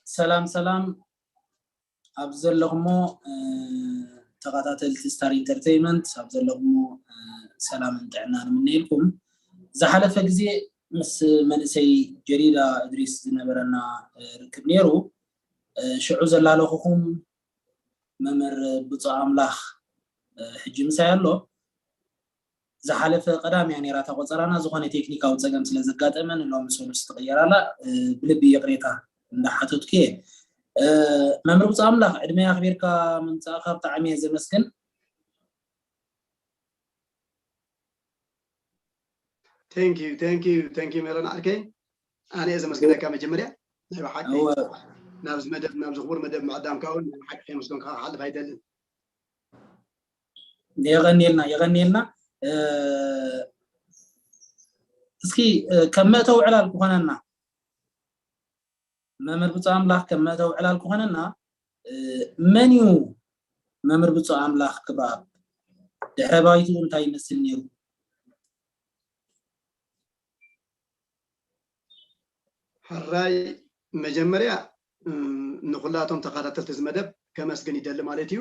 ሰላም ሰላም፣ ኣብ ዘለኹሞ ተኸታተልቲ ስታር ኢንተርቴይንመንት ኣብ ዘለኹሞ ሰላምን ጥዕናን እምነየልኩም። ዝሓለፈ ግዜ ምስ መንእሰይ ጀዲዳ እድሪስ ዝነበረና ርክብ ነይሩ። ሽዑ ዘላለኹኹም መምህር ብፁዕ ኣምላኽ ሕጂ ምሳይ ኣሎ። ዝሓለፈ ቀዳም እያ ነይራ እታ ቆፀራና፣ ዝኾነ ቴክኒካዊ ፀገም ስለ ዘጋጠመ ንሎሚ ሰሉስ ትቕየር ኣላ። ብልቢ ይቕሬታ እንዳሓተትኩ እየ። መምህር ብፁዕ ኣምላኽ፣ ዕድመ ኣኽቢርካ ምምፃእካ ብጣዕሚ እየ ዘመስግን። Thank you, thank you, thank you ሜሮን ዓርከይ። ኣነ እየ ዘመስግነካ መጀመርያ ናይ ብሓቂ ናብዚ መደብ፣ ናብዚ ክቡር መደብ ምዕዳምካ እውን ናይ ብሓቂ ከየመስገንካ ክሓልፍ ኣይደልን። የቐንየልና፣ የቐንየልና። እስኪ ከም መእተዊ ዕላል ክኾነና፣ መምህር ብፁዕ ኣምላኽ ከም መእተዊ ዕላል ክኾነና፣ መን እዩ መምህር ብፁዕ ኣምላኽ ክብረኣብ? ድሕረ ባይትኡ እንታይ ይመስል ነይሩ? ሕራይ፣ መጀመርያ ንኩላቶም ተኸታተልቲ እዚ መደብ ከመስግን ይደሊ ማለት እዩ።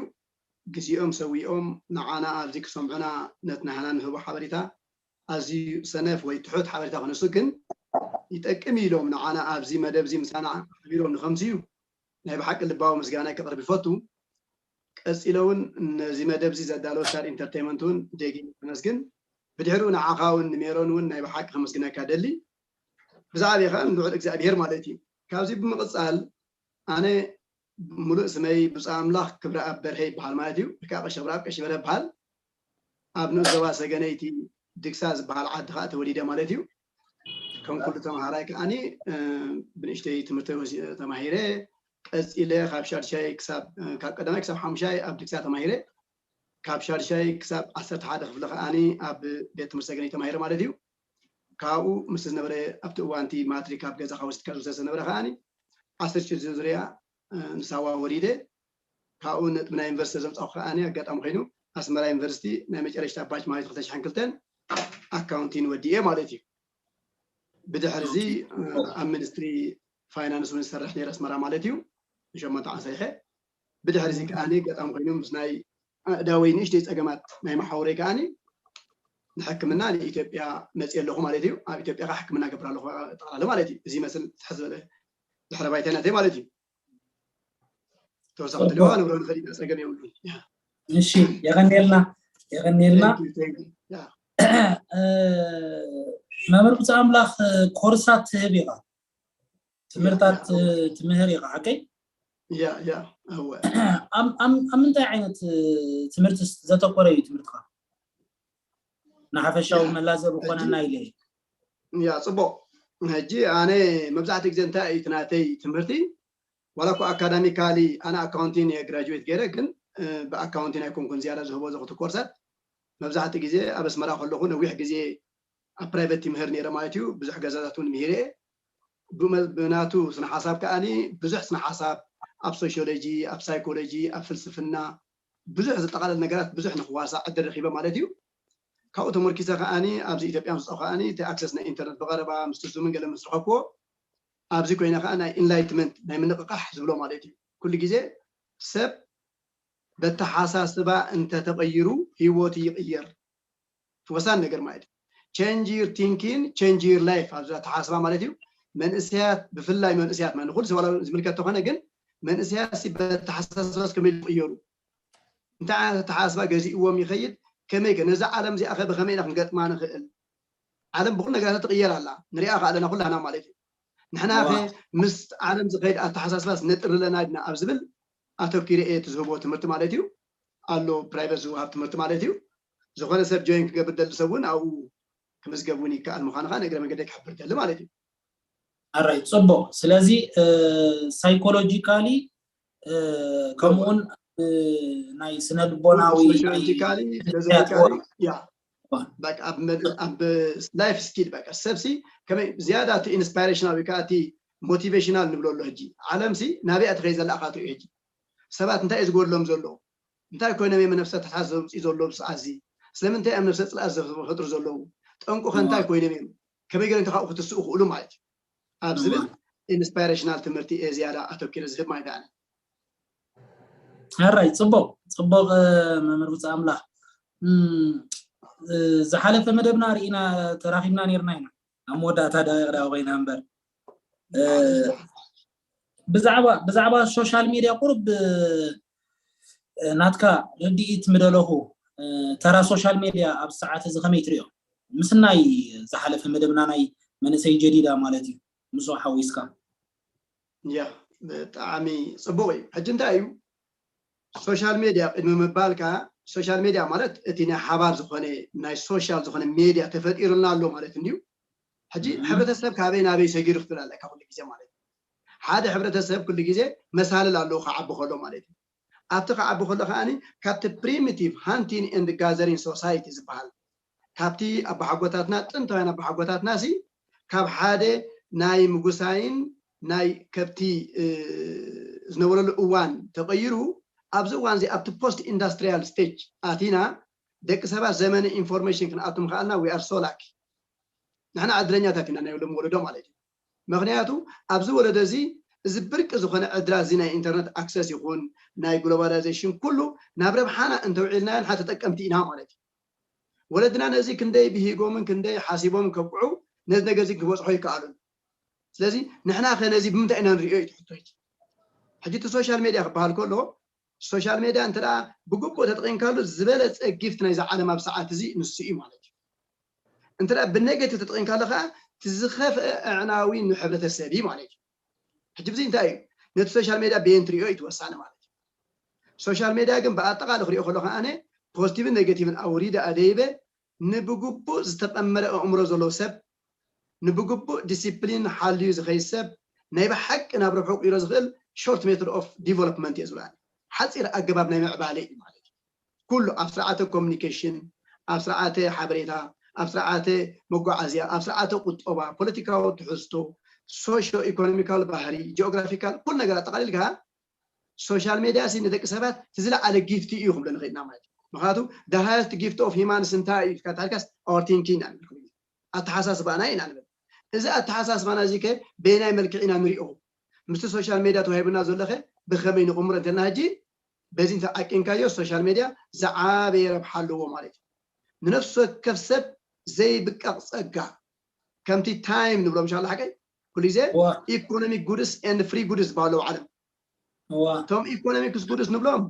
ግዜኦም ሰዊኦም ንዓና ኣብዚ ክሰምዑና ነቲ ናህና ንህቦ ሓበሬታ ኣዝዩ ሰነፍ ወይ ትሑት ሓበሬታ ክነሱ ግን ይጠቅም ኢሎም ንዓና ኣብዚ መደብ እዚ ምሳና ሓቢሮም ንኸምዝዩ ናይ ብሓቂ ልባዊ ምስጋና ከቕርብ ይፈቱ። ቀጺለ እውን ነዚ መደብ እዚ ዘዳለወ ስታር ኢንተርቴይንመንት እውን ደጊም ከመስግን፣ ብድሕሪኡ ንዓኻ እውን ንሜሮን እውን ናይ ብሓቂ ከመስግነካ ደሊ። ብዛዕባ ከዓ ንልዑል እግዚኣብሄር ማለት እዩ። ካብዚ ብምቕጻል ኣነ ሙሉእ ስመይ ብፁዕ ኣምላኽ ክብረኣብ በርሀ ይበሃል ማለት እዩ። ወይ ከዓ ቀሺ ኣብርሃም ቀሺ በርሀ ይበሃል። ኣብ ንኡስ ዞባ ሰገነይቲ ድግሳ ዝበሃል ዓዲ ከዓ ተወሊደ ማለት እዩ። ከም ኩሉ ተምሃራይ ከዓኒ ብንእሽተይ ትምህርቲ ተማሂረ። ቀፂለ ካብ ሻድሻይ ክሳብ ካብ ቀዳማይ ክሳብ ሓሙሻይ ኣብ ድግሳ ተማሂረ። ካብ ሻድሻይ ክሳብ ዓሰርተ ሓደ ክፍሊ ከዓኒ ኣብ ቤት ትምህርቲ ሰገነይቲ ተማሂረ ማለት እዩ። ካብኡ ምስ ዝነበረ ኣብቲ እዋንቲ ማትሪክ ኣብ ገዛ ካብ ወስድካ ዝነበረ ከዓኒ ዓሰርተ ሽዱሽተ ዙርያ ንሳዋ ወሪደ። ካብኡ ነጥቢ ናይ ዩኒቨርሲቲ ዘምፃኹ ከዓኒ ኣጋጣሚ ኮይኑ ኣስመራ ዩኒቨርሲቲ ናይ መጨረሽታ ባች ማለት ክልተ ሽሕን ክልተን ኣካውንቲን ወዲኤ ማለት እዩ። ብድሕሪ እዚ ኣብ ሚኒስትሪ ፋይናንስ እውን ዝሰርሕ ነይረ ኣስመራ ማለት እዩ። ንሸሞንተ ዓመት ሰሪሐ። ብድሕሪ እዚ ከዓኒ ኣጋጣሚ ኮይኑ ምስ ናይ ኣእዳወይ ንእሽተይ ፀገማት ናይ መሓውረይ ከዓኒ ንሕክምና ንኢትዮጵያ መፅየ ኣለኹ ማለት እዩ። ኣብ ኢትዮጵያ ከዓ ሕክምና ገብር ኣለኹ ጠቕላላ ማለት እዩ። እዚ ይመስል ትሕት ዝበለ ድሕረ ባይታ ናተይ ማለት እዩ። ተወሳኺ ትልዋ ንብሮ ንኸዲ ፀገም የብሉን። እሺ፣ የቐንየልና፣ የቐንየልና። መምህር ብፁዕ ኣምላኽ ኮርሳት ትህብ ኢኻ፣ ትምህርታት ትምህር ኢኻ ሓቀይ? ያ ያ እወ። ኣብ ምንታይ ዓይነት ትምህርቲ ዘተኮረ እዩ ትምህርትኻ? ንሓፈሻዊ መላዘብ ኮነና ኢለ። ያ ጽቡቕ። ሕጂ ኣነ መብዛሕትኡ ግዜ እንታይ እዩ እቲ ናተይ ትምህርቲ ዋላ እኮ ኣካዳሚካሊ ኣነ ኣካውንቲን እየ ግራጁዌት ገይረ፣ ግን ብኣካውንቲን ኣይኮንኩን ዝያዳ ዝህቦ ዘኽቱ ኮርሳት። መብዛሕትኡ ግዜ ኣብ ኣስመራ ከለኹ ነዊሕ ግዜ ኣብ ፕራይቨት ይምህር ነይረ ማለት እዩ። ብዙሕ ገዛታት እውን ምሂረ እየ። ብናቱ ስነ ሓሳብ ከዓኒ ብዙሕ ስነ ሓሳብ ኣብ ሶሽዮሎጂ፣ ኣብ ሳይኮሎጂ፣ ኣብ ፍልስፍና ብዙሕ ዝጠቓለል ነገራት ብዙሕ ንክዋሳእ ዕድል ረኺበ ማለት እዩ። ካብኡ ተመርኪሰ ከዓኒ ኣብዚ ኢትዮጵያ ምስ ከዓኒ እቲ ኣክሰስ ናይ ኢንተርነት ብቐረባ ምስቲ ዙምን ገለ ምስ ረኸብኩዎ ኣብዚ ኮይነ ከዓ ናይ ኢንላይትመንት ናይ ምንቕቃሕ ዝብሎ ማለት እዩ። ኩሉ ግዜ ሰብ በተሓሳስባ እንተተቐይሩ ህይወቱ ይቕየር። ወሳኒ ነገር ማለት እዩ። Change your thinking, change your life ኣብዚ ኣተሓሳስባ ማለት እዩ። መንእሰያት ብፍላይ መንእሰያት ማለት ንኩሉ ሰብ ዝምልከት ተኾነ ግን መንእሰያት በተሓሳስባ ከመይ ይቕየሩ እንታይ ዓይነት ኣተሓሳስባ ገዚእዎም ይኸይድ ከመይ ከ ነዛ ዓለም እዚኣ ከ ብኸመይ ኢና ክንገጥማ ንኽእል? ዓለም ብኩሉ ነገራት ትቕየር ኣላ ንሪኣ ከ ኣለና ኩላህና ማለት እዩ። ንሕና ከ ምስ ዓለም ዝኸይድ ኣተሓሳስባስ ነጥሪ ኣለና ድና ኣብ ዝብል ኣተኪረ እየ እቲ ዝህቦ ትምህርቲ ማለት እዩ። ኣሎ ፕራይቨት ዝወሃብ ትምህርቲ ማለት እዩ። ዝኾነ ሰብ ጆይን ክገብር ደሊ ሰብ እውን ኣብኡ ክምዝገብ እውን ይከኣል ምዃኑ ከዓ ንእግረ መንገደይ ክሕብር ደሊ ማለት እዩ። ኣራይ ጽቡቕ። ስለዚ ሳይኮሎጂካሊ ከምኡውን ናይ ስነ ልቦናዊ ያ በቃ ኣብ ላይፍ ስኪል በቃ ሰብሲ ከመይ ዝያዳ እቲ ኢንስፓይሬሽናል ወይ ከዓ እቲ ሞቲቬሽናል ንብሎ ኣሎ። ሕጂ ዓለምሲ ናበይ ትኸይ ዘላ ኢኻ ትሪኦ። ሕጂ ሰባት እንታይ እዩ ዝጎድሎም ዘሎ? እንታይ ኮይኖም እዮም ነፍሰ ተሓት ዘምፅኡ ዘለዉ ብሰዓት እዚ? ስለምንታይ እዮም ነፍሰ ፅልኣት ዝፈጥሩ ዘለዉ? ጠንቁ ከ እንታይ ኮይኖም እዮም? ከመይ ገይሮም ካብኡ ክትስኡ ክእሉ ማለት እዩ ኣብ ዝብል ኢንስፓይሬሽናል ትምህርቲ እየ ዝያዳ ኣተኪረ ዝህብ ማለት ኣነ። ሕራይ ጽቡቕ ጽቡቕ። መምህር ውፅእ ኣምላኽ፣ ዝሓለፈ መደብና ርኢና ተራኺብና ነርና ኢና። ኣብ መወዳእታ ደቂቕ ዳ ኮይና እምበር፣ ብዛዕባ ብዛዕባ ሶሻል ሚድያ ቁሩብ ናትካ ርድኢት ምደለኹ። ተራ ሶሻል ሚድያ ኣብ ሰዓት እዚ ከመይ ትሪኦ? ምስ ናይ ዝሓለፈ መደብና ናይ መንእሰይ ጀዲዳ ማለት እዩ፣ ምስኡ ሓዊስካ። ያ ብጣዕሚ ጽቡቕ እዩ። ሕጂ እንታይ እዩ ሶሻል ሜድያ ቅድሚ ምባልካ፣ ሶሻል ሜድያ ማለት እቲ ናይ ሓባር ዝኾነ ናይ ሶሻል ዝኾነ ሜድያ ተፈጢሩልና ኣሎ ማለት እንድዩ። ሕጂ ሕብረተሰብ ካበይ ናበይ ሰጊሩ ክትብል ኣለካ ኩሉ ግዜ ማለት እዩ። ሓደ ሕብረተሰብ ኩሉ ግዜ መሳልል ኣለዎ ክዓቢ ከሎ ማለት እዩ። ኣብቲ ክዓቢ ከሎ ከዓኒ ካብቲ primitive hunting and gathering society ዝበሃል ካብቲ ኣባሓጎታትና ጥንታውያን ኣባሓጎታትና ሲ ካብ ሓደ ናይ ምጉሳይን ናይ ከብቲ ዝነበረሉ እዋን ተቐይሩ ኣብዚ እዋን እዚ ኣብቲ ፖስት ኢንዳስትሪያል ስቴጅ ኣቲና ደቂ ሰባት ዘመነ ኢንፎርሜሽን ክንኣቱ ምኽኣልና we are so lucky። ንሕና ዕድለኛታት ኢና ናይ ሎም ወለዶ ማለት እዩ። ምክንያቱ ኣብዚ ወለዶ እዚ እዚ ብርቂ ዝኾነ ዕድላ እዚ ናይ ኢንተርነት ኣክሰስ ይኹን ናይ ግሎባላይዜሽን ኩሉ ናብ ረብሓና እንተውዒልናዮ ንሓ ተጠቀምቲ ኢና ማለት እዩ። ወለድና ነዚ ክንደይ ብሂጎምን ክንደይ ሓሲቦም ከብቅዑ ነዚ ነገር እዚ ክበፅሖ ይከኣሉን። ስለዚ ንሕና ከ ነዚ ብምንታይ ኢና ንሪኦ እዩ ትሕቶ። ሕጂ እቲ ሶሻል ሜድያ ክበሃል ከሎ ሶሻል ሜድያ እንተ ብግቡእ ተጠቂምካሉ ዝበለፀ ጊፍት ናይዚ ዓለም ኣብ ሰዓት እዚ ንሱ እዩ ማለት እዩ። እንተ ብኔጌቲቭ ተጠቂምካሉ ከዓ እቲ ዝኸፍአ ኣዕናዊ ንሕብረተሰብ እዩ ማለት እዩ። ሕጂ ብዚ እንታይ እዩ ነቲ ሶሻል ሜድያ በየን ትሪኦ እዩ ትወሳኒ ማለት እዩ። ሶሻል ሜድያ ግን ብኣጠቃሊ ክሪኦ ከሎ ከዓነ ፖዚቲቭን ኔጌቲቭን ኣውሪደ ኣደይበ ንብግቡእ ዝተቐመረ ኣእምሮ ዘለዎ ሰብ ንብግቡእ ዲሲፕሊን ሓልዩ ዝኸይድ ሰብ ናይ ብሓቂ ናብ ረብሑ ክቕይሮ ዝኽእል ሾርት ሜቶድ ኦፍ ዲቨሎፕመንት እየ ዝብላ። ሓፂር ኣገባብ ናይ ምዕባለ እዩ ማለት እዩ። ኩሉ ኣብ ስርዓተ ኮሚኒኬሽን፣ ኣብ ስርዓተ ሓበሬታ፣ ኣብ ስርዓተ መጓዓዝያ፣ ኣብ ስርዓተ ቁጠባ፣ ፖለቲካዊ ትሕዝቶ፣ ሶሾ ኢኮኖሚካል ባህሪ፣ ጂኦግራፊካል ኩሉ ነገር ኣጠቃሊልካ ሶሻል ሜድያ ሲ ንደቂ ሰባት እቲ ዝለዓለ ጊፍቲ እዩ ክብሎ ንኽእልና ማለት እዩ። ምክንያቱ the highest gift of humans እንታይ እዩ ኢልካ ታልካስ our thinking ኢና ንብል ኣተሓሳስባና ኢና ንብል። እዚ ኣተሓሳስባና እዚ ከ በየናይ መልክዕ ኢና ንሪኦ? ምስቲ ሶሻል ሜድያ ተዋሂቡና ዘሎ ከ ብኸመይ ንቕምሮ እንተልና ሕጂ በዚ እንተዓቂንካዮ ሶሻል ሜድያ ዝዓበየ ረብሓ ኣለዎ ማለት እዩ። ንነፍሲ ወከፍ ሰብ ዘይብቀቕ ጸጋ ከምቲ ታይም ንብሎም ሻላ ሓቀይ ኩሉ ግዜ ኢኮኖሚክ ጉድስ ኤንድ ፍሪ ጉድስ ዝበሃሉ ዓለም እቶም ኢኮኖሚክስ ጉድስ ንብሎም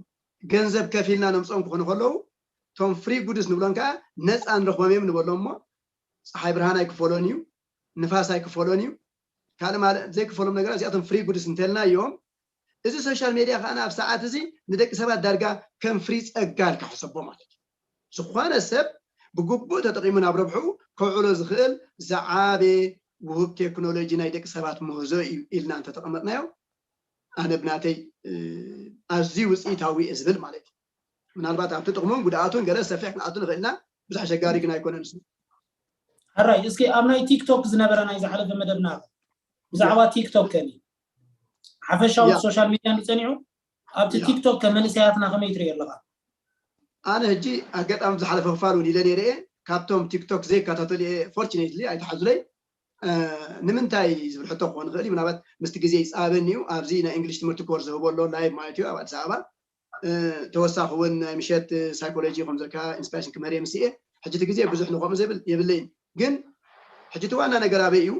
ገንዘብ ከፊልና ነምፅኦም ክኾኑ ከለዉ እቶም ፍሪ ጉድስ ንብሎም ከዓ ነፃ ንረኽቦም እዮም ንበሎም እሞ ፀሓይ ብርሃን ኣይክፈሎን እዩ፣ ንፋስ ኣይክፈሎን እዩ። ካልእ ማለት ዘይክፈሎም ነገራት እዚኣቶም ፍሪ ጉድስ እንተልና እዮም። እዚ ሶሻል ሜድያ ከዓ ኣብ ሰዓት እዚ ንደቂ ሰባት ዳርጋ ከም ፍሪ ፀጋ ኢልካ ሕሰቦ ማለት እዩ። ዝኾነ ሰብ ብግቡእ ተጠቂሙ ናብ ረብሑ ከውዕሎ ዝኽእል ዝዓበየ ውህብ ቴክኖሎጂ ናይ ደቂ ሰባት ምህዞ እዩ ኢልና እንተተቐመጥናዮ ኣነ ብናተይ ኣዝዩ ውፅኢታዊ እየ ዝብል ማለት እዩ። ምናልባት ኣብቲ ጥቕሙን ጉድኣቱን ገለ ሰፊሕ ክንኣቱ ንኽእልና ብዙሕ ኣሸጋሪ ግን ኣይኮነን። ሕራይ እስኪ ኣብ ናይ ቲክቶክ ዝነበረ ናይ ዝሓለፈ መደብና ብዛዕባ ቲክቶክ ከኒ ሓፈሻዊ ሶሻል ሚድያ እንዲፀኒዑ ኣብቲ ቲክቶክ ከመንእሰያትና ከመይ ትሪኦ ኣለካ? ኣነ ሕጂ ኣጋጣሚ ዝሓለፈ ክፋል እውን ኢለ ነይረ እየ። ካብቶም ቲክቶክ ዘይከታተሉ እየ። ፎርቹኔትሊ ኣይተሓዙለይ። ንምንታይ ዝብል ሕቶ ክኾን ይኽእል እዩ። ምናልባት ምስቲ ግዜ ይፃበኒ እዩ። ኣብዚ ናይ እንግሊሽ ትምህርቲ ኮርስ ዝህቦ ኣሎ ላይቭ ማለት እዩ ኣብ ኣዲስ ኣበባ። ተወሳኺ እውን ናይ ምሸት ሳይኮሎጂ ከም ዘካ ኢንስፓይሬሽን ክምህር እየ ምስ እየ። ሕጂ እቲ ግዜ ብዙሕ ንከምኡ ዘብል የብለይን። ግን ሕጂ እቲ ዋና ነገር ኣበይ እዩ?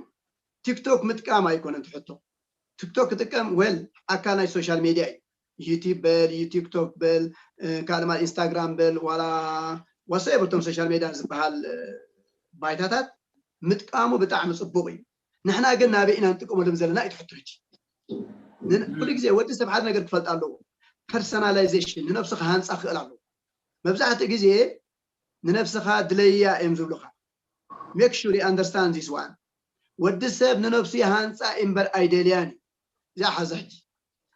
ቲክቶክ ምጥቃም ኣይኮነን ትሕቶ። ቲክቶክ ክጥቀም ወል ኣካል ናይ ሶሻል ሜድያ እዩ። ዩቲብ በል ቲክቶክ በል ካልእ ማለት ኢንስታግራም በል ዋላ ዋሳይ በቶም ሶሻል ሜድያ ዝበሃል ባይታታት ምጥቃሙ ብጣዕሚ ፅቡቅ እዩ። ንሕና ግን ናበይ ኢና ንጥቀመሎም ዘለና እዩ ትሕቶ። ሕጂ ኩሉ ግዜ ወዲ ሰብ ሓደ ነገር ክፈልጥ ኣለዎ። ፐርሰናላይዜሽን ንነብሱ ክሃንፃ ክኽእል ኣለዎ። መብዛሕትኡ ግዜ ንነብስኻ ድለያ እዮም ዝብሉኻ። Make sure you understand this one። ወዲ ሰብ ንነብሱ ይሃንፃ እምበር ኣይደልያን እዩ። እዚኣ ሓዛ ሕጂ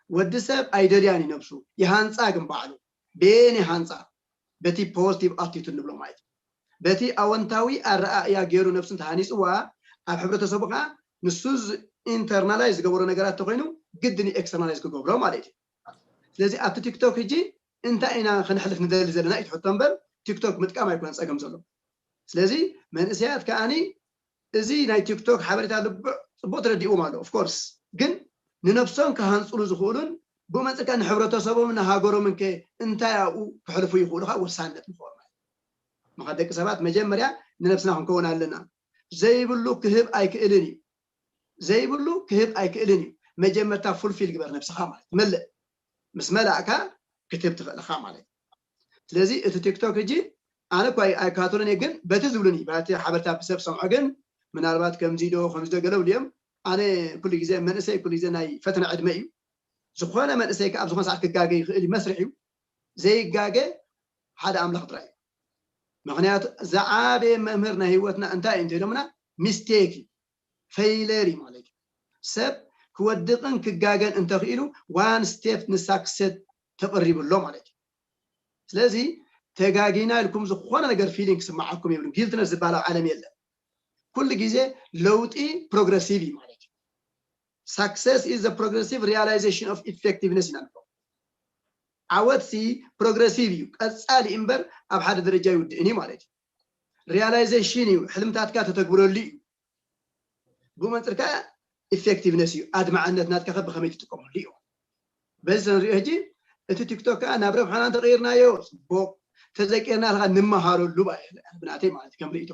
ወዲ ሰብ ኣይደልያን እዩ ነብሱ ይሃንፃ ግን ባዕሉ በየን ይሃንፃ በቲ ፖዚቲቭ ኣቲቱድ ንብሎ ማለት እዩ። በቲ ኣወንታዊ ኣረኣእያ ገይሩ ነብሱ እንተሃኒፅዋ ኣብ ሕብረተሰቡ ከዓ ንሱ ኢንተርናላይዝ ዝገበሮ ነገራት ተኮይኑ ግድን ኤክስተርናላይዝ ክገብሮ ማለት እዩ። ስለዚ ኣብቲ ቲክቶክ ሕጂ እንታይ ኢና ከነሕልፍ ንደሊ ዘለና እዩ ትሕቶ እምበር ቲክቶክ ምጥቃም ኣይኮነን ፀገም ዘሎ። ስለዚ መንእሰያት ከዓኒ እዚ ናይ ቲክቶክ ሓበሬታ ልቡዕ ፅቡቅ ተረዲእዎም ኣሎ ኦፍኮርስ ግን ንነብሶም ክሃንፅሉ ዝኽእሉን ብኡ መፅካ ንሕብረተሰቦምን ንሃገሮምን ከ እንታይ ኣብኡ ክሕልፉ ይኽእሉ ከዓ ወሳንነት ንኽህቦም ማለት እዩ። ምኽንያቱ ደቂ ሰባት መጀመርያ ንነብስና ክንከውን ኣለና። ዘይብሉ ክህብ ኣይክእልን እዩ። ዘይብሉ ክህብ ኣይክእልን እዩ። መጀመርታ ፉልፊል ግበር ነብስኻ ማለት መልእ። ምስ መላእካ ክትህብ ትኽእል ኢኻ ማለት እዩ። ስለዚ እቲ ቲክቶክ ሕጂ ኣነ እኳ ኣይካትሎን እየ፣ ግን በቲ ዝብሉኒ በቲ ሓበርታ ብሰብ ሰምዖ ግን ምናልባት ከምዚ ዶ ከምዚ ዶ ገለ ብልዮም ኣነ ኩሉ ግዜ መንእሰይ ኩሉ ግዜ ናይ ፈተና ዕድመ እዩ። ዝኾነ መንእሰይ ከዓ ኣብ ዝኾነ ሰዓት ክጋገ ይኽእል እዩ፣ መስርሕ እዩ። ዘይጋገ ሓደ ኣምላኽ ጥራይ እዩ። ምክንያቱ ዝዓበየ መምህር ናይ ህይወትና እንታይ እዩ እንተኢሎምና ሚስቴክ እዩ፣ ፌይለር እዩ ማለት እዩ። ሰብ ክወድቕን ክጋገን እንተኽኢሉ ዋን ስቴፕ ንሳክሰት ተቐሪቡ ኣሎ ማለት እዩ። ስለዚ ተጋጊና ኢልኩም ዝኾነ ነገር ፊሊንግ ክስምዓኩም የብሉን። ጊልትነስ ዝበሃል ኣብ ዓለም የለን። ኩሉ ግዜ ለውጢ ፕሮግረሲቭ እዩ ማለት እዩ። Success is the progressive realization of effectiveness ኢና ንብሎ። ዓወትሲ ፕሮግረሲቭ እዩ፣ ቀፃሊ እምበር ኣብ ሓደ ደረጃ ይውድእን እዩ ማለት እዩ። ሪያላይዜሽን እዩ፣ ሕልምታትካ ተተግብረሉ እዩ። ብኡ መንፅር ከዓ ኢፌክቲቭነስ እዩ፣ ኣድማዕነት ናትካ ከ ብኸመይ ትጥቀመሉ እዩ። በዚ ንሪኦ ሕጂ እቲ ቲክቶክ ከዓ ናብ ረብሓና እንተቐይርናዮ ፅቡቕ፣ ተዘይቀይርና ከ ንመሃረሉ ብናተይ ማለት ከም ርእይቶ።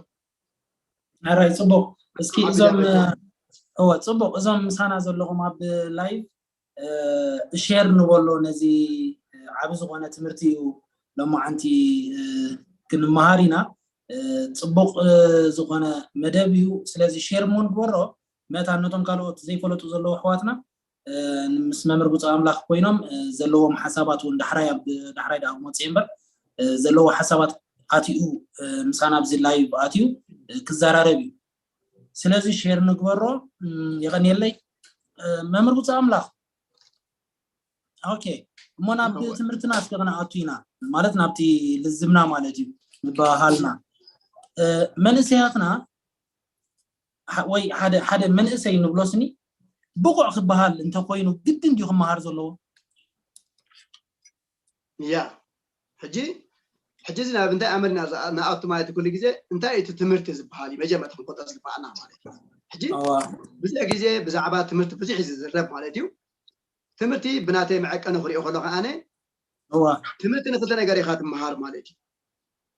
ኣራይ ፅቡቕ። እስኪ እዞም እወ ፅቡቕ፣ እዞም ምሳና ዘለኹም ኣብ ላይቭ ሼር ንበሎ፣ ነዚ ዓቢ ዝኾነ ትምህርቲ እዩ። ሎማዓንቲ ክንመሃር ኢና። ፅቡቕ ዝኾነ መደብ እዩ። ስለዚ ሼር እውን ግበሮ፣ መታን ነቶም ካልኦት ዘይፈለጡ ዘለዉ ኣሕዋትና ምስ መምህር ብፁዕ ኣምላኽ ኮይኖም ዘለዎም ሓሳባት እውን ዳሕራይ ኣብ ዳሕራይ ደኣ ክመፅእ እምበር ዘለዎ ሓሳባት ኣትዩ ምሳና ኣብዚ ላይቭ ኣትዩ ክዘራረብ እዩ። ስለዚ ሼር ንግበሮ። የቐንየለይ መምህር ብፁዕ ኣምላኽ። ኦኬ፣ እሞ ናብ ትምህርትና እስከ ክንኣቱ ኢና፣ ማለት ናብቲ ልዝብና ማለት እዩ ምባሃልና። መንእሰያትና ወይ ሓደ ሓደ መንእሰይ ንብሎ ስኒ ብቑዕ ክበሃል እንተኮይኑ ግድን ድዩ ክመሃር ዘለዎ? ያ ሕጂ ሕጂ እዚ ናብ እንታይ ኣመር ኢና ንኣቱ ማለት ኩሉ ግዜ እንታይ እቲ ትምህርቲ ዝበሃል እዩ መጀመርታ ክንቆጠር ዝግበኣና ማለት እዩ። ሕጂ ብዙሕ ግዜ ብዛዕባ ትምህርቲ ብዙሕ እዩ ዝዝረብ ማለት እዩ። ትምህርቲ ብናተይ መዐቀኒ ክሪኦ ከሎ ከኣነ ትምህርቲ ንክልተ ነገር ኢኻ ትመሃር ማለት እዩ።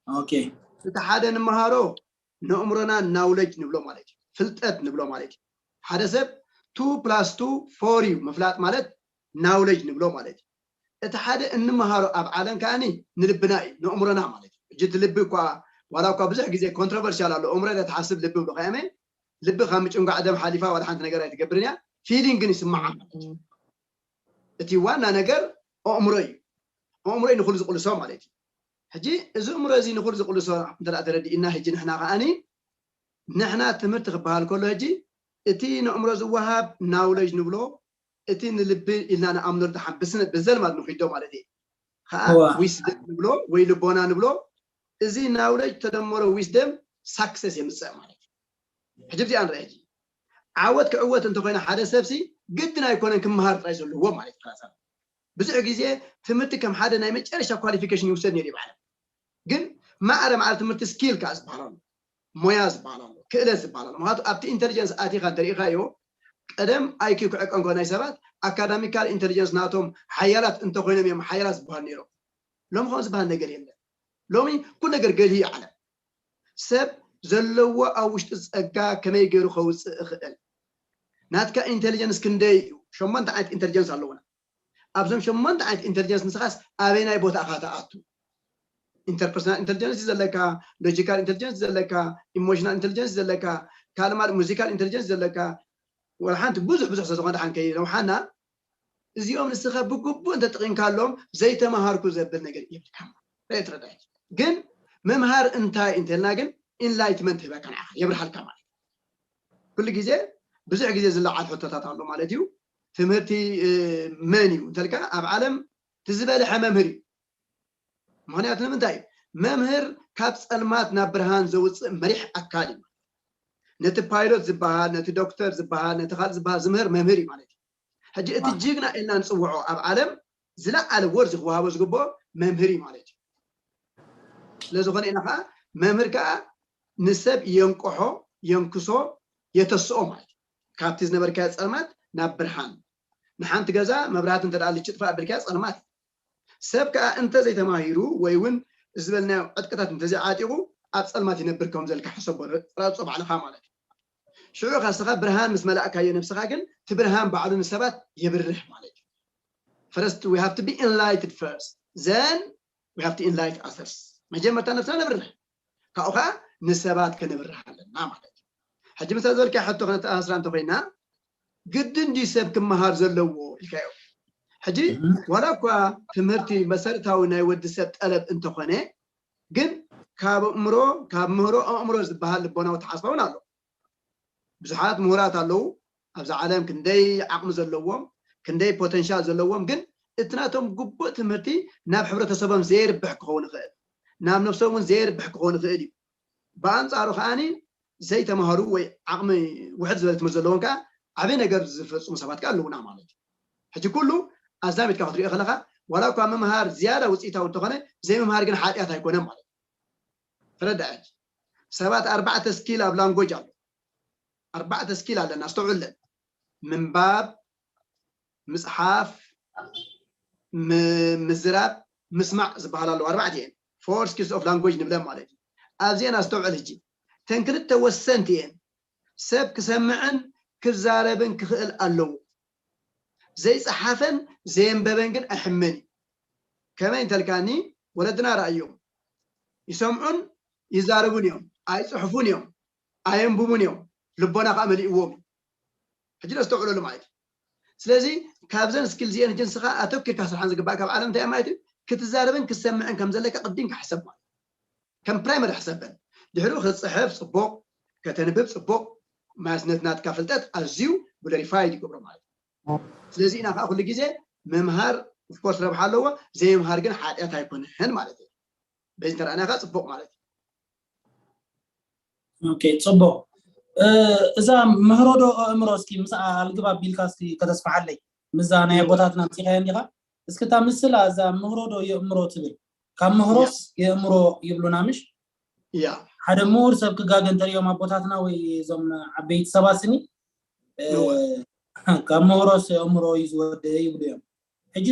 ኦኬ፣ እቲ ሓደ ንመሃሮ ንእምሮና ናውለጅ ንብሎ ማለት እዩ፣ ፍልጠት ንብሎ ማለት እዩ። ሓደ ሰብ ቱ ፕላስ ቱ ፎር እዩ ምፍላጥ ማለት ናውለጅ ንብሎ ማለት እዩ። እቲ ሓደ እንመሃሮ ኣብ ዓለም ከኣኒ ንልብና እዩ፣ ንእምሮና ማለት እዩ። ሕጂ እቲ ልቢ እኳ ዋላ እኳ ብዙሕ ግዜ ኮንትሮቨርሲያል ኣሎ፣ እምሮ ኢለ ትሓስብ ልቢ ብሎ ከያመ ልቢ ካብ ምጭንጓዕ ደም ሓሊፋ ዋላ ሓንቲ ነገር ኣይትገብርን እያ፣ ፊሊንግ ግን ይስምዓ ማለት እዩ። እቲ ዋና ነገር ኣእምሮ እዩ። ኣእምሮ እዩ ንኹሉ ዝቕልሶ ማለት እዩ። ሕጂ እዚ እምሮ እዚ ንኹሉ ዝቕልሶ እንተ ተረዲእና ሕጂ ንሕና ከኣኒ ንሕና ትምህርቲ ክበሃል ከሎ ሕጂ እቲ ንእምሮ ዝወሃብ ናውለጅ ንብሎ እቲ ንልቢ ኢልና ንኣምኖ ደሓን ብስነ ብዘልማድ ንኺዶ ማለት እዩ ከዓ ዊስደም ንብሎ ወይ ልቦና ንብሎ እዚ ናውለጅ ተደመሮ ዊስደም ሳክሰስ የምፅእ ማለት እዩ። ሕጂ ብዚኣ ንርአ ሕጂ ዓወት ክዕወት እንተኮይነ ሓደ ሰብሲ ግድን ኣይኮነን ክመሃር ጥራይ ዘለዎ ማለት እዩ። ብዙሕ ግዜ ትምህርቲ ከም ሓደ ናይ መጨረሻ ኳሊፊኬሽን ይውሰድ ነይሩ ይበሃል። ግን ማዕረ ማዕረ ትምህርቲ ስኪል ከዓ ዝበሃል ኣሎ፣ ሞያ ዝበሃል ኣሎ፣ ክእለት ዝበሃል ኣሎ። ምክንያቱ ኣብቲ ኢንቴሊጀንስ ኣቲኻ እንተሪኢኻዮ ቀደም ኣይኪ ክዕቀን ከ ናይ ሰባት ኣካዳሚካል ኢንቴሊጀንስ ናቶም ሓያላት እንተኮይኖም እዮም ሓያላት ዝበሃል ነይሮም። ሎሚ ከም ዝበሃል ነገር የለን። ሎሚ ኩሉ ነገር ገልሂ እዩ ዓለም። ሰብ ዘለዎ ኣብ ውሽጡ ፀጋ ከመይ ገይሩ ከውፅእ እኽእል? ናትካ ኢንቴሊጀንስ ክንደይ እዩ? ሸሞንተ ዓይነት ኢንቴሊጀንስ ኣለውና። ኣብዞም ሸሞንተ ዓይነት ኢንቴሊጀንስ ንስኻስ ኣበይናይ ቦታ ኢኻ ትኣቱ? ኢንተርፐርሰናል ኢንቴሊጀንስ እዩ ዘለካ፣ ሎጂካል ኢንቴሊጀንስ እዩ ዘለካ፣ ኢሞሽናል ኢንቴሊጀንስ እዩ ዘለካ፣ ካልእ ማለት ሙዚካል ኢንቴሊጀንስ እዩ ዘለካ። ወላ ሓንቲ ብዙሕ ብዙሕ ስለዝኾነ ሓን ከይነውሓና እዚኦም ንስኻ ብግቡእ እንተጠቒምካሎም ዘይተማሃርኩ ዘብል ነገር የብልካ። ትረዳይ ግን ምምሃር እንታይ እንተልና ግን ኢንላይትመንት ህበካ ንዓኻ የብርሃልካ ማለት ኩሉ ግዜ ብዙሕ ግዜ ዝለዓል ሕቶታት ኣሎ ማለት እዩ። ትምህርቲ መን እዩ እንተልካ ኣብ ዓለም እቲ ዝበልሐ መምህር እዩ። ምክንያቱ ንምንታይ እዩ መምህር ካብ ፀልማት ናብ ብርሃን ዘውፅእ መሪሕ ኣካል እዩ። ነቲ ፓይሎት ዝበሃል ነቲ ዶክተር ዝበሃል ነቲ ካልእ ዝበሃል ዝምህር መምህር እዩ ማለት እዩ። ሕጂ እቲ ጅግና ኢልና ንፅውዖ ኣብ ዓለም ዝለዓለ ወርዚ ክወሃቦ ዝግብኦ መምህር እዩ ማለት እዩ። ስለዝኾነ ኢና ከዓ መምህር ከዓ ንሰብ የንቅሖ የንክሶ የተስኦ ማለት እዩ። ካብቲ ዝነበርካዮ ፀልማት ናብ ብርሃን። ንሓንቲ ገዛ መብራህቲ እንተ ደኣ ልጭጥፋ ኣቢልካያ ጸልማት እዩ። ሰብ ከኣ እንተ ዘይተማሂሩ ወይ እውን ዝበልናዮ ዕጥቅታት እንተ ዘይዓጢቑ ኣብ ጸልማት ይነብር ከም ዘልካ ሕሰቦ፣ ረጾ ባዕልኻ ማለት እዩ። ሽዑ ከስኻ ብርሃን ምስ መላእካዮ ነብስኻ ግን እቲ ብርሃን ባዕሉ ንሰባት የብርህ ማለት እዩ። First we have to be enlightened first, then we have to enlighten others. መጀመርታ ነብስና ነብርህ፣ ካብኡ ከዓ ንሰባት ከነብርህ ኣለና ማለት እዩ። ሕጂ ምሳ ዝበልካ ሕቶ ክነተኣሳስራ እንተኮይና ግድን ድዩ ሰብ ክመሃር ዘለዎ ኢልካዮ። ሕጂ ዋላ እኳ ትምህርቲ መሰረታዊ ናይ ወዲ ሰብ ጠለብ እንተኾነ ግን ካብ ኣእምሮ ካብ ምህሮ ኣእምሮ ዝበሃል ልቦናዊ ተሓስባ እውን ኣሎ። ብዙሓት ምሁራት ኣለዉ ኣብዚ ዓለም ክንደይ ዓቕሚ ዘለዎም ክንደይ ፖተንሻል ዘለዎም ግን እቲ ናቶም ግቡእ ትምህርቲ ናብ ሕብረተሰቦም ዘየርብሕ ክኸውን ይኽእል ናብ ነብሶም እውን ዘየርብሕ ክኸውን ይኽእል እዩ። ብኣንፃሩ ከዓኒ ዘይተምሃሩ ወይ ዓቕሚ ውሕድ ዝበለ ትምህርቲ ዘለዎም ከዓ ዓብይ ነገር ዝፈፅሙ ሰባት ከዓ ኣለውና ማለት እዩ። ሕጂ ኩሉ ኣዛሚድካ ክትሪኦ ከለካ ዋላ እኳ ምምሃር ዝያዳ ውፅኢታዊ እንተኾነ ዘይምምሃር ግን ሓጢኣት ኣይኮነን ማለት እዩ። ተረዳእ ሕጂ ሰባት ኣርባዕተ ስኪል ኣብ ላንጎጅ ኣሎ ኣርባዕተ ስኪል ኣለና ኣስተውዕለን ምንባብ ምፅሓፍ ምዝራብ ምስማዕ ዝበሃል ኣለዉ ኣርባዕተ እየን four skills of language ንብለን ማለት እዩ ኣብዚአን ኣስተውዕል ሕጂ ተን ክልተ ወሰንቲ እየን ሰብ ክሰምዕን ክዛረብን ክኽእል ኣለዎ ዘይፀሓፈን ዘየንበበን ግን ኣይሕመን እዩ ከመይ እንተልካኒ ወለድና ረኣዮም ይሰምዑን ይዛረቡን እዮም ኣይፅሕፉን እዮም ኣየንብቡን እዮም ልቦና ከዓ መሊእዎም እዩ ሕጂ ነስተውዕለሉ ማለት እዩ ስለዚ ካብዘን ስኪል ዚአን ህጂ ንስኻ ኣተኪርካ ስርሓን ዝግባእ ካብ ዓለም እንታይ ማለት እዩ ክትዛረብን ክትሰምዕን ከም ዘለካ ቅዲም ክሕሰብ ማለት ከም ፕራይመሪ ሕሰበን ድሕሪኡ ክትፅሕፍ ፅቡቅ ከተንብብ ፅቡቅ ማስነት ናትካ ፍልጠት ኣዝዩ ግሎሪፋይድ ይገብሮ ማለት እዩ ስለዚ ኢና ከዓ ኩሉ ግዜ ምምሃር ኦፍኮርስ ረብሓ ኣለዎ ዘይምምሃር ግን ሓጢኣት ኣይኮነን ማለት እዩ በዚ እንተረኣናካ ፅቡቅ ማለት እዩ ኦኬ ፅቡቅ እዛ ምህሮዶ ኣእምሮ እስኪ ምስ ኣልግብ ኣቢልካ እስኪ ከተስፋሓለይ ምዛ ናይ ኣቦታትና ምፅኻዮ እንዲኻ እስኪ እታ ምስላ እዛ ምህሮዶ የእምሮ ትብል ካብ ምህሮስ የእምሮ ይብሉና ምሽ ያ ሓደ ምሁር ሰብ ክጋገ እንተሪኦም ኣቦታትና ወይ እዞም ዓበይቲ ሰባት ስኒ ካብ ምህሮስ የእምሮ እዩ ዝወደ ይብሉ እዮም ሕጂ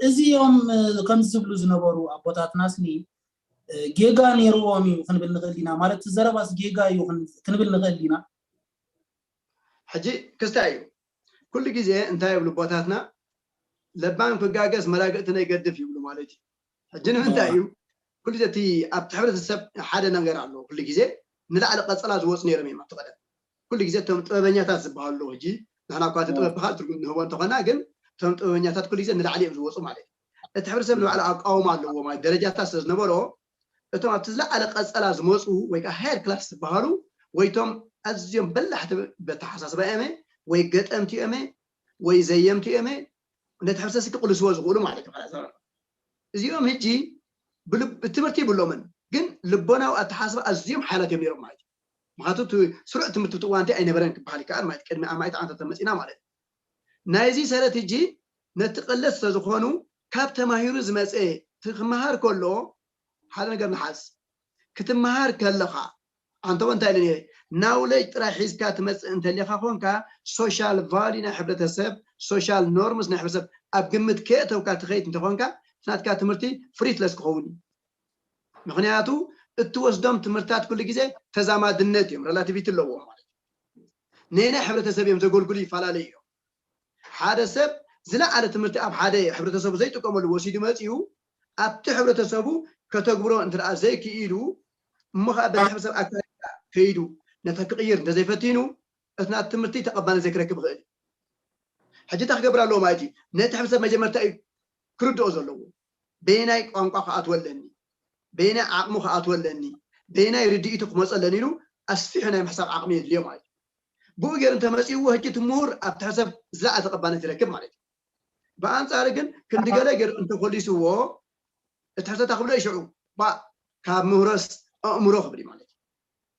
እዚኦም ከምዚ ዝብሉ ዝነበሩ ኣቦታትና ስኒ ጌጋ ነይርዎም እዩ ክንብል ንኽእል ኢና ማለት ዘረባስ ጌጋ እዩ ክንብል ንኽእል ኢና ሕጂ ክስታይ እዩ ኩሉ ግዜ እንታይ ይብሉ ኣቦታትና ለባም ክጋገስ መላግእቲ ነይገድፍ ይብሉ ማለት እዩ ሕጂ ንምንታይ እዩ ኩሉ ግዜ እቲ ኣብቲ ሕብረተሰብ ሓደ ነገር ኣለዎ ኩሉ ግዜ ንላዕሊ ቀፀላ ዝወፁ ነይሮም እዮም ኣብቲ ቀደም ኩሉ ግዜ እቶም ጥበበኛታት ዝበሃሉ ኣለዉ ሕጂ ንሕና እኳ እቲ ጥበብ ብካል ትርጉም ንህቦ እንተኾና ግን እቶም ጥበበኛታት ኩሉ ግዜ ንላዕሊ እዮም ዝወፁ ማለት እዩ እቲ ሕብረተሰብ ንባዕሉ ኣቃውማ ኣለዎ ማለት ደረጃታት ስለ ዝነበሮ እቶም ኣብቲ ዝለዓለ ቀፀላ ዝመፁ ወይ ከዓ ሃየር ክላስ ዝበሃሉ ወይ እቶም ኣዝዮም በላሕቲ በተሓሳስባ እዮመ ወይ ገጠምቲ እዮመ ወይ ዘየምቲ እዮመ ነቲ ሕብረተሰብ ክቅልስዎ ዝኽእሉ ማለት እዩ እዚኦም ሕጂ ትምህርቲ ይብሎምን ግን ልቦናዊ ኣተሓስባ ኣዝዮም ሓያላት እዮም ነይሮም ማለት እዩ ምክንያቱ ስሩዕ ትምህርቲ ብትእዋንቲ ኣይነበረን ክበሃል ይከኣል ማለት ቅድሚ ኣማኢት ዓመታት ተመፂና ማለት እዩ ናይዚ ሰረት ሕጂ ነቲ ቀለት ስለዝኾኑ ካብ ተማሂሩ ዝመፀ ክመሃር ከሎ ሓደ ነገር ንሓዝ ክትመሃር ከለኻ ኣንተ እንታይ ኢለ ናውለጅ ጥራይ ሒዝካ ትመፅእ እንተሊኻ ኮንካ ሶሻል ቫሊ ናይ ሕብረተሰብ ሶሻል ኖርምስ ናይ ሕብረተሰብ ኣብ ግምት ከየእተውካ ትኸይድ እንተኾንካ ናትካ ትምህርቲ ፍሪትለስ ክኸውን እዩ ምክንያቱ እትወስዶም ትምህርታት ኩሉ ግዜ ተዛማድነት እዮም ሬላቲቪቲ ኣለዎም ማለት ነናይ ሕብረተሰብ እዮም ዘገልግሉ ይፈላለዩ እዮም ሓደ ሰብ ዝለዓለ ትምህርቲ ኣብ ሓደ ሕብረተሰቡ ዘይጥቀመሉ ወሲዱ መፂኡ ኣብቲ ሕብረተሰቡ ከተግብሮ እንትኣ ዘይክኢሉ እሞ ከዓ በቲ ሕብረተሰብ ኣካባቢ ከይዱ ነቲ ክቅይር እንተዘይፈቲኑ እቲ ናት ትምህርቲ ተቐባልነት ዘይክረክብ ይኽእል ሕጂ እንታይ ክገብር ኣለዎ ማለት እዩ ነቲ ሕብረተሰብ መጀመርታ እዩ ክርድኦ ዘለዎ በየናይ ቋንቋ ክኣትወለኒ በየናይ ዓቕሙ ክኣትወለኒ በየናይ ርድኢቱ ክመፀለኒ ኢሉ ኣስፊሑ ናይ ምሕሳብ ዓቕሚ የድልዮ ማለት እዩ ብኡ ገይሩ እንተመፂእዎ ሕጂ እቲ ምሁር ኣብቲ ሕሰብ ዝለዓለ ተቐባልነት ይረክብ ማለት እዩ ብኣንፃሪ ግን ክንዲ ገለ ገይሩ እንተኮሊስዎ እቲ ሕሰታ ክብሎ ይሽዑ ካብ ምህሮስ ኣእምሮ ክብል ማለት እዩ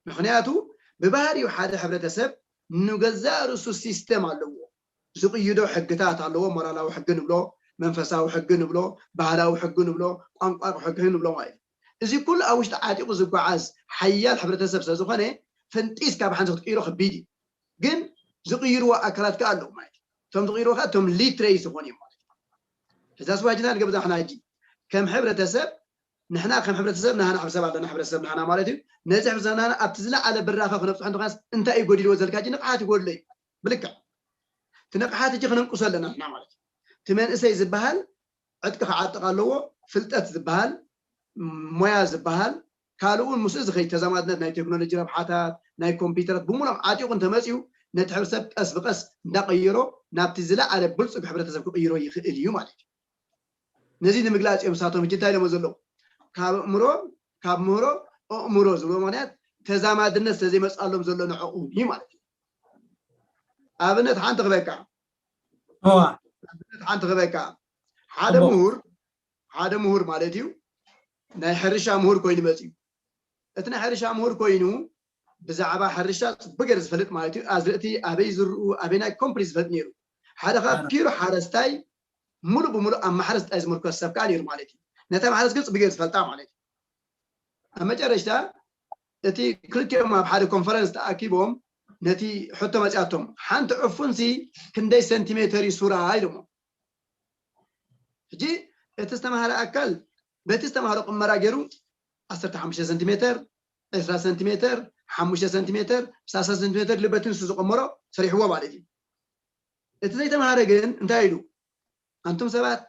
ምክንያቱ ብባህሪኡ ሓደ ሕብረተሰብ ንገዛእ ርእሱ ሲስተም ኣለዎ ዝቕይዶ ሕግታት ኣለዎ ሞራላዊ ሕጊ ንብሎ መንፈሳዊ ሕጊ ንብሎ ባህላዊ ሕጊ ንብሎ ቋንቋ ሕጊ ንብሎ ማለት እዩ እዚ ኩሉ ኣብ ውሽጢ ዓጢቑ ዝጓዓዝ ሓያል ሕብረተሰብ ስለዝኾነ ፈንጢስ ካብ ሓንቲ ክትቅይሮ ከቢድ እዩ ግን ዝቕይርዎ ኣካላት ከ ኣለዉ ማለት እዩ። እቶም ዝቕይርዎ ከ እቶም ሊትሬ ዝኾኑ እዮም ማለት እዩ። እዛ ስዋጅና ንገብዛ ሕና ሕጂ ከም ሕብረተሰብ ንሕና ከም ሕብረተሰብ ናህና ሕብረተሰብ ኣለና፣ ሕብረተሰብ ናህና ማለት እዩ። ነዚ ሕብረተሰብ ናህና ኣብቲ ዝለዓለ ብራኸ ክነብፅሖ እንተኾናስ እንታይ እዩ ጎዲልዎ ዘልካ ሕጂ ንቕሓት ይጎድሎ እዩ። ብልክዕ እቲ ንቕሓት ሕጂ ክነንቅሶ ኣለና ንሕና ማለት እዩ። እቲ መንእሰይ ዝበሃል ዕጥቂ ክዓጥቕ ኣለዎ። ፍልጠት ዝበሃል፣ ሞያ ዝበሃል፣ ካልእ እውን ምስኡ ዝኸይድ ተዛማድነት ናይ ቴክኖሎጂ ረብሓታት ናይ ኮምፒውተራት ብምሎም ዓጢቑ እንተመፅኡ ነቲ ሕብረተሰብ ቀስ ብቀስ እንዳቀየሮ ናብቲ ዝለዓለ ብልፁግ ሕብረተሰብ ክቅይሮ ይኽእል እዩ ማለት እዩ። ነዚ ንምግላፅ እዮም ንሳቶም ሕጂ እንታይ ኢሎሞ ዘለዉ? ካብ ኣእምሮ ካብ ምህሮ ኣእምሮ ዝብሎ ምክንያት ተዛማድነት ስለዘይመፅኣሎም ዘሎ ንዕኡ እዩ ማለት እዩ። ኣብነት ሓንቲ ክበካ እዋ ሓንቲ ክበካ ሓደ ጽቡቅ። ምሁር ሓደ ምሁር ማለት እዩ ናይ ሕርሻ ምሁር ኮይኑ መፅዩ። እቲ ናይ ሕርሻ ምሁር ኮይኑ ብዛዕባ ሕርሻ ፅቡቅ ገይሩ ዝፈልጥ ማለት እዩ። ኣዝርእቲ ኣበይ ዝርኡ ኣበይ ናይ ኮምፕሊት ዝፈልጥ ነይሩ። ሓደ ካብ ኣነ- ፒሩ ሓረስታይ ሙሉእ ብሙሉእ ኣብ ማሕረስ ጥራይ ዝምርኮስ ሰብ ከዓ ነይሩ ማለት እዩ። ነታ ማሕረስ ግን ፅቡቅ ገይሩ ዝፈልጣ ማለት እዩ። ኣብ መጨረሽታ እቲ ክልቲኦም ኣብ ሓደ ኮንፈረንስ ተኣኪቦም ነቲ ሕቶ መፅያቶም ሓንቲ ዕፉንሲ ክንደይ ሰንቲሜተር እዩ ሱራ ኢሎሞ። ሕጂ እቲ ዝተምሃረ ኣካል በቲ ዝተምሃሮ ቅመራ ገይሩ ዓሰርተ ሓሙሽተ ሰንቲሜተር፣ ዕስራ ሰንቲሜተር፣ ሓሙሽተ ሰንቲሜተር፣ ሰላሳ ሰንቲሜተር ልበቲ ንሱ ዝቐመሮ ሰሪሕዎ ማለት እዩ። እቲ ዘይተምሃረ ግን እንታይ ኢሉ? ኣንቱም ሰባት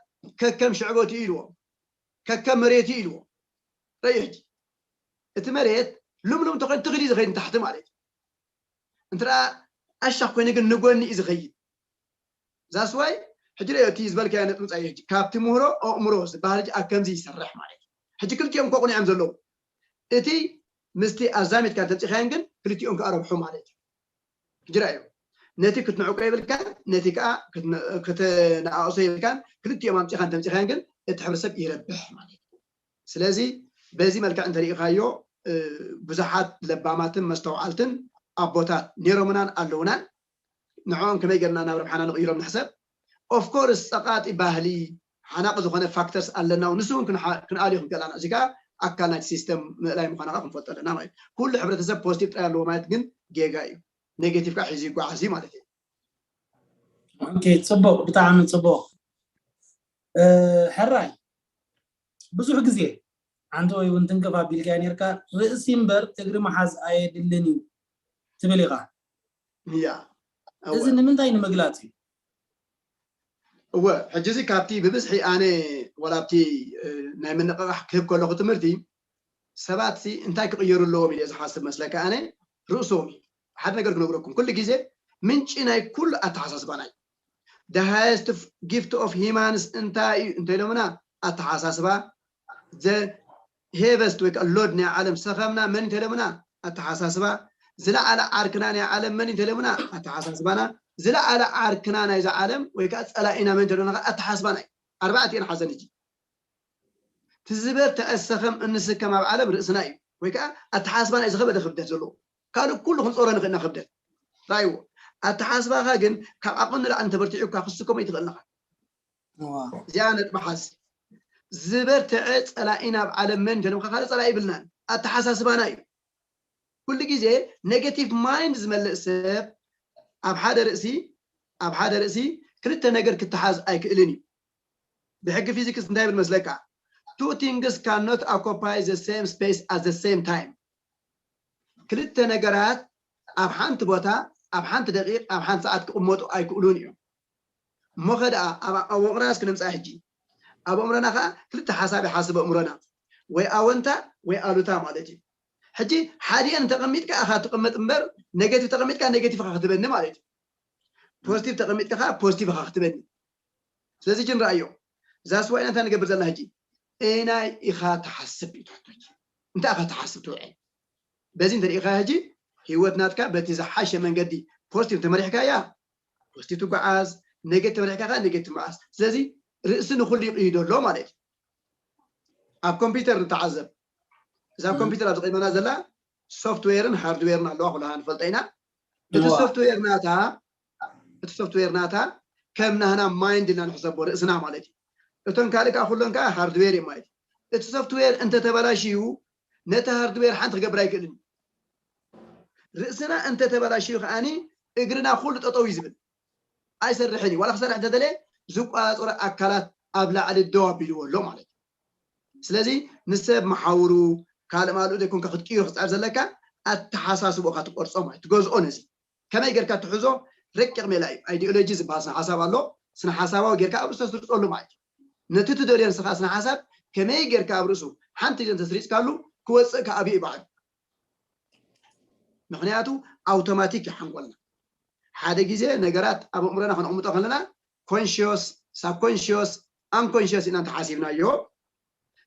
ከከም ሽዕበቱ ኢልዎ፣ ከከም መሬቱ ኢልዎ። ረዩ ሕጂ እቲ መሬት ልምሉም እንተኮይኑ ትኽሊ ዝኸይድ ንታሕቲ ማለት እዩ። እንትራ ኣሻኽ ኮይኑ ግን ንጎኒ እዩ ዝኸይድ። ዛስዋይ ሕጂ ለ እቲ ዝበልካዮ ነጥምፃ እዩ። ሕጂ ካብቲ ምህሮ ኣእምሮ ዝበሃል ሕጂ ኣብ ከምዚ ይሰርሕ ማለት እዩ። ሕጂ ክልቲኦም ከቑንዖም ዘለዉ እቲ ምስቲ ኣዛሚትካ ተምፂኻዮን ግን ክልቲኦም ከኣ ረብሑ ማለት እዩ። ሕጂ ራእዩ ነቲ ክትንዕቆ የብልካን ነቲ ከዓ ክትነኣእሶ የብልካን። ክልቲኦም ኣምፂኻን ተምፂኻዮን ግን እቲ ሕብረተሰብ ይረብሕ ማለት እዩ። ስለዚ በዚ መልክዕ እንተሪኢኻዮ ብዙሓት ለባማትን መስተውዓልትን ኣቦታት ነይሮምናን ኣለውናን። ንዕኦም ከመይ ገርና ናብ ረብሓና ንቕይሮም ንሕሰብ። ኦፍኮርስ ፀቓጢ ባህሊ ሓናቂ ዝኾነ ፋክተርስ ኣለና ንሱ እውን ክንኣልዮ ክንከላና እዚ ከዓ ኣካል ናይቲ ሲስተም ምእላይ ምዃና ከዓ ክንፈልጦ ኣለና ማለት እዩ። ኩሉ ሕብረተሰብ ፖዚቲቭ ጥራይ ኣለዎ ማለት ግን ጌጋ እዩ። ኔጌቲቭ ከዓ ሒዙ ይጓዓዝ እዩ ማለት እዩ። ኦኬ፣ ፅቡቅ፣ ብጣዕሚ ፅቡቅ። ሕራይ ብዙሕ ግዜ ሓንቲ ወይ እውን ትንክፍ ኣቢልካ ነርካ፣ ርእሲ እምበር እግሪ መሓዝ ኣየድልን እዩ ትብል ኢኻ። ያ እዚ ንምንታይ ንምግላፅ እዩ? እወ፣ ሕጂ እዚ ካብቲ ብብዝሒ ኣነ ዋላ ኣብቲ ናይ ምንቕቓሕ ክህብ ከለኹ ትምህርቲ ሰባት ሲ እንታይ ክቕየሩ ኣለዎም ኢለ ዝሓስብ መስለካ ኣነ ርእሶም እዩ። ሓደ ነገር ክነግረኩም ኩሉ ግዜ ምንጪ ናይ ኩሉ ኣተሓሳስባና እዩ። The highest gift of humans እንታይ እዩ እንተኢሎምና ኣተሓሳስባ። The heaviest ወይ ከዓ ሎድ ናይ ዓለም ሰኸምና መን እንተኢሎምና ኣተሓሳስባ። ዝለዓለ ዓርክና ናይ ዓለም መን እንተኢሎምና ኣተሓሳስባና። ዝለዓለ ዓርክና ናይዛ ዓለም ወይ ከዓ ፀላኢና መን እንተኢሎምና ኣተሓሳስባና እዩ። ኣርባዕቲኤን ሓዘን ሕጂ ትዝበርትዐ ሰኸም እንስከም ኣብ ዓለም ርእስና እዩ ወይ ከዓ ኣተሓሳስባና እዩ ዝኸበደ ክብደት ዘለዎ። ካልእ ኩሉ ክንፀሮ ንኽእልና ክብደት ራይዎ ኣተሓሳስባኻ ግን ካብ ዓቕሚ ንላዕሊ እንተበርቲዑካ ክስከሞ ይትኽእልናኻ። እዚኣ ነጥቢ ሓዚ ዝበርትዐ ፀላኢ ናብ ዓለም መን እንተልምካ ካልእ ፀላኢ ይብልናን ኣተሓሳስባና እዩ። ኩሉ ግዜ ኔጌቲቭ ማይንድ ዝመልእ ሰብ ኣብ ሓደ ርእሲ ኣብ ሓደ ርእሲ ክልተ ነገር ክተሓዝ ኣይክእልን እዩ። ብሕጊ ፊዚክስ እንታይ ይብል መስለካ? Two things cannot occupy the same space at the same time። ክልተ ነገራት ኣብ ሓንቲ ቦታ ኣብ ሓንቲ ደቂቕ ኣብ ሓንቲ ሰዓት ክቕመጡ ኣይክእሉን እዮም። እሞ ኸ ደኣ ኣብ ኣእምሮናስ ክነምፅኣ ሕጂ ኣብ ኣእምሮና ከዓ ክልተ ሓሳብ ይሓስብ ኣእምሮና ወይ ኣወንታ ወይ ኣሉታ ማለት እዩ። ሕጂ ሓዲአን ተቐሚጥካ ኢኻ ትቕመጥ እምበር ኔጌቲቭ ተቐሚጥካ ኔጌቲቭ ኢኻ ክትበኒ ማለት እዩ። ፖዚቲቭ ተቐሚጥካ ከዓ ፖዚቲቭ ኢኻ ክትበኒ። ስለዚ ሕጂ ንረኣዮ እዛ ስዋይና እንታይ ንገብር ዘለና ሕጂ እንታይ ኢኻ ትሓስብ እዩ ትሕቶ። እንታይ ኢኻ ትሓስብ ትውዕል በዚ እንተሪኢኻ ሕጂ ህይወት ናትካ በቲ ዝሓሸ መንገዲ ፖዚቲቭ ተመሪሕካ እያ ፖዚቲቭ ትጓዓዝ። ኔጌቲቭ ተመሪሕካ ከዓ ኔጌቲቭ ትመዓዝ። ስለዚ ርእሲ ንኩሉ ይቕይዶ ኣሎ ማለት እዩ። ኣብ ኮምፒውተር ንተዓዘብ እዛ ኮምፒውተር ኣብዚ ቀይመና ዘላ ሶፍትዌርን ሃርድዌርን ኣለዋ ኩላና ንፈልጦ ኢና። እቲ ሶፍትዌር ናታ እቲ ሶፍትዌር ናታ ከም ናህና ማይንድ ኢልና ንሕሰቦ ርእስና ማለት እዩ። እቶም ካልእ ከዓ ኩሎም ከዓ ሃርድዌር እዮም ማለት እዩ። እቲ ሶፍትዌር እንተተበላሽዩ ነቲ ሃርድዌር ሓንቲ ክገብር ኣይክእልን። ርእስና እንተተበላሽዩ ከዓኒ እግርና ኩሉ ጠጠው እዩ ዝብል፣ ኣይሰርሕን እዩ። ዋላ ክሰርሕ እንተደለየ ዝቋፀሮ ኣካላት ኣብ ላዕሊ ደው ኣቢልዎ ኣሎ ማለት እዩ። ስለዚ ንሰብ መሓውሩ ካልእ ማልኡ ዘይኮንካ ክትቅይሮ ክፅዕር ዘለካ ኣተሓሳስቦካ ትቆርፆ ማለት ትገዝኦ። ነዚ ከመይ ጌርካ ትሕዞ? ረቂቕ ሜላ እዩ። ኣይዲኦሎጂ ዝበሃል ስነ ሓሳብ ኣሎ። ስነ ሓሳባዊ ጌርካ ኣብ ርእሶ ስርፀሉ ማለት እዩ። ነቲ ትደልዮ ንስኻ ስነ ሓሳብ ከመይ ጌርካ ኣብ ርእሱ ሓንቲ ግዜ እንተስሪፅካሉ ክወፅእ ከዓብዩ እዩ ባዕሉ። ምክንያቱ ኣውቶማቲክ እዩ ሓንጎልና። ሓደ ግዜ ነገራት ኣብ ኣእምሮና ከነቕምጦ ከለና ኮንሽዮስ፣ ሳብኮንሽዮስ፣ ኣንኮንሽዮስ ኢና እንተሓሲብናዮ